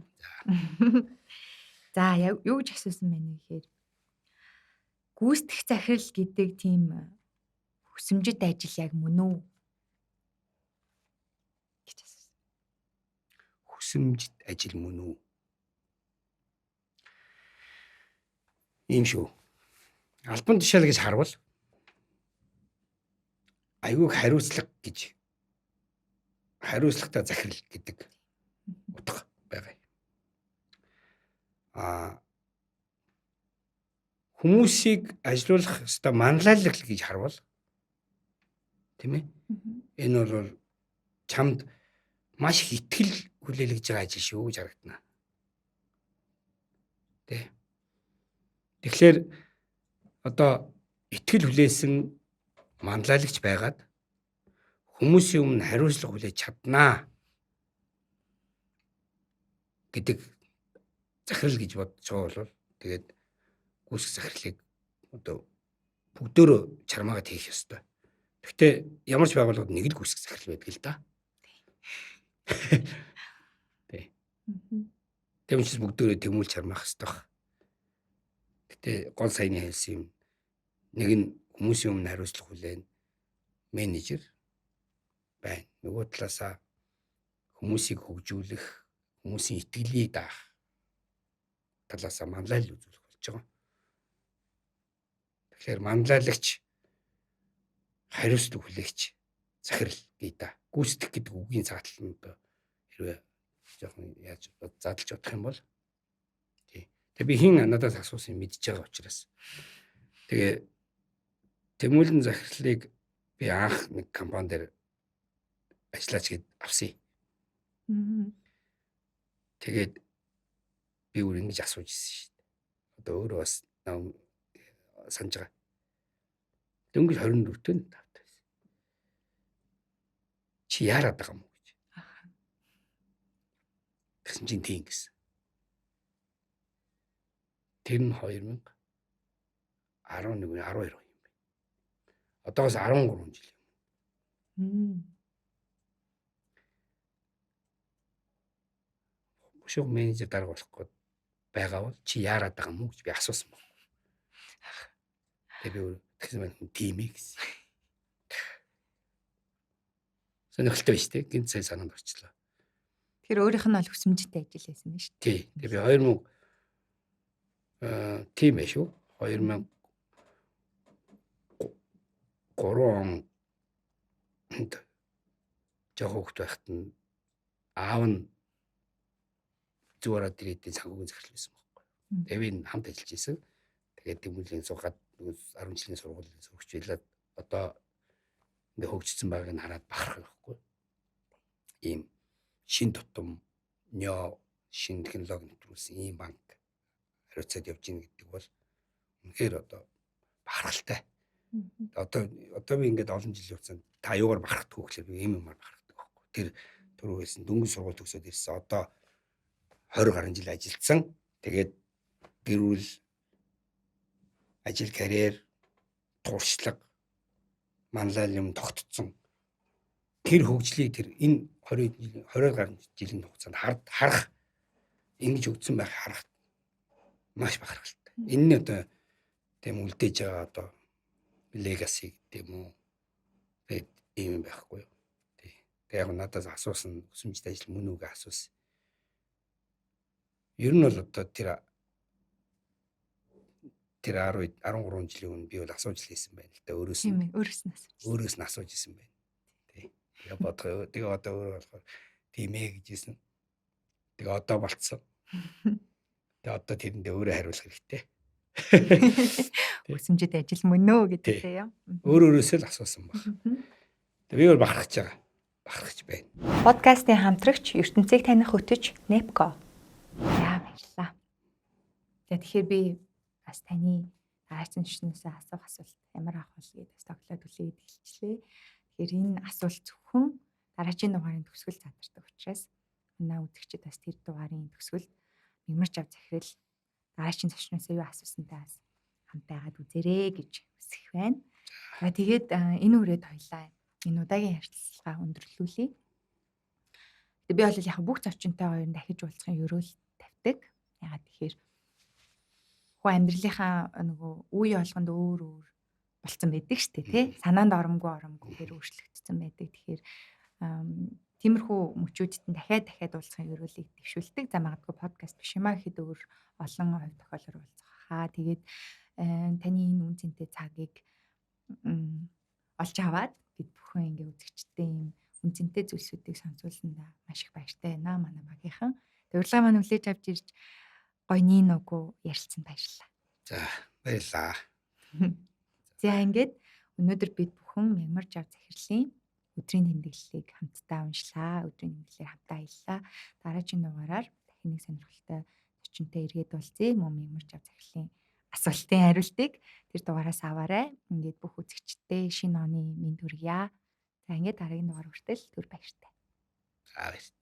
За юу гэж асуусан бэ гэхээр гүйцэтгэх захирал гэдэг тийм хүсэмжит ажил яг мөн үү гэж асуусан. Хүсэмжит ажил мөн үү? Ийм шүү. Албан тушаал гэж харвал айгүйх хариуцлага гэж хариуцлагатай захирал гэдэг утга байгаа. Хүмүүсийг ажилуулах ёстой манлайлал гэж харвал тийм ээ. Энэ бол чамд маш их итгэл хүлээлгэж байгаа ажил шүү гэж харагдана. Тэ. Тэгэхээр одоо итгэл хүлээсэн манлайлагч байгаад хүмүүсийн өмнө хариуцлага хүлээж чаднаа гэдэг захирал гэж бодож байгаа бол тэгээд гүйцэх захирлыг одоо бүгдөө чармаагаад хийх ёстой. Гэхдээ ямар ч байгууллагад нэг л гүйцэх захирал байдаг л да. Тий. Тийм учраас бүгдөө тэмүүлж чармаах ёстой. Гэтэ гол саяны хэлсэн юм нэг нь хүмүүсийн өмнө хариуцлага хүлээн менежер байна. Нөгөө талаасаа хүмүүсийг хөгжүүлэх, хүмүүсийн итгэлийг даах талаасаа манлайлал үзүүлэх болж байгаа. Тэгэхээр манлайлагч, хариуцлага хүлээгч захирал гээ да. Гүйцэтгэх гэдэг үгийн цаатал нь одоо хэрвээ жоохон яаж задлж бодох юм бол тий. Тэгээ би хин надаас асуусан юм мэдж байгаа учраас. Тэгээ Тэмүүлэн захирлыг би анх нэг компани дээр ажиллаач гэд авсан. Тэгээд би өөр ингэж асууж ирсэн шүү дээ. Одоо өөрөө бас санаж байгаа. Дөнгөж 24-т нь тавтай байсан. Чи яарад байгаа юм уу гэж. Тэгсэн чинь тийм гэсэн. Тэр нь 2011 12 юм байна. Одоогоос 13 жил юм. Бушуу менежер дарга болох гээд байгаа бол чи яарад байгаа юм уу гэж би асуусан байна. Тэгээ би өөр тэгсэн маань тийм ээ гэсэн. Сонирхолтой байж тээ. Гинт сая санаанд орчлоо. Тэгэхээр өөрийнх нь бол хүсэмжтэй ажил байсан юм шүү дээ. Тий. Тэгээ би 2000 тийм ээ шүү. 2003 онд жоохон хөвгт байхад нь аав нь зүгээр ирээдийн санхүүгийн захирал байсан байхгүй. Тэгээ би хамт ажиллаж исэн. Тэгээд Тэмүүлэн суугаад 10 жилийн сургуулийн сурагч байлаад одоо ингээ хөгжсөн байгааг нь хараад бахарх байхгүй. Ийм шин тутам нё шин технологи нэвтрүүлсэн ийм банк хариуцаад явж гин гэдэг бол үнэхээр одоо бахархалтай. Одоо би ингээд олон жилийн хугацаанд та юугаар бахархдаг вэ гэхлээр би ийм юмар бахархдаг байхгүй. Тэр түрүү хэлсэн дөнгөж сургууль төгсөөд ирсэн. Одоо 20 гаруй жил ажилласан. Тэгээд гэр бүл, ажил, карьер, туршлага, манлайл юм тогтцсон. Тэр хөгжлийг тэр энэ 20 жил 20 гаруй жилийн хугацаанд харах ингэж хөгжсөн байх харах маш бахархалтай. Энэ нь одоо тийм үлдээж байгаа одоо легаси гэдэг юм уу? Тэгээд ийм юм байхгүй юу? Тий. Тэгээд яг надаас асуусан хүсэмжтэй ажил мөн үү гэж асуусан. Ер нь бол одоо тэр 10 13 жилийн өмнө би бол асууж л хийсэн байна л да. Өөрөөс нь өөрөөс нь асууж исэн байна. Тий. Тэгээ бодгоо. Тэгээ одоо өөрөө болохоор тийм ээ гэж хэлсэн. Тэгээ одоо болцсон. Тэгээ одоо тэрэндээ өөрөө хариулах хэрэгтэй. Хүсэмжтэй ажил мөн үү гэдэг тийм. Өөр өөрөөсөө л асуусан баг. Тэгээ би өөр бахархаж байгаа. Бахархаж байна. Подкастын хамтрагч ертөнцийг таних хөтөч Nepco. За баярлалаа. Тэгэхээр би бас таны дараагийн төчнөөсөө асуух асуулт ямар авах вэ гэдээ бас тоглоод хүлээгээд эхэлчлээ. Тэгэхээр энэ асуулт зөвхөн дараагийн дугаарын төгсгөл задардаг учраас манай үзэгчид бас тэр дугаарын төгсгөлд мэгмар жав захирал дараагийн зочноосоо юу асуусантай бас хамт байгаад үзээрэй гэж хүсэх байна. За тэгээд энэ үрээд хоёлаа энэ удаагийн ярилцлага өндөрлүүлье. Тэгээ би бол яг бүх зочинтойгоо ер нь дахиж уулзахын өрөөл тавьдаг. Ягаад тэгэхээр хүн амьдралынхаа нөгөө үе болгонд өөр өөр болцсон байдаг шүү дээ, тий? Санаанд оромгүй өөрчлөгдсөн байдаг. Тэгэхээр тиймэрхүү мөчүүдэд нь дахиад уулзахын өрөөлийг дэвшүүлдэг. За магадгүй подкаст биш юм а гэхэд өөр олон хувь тохиолдолд уулзах хаа. Тэгээд таны энэ үн цэнтэй цагийг олж аваад бид бүхэн ингээ үзэгчтэй ийм үн цэнтэй зүйлсүүдийг сонсуулсандаа маш их баяртай байна манай багийнхан. Урилга маань хүлээж авч ирж Гоё ниногоо ярилцсан баярлалаа. За баярлалаа. За ингээд өнөөдөр бид бүхэн Мягмар жав захирлын өдрийн тэмдэглэлийг хамтдаа уншлаа. Өдрийн тэмдэглэлээр хамтдаа аяллаа. Дараагийн дугаараар дахин нэг сонирхолтой зочинтой эргээд уулзъя. Мөн Мягмар жав захирлын асуултын хариултыг тэр дугаараас аваарай. Ингээд бүх үзэгчдээ шинэ оны мэнд хүргье. За ингээд дараагийн дугаар хүртэл түр баяртай. За баярлалаа.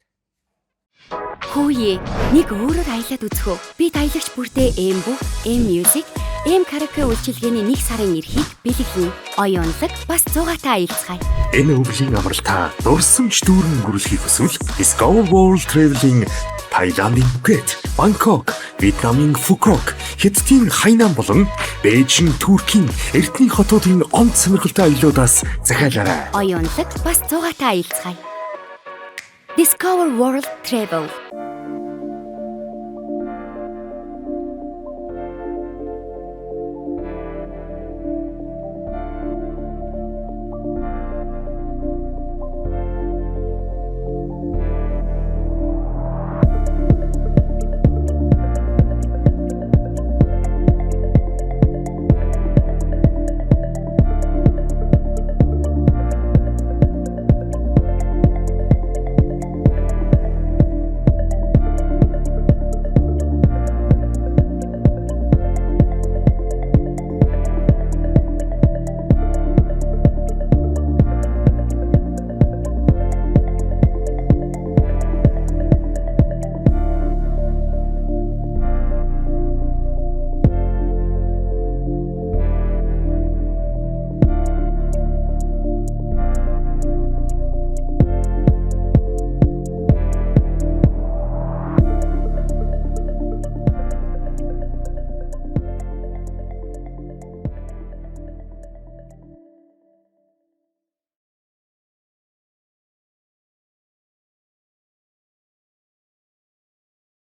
Хүүе, нэг өөрөөр аялаад үзэх үү? Бид аялагч бүртээ M бүх, M Music, M Karaoke үйлчилгээний нэг сарын эрхийг бэлэглэнэ. Оюунлаг бас зугаатай аялцгаая. Энэ өвлийн амралтаа дурсамж дүүрэн өнгөрүүлэхийг хүсвэл Discover World Travel-ийн Таиландын Пхукет, Бангкок, Вьетнамын Фукок, Хятадын Хайнан болон Бээжин, Туркийн Эрдэнэ хотуудын онц сонирхолтой аяллуудаас захиалаарай. Оюунлаг бас зугаатай аялцгаая. Discover World Travel.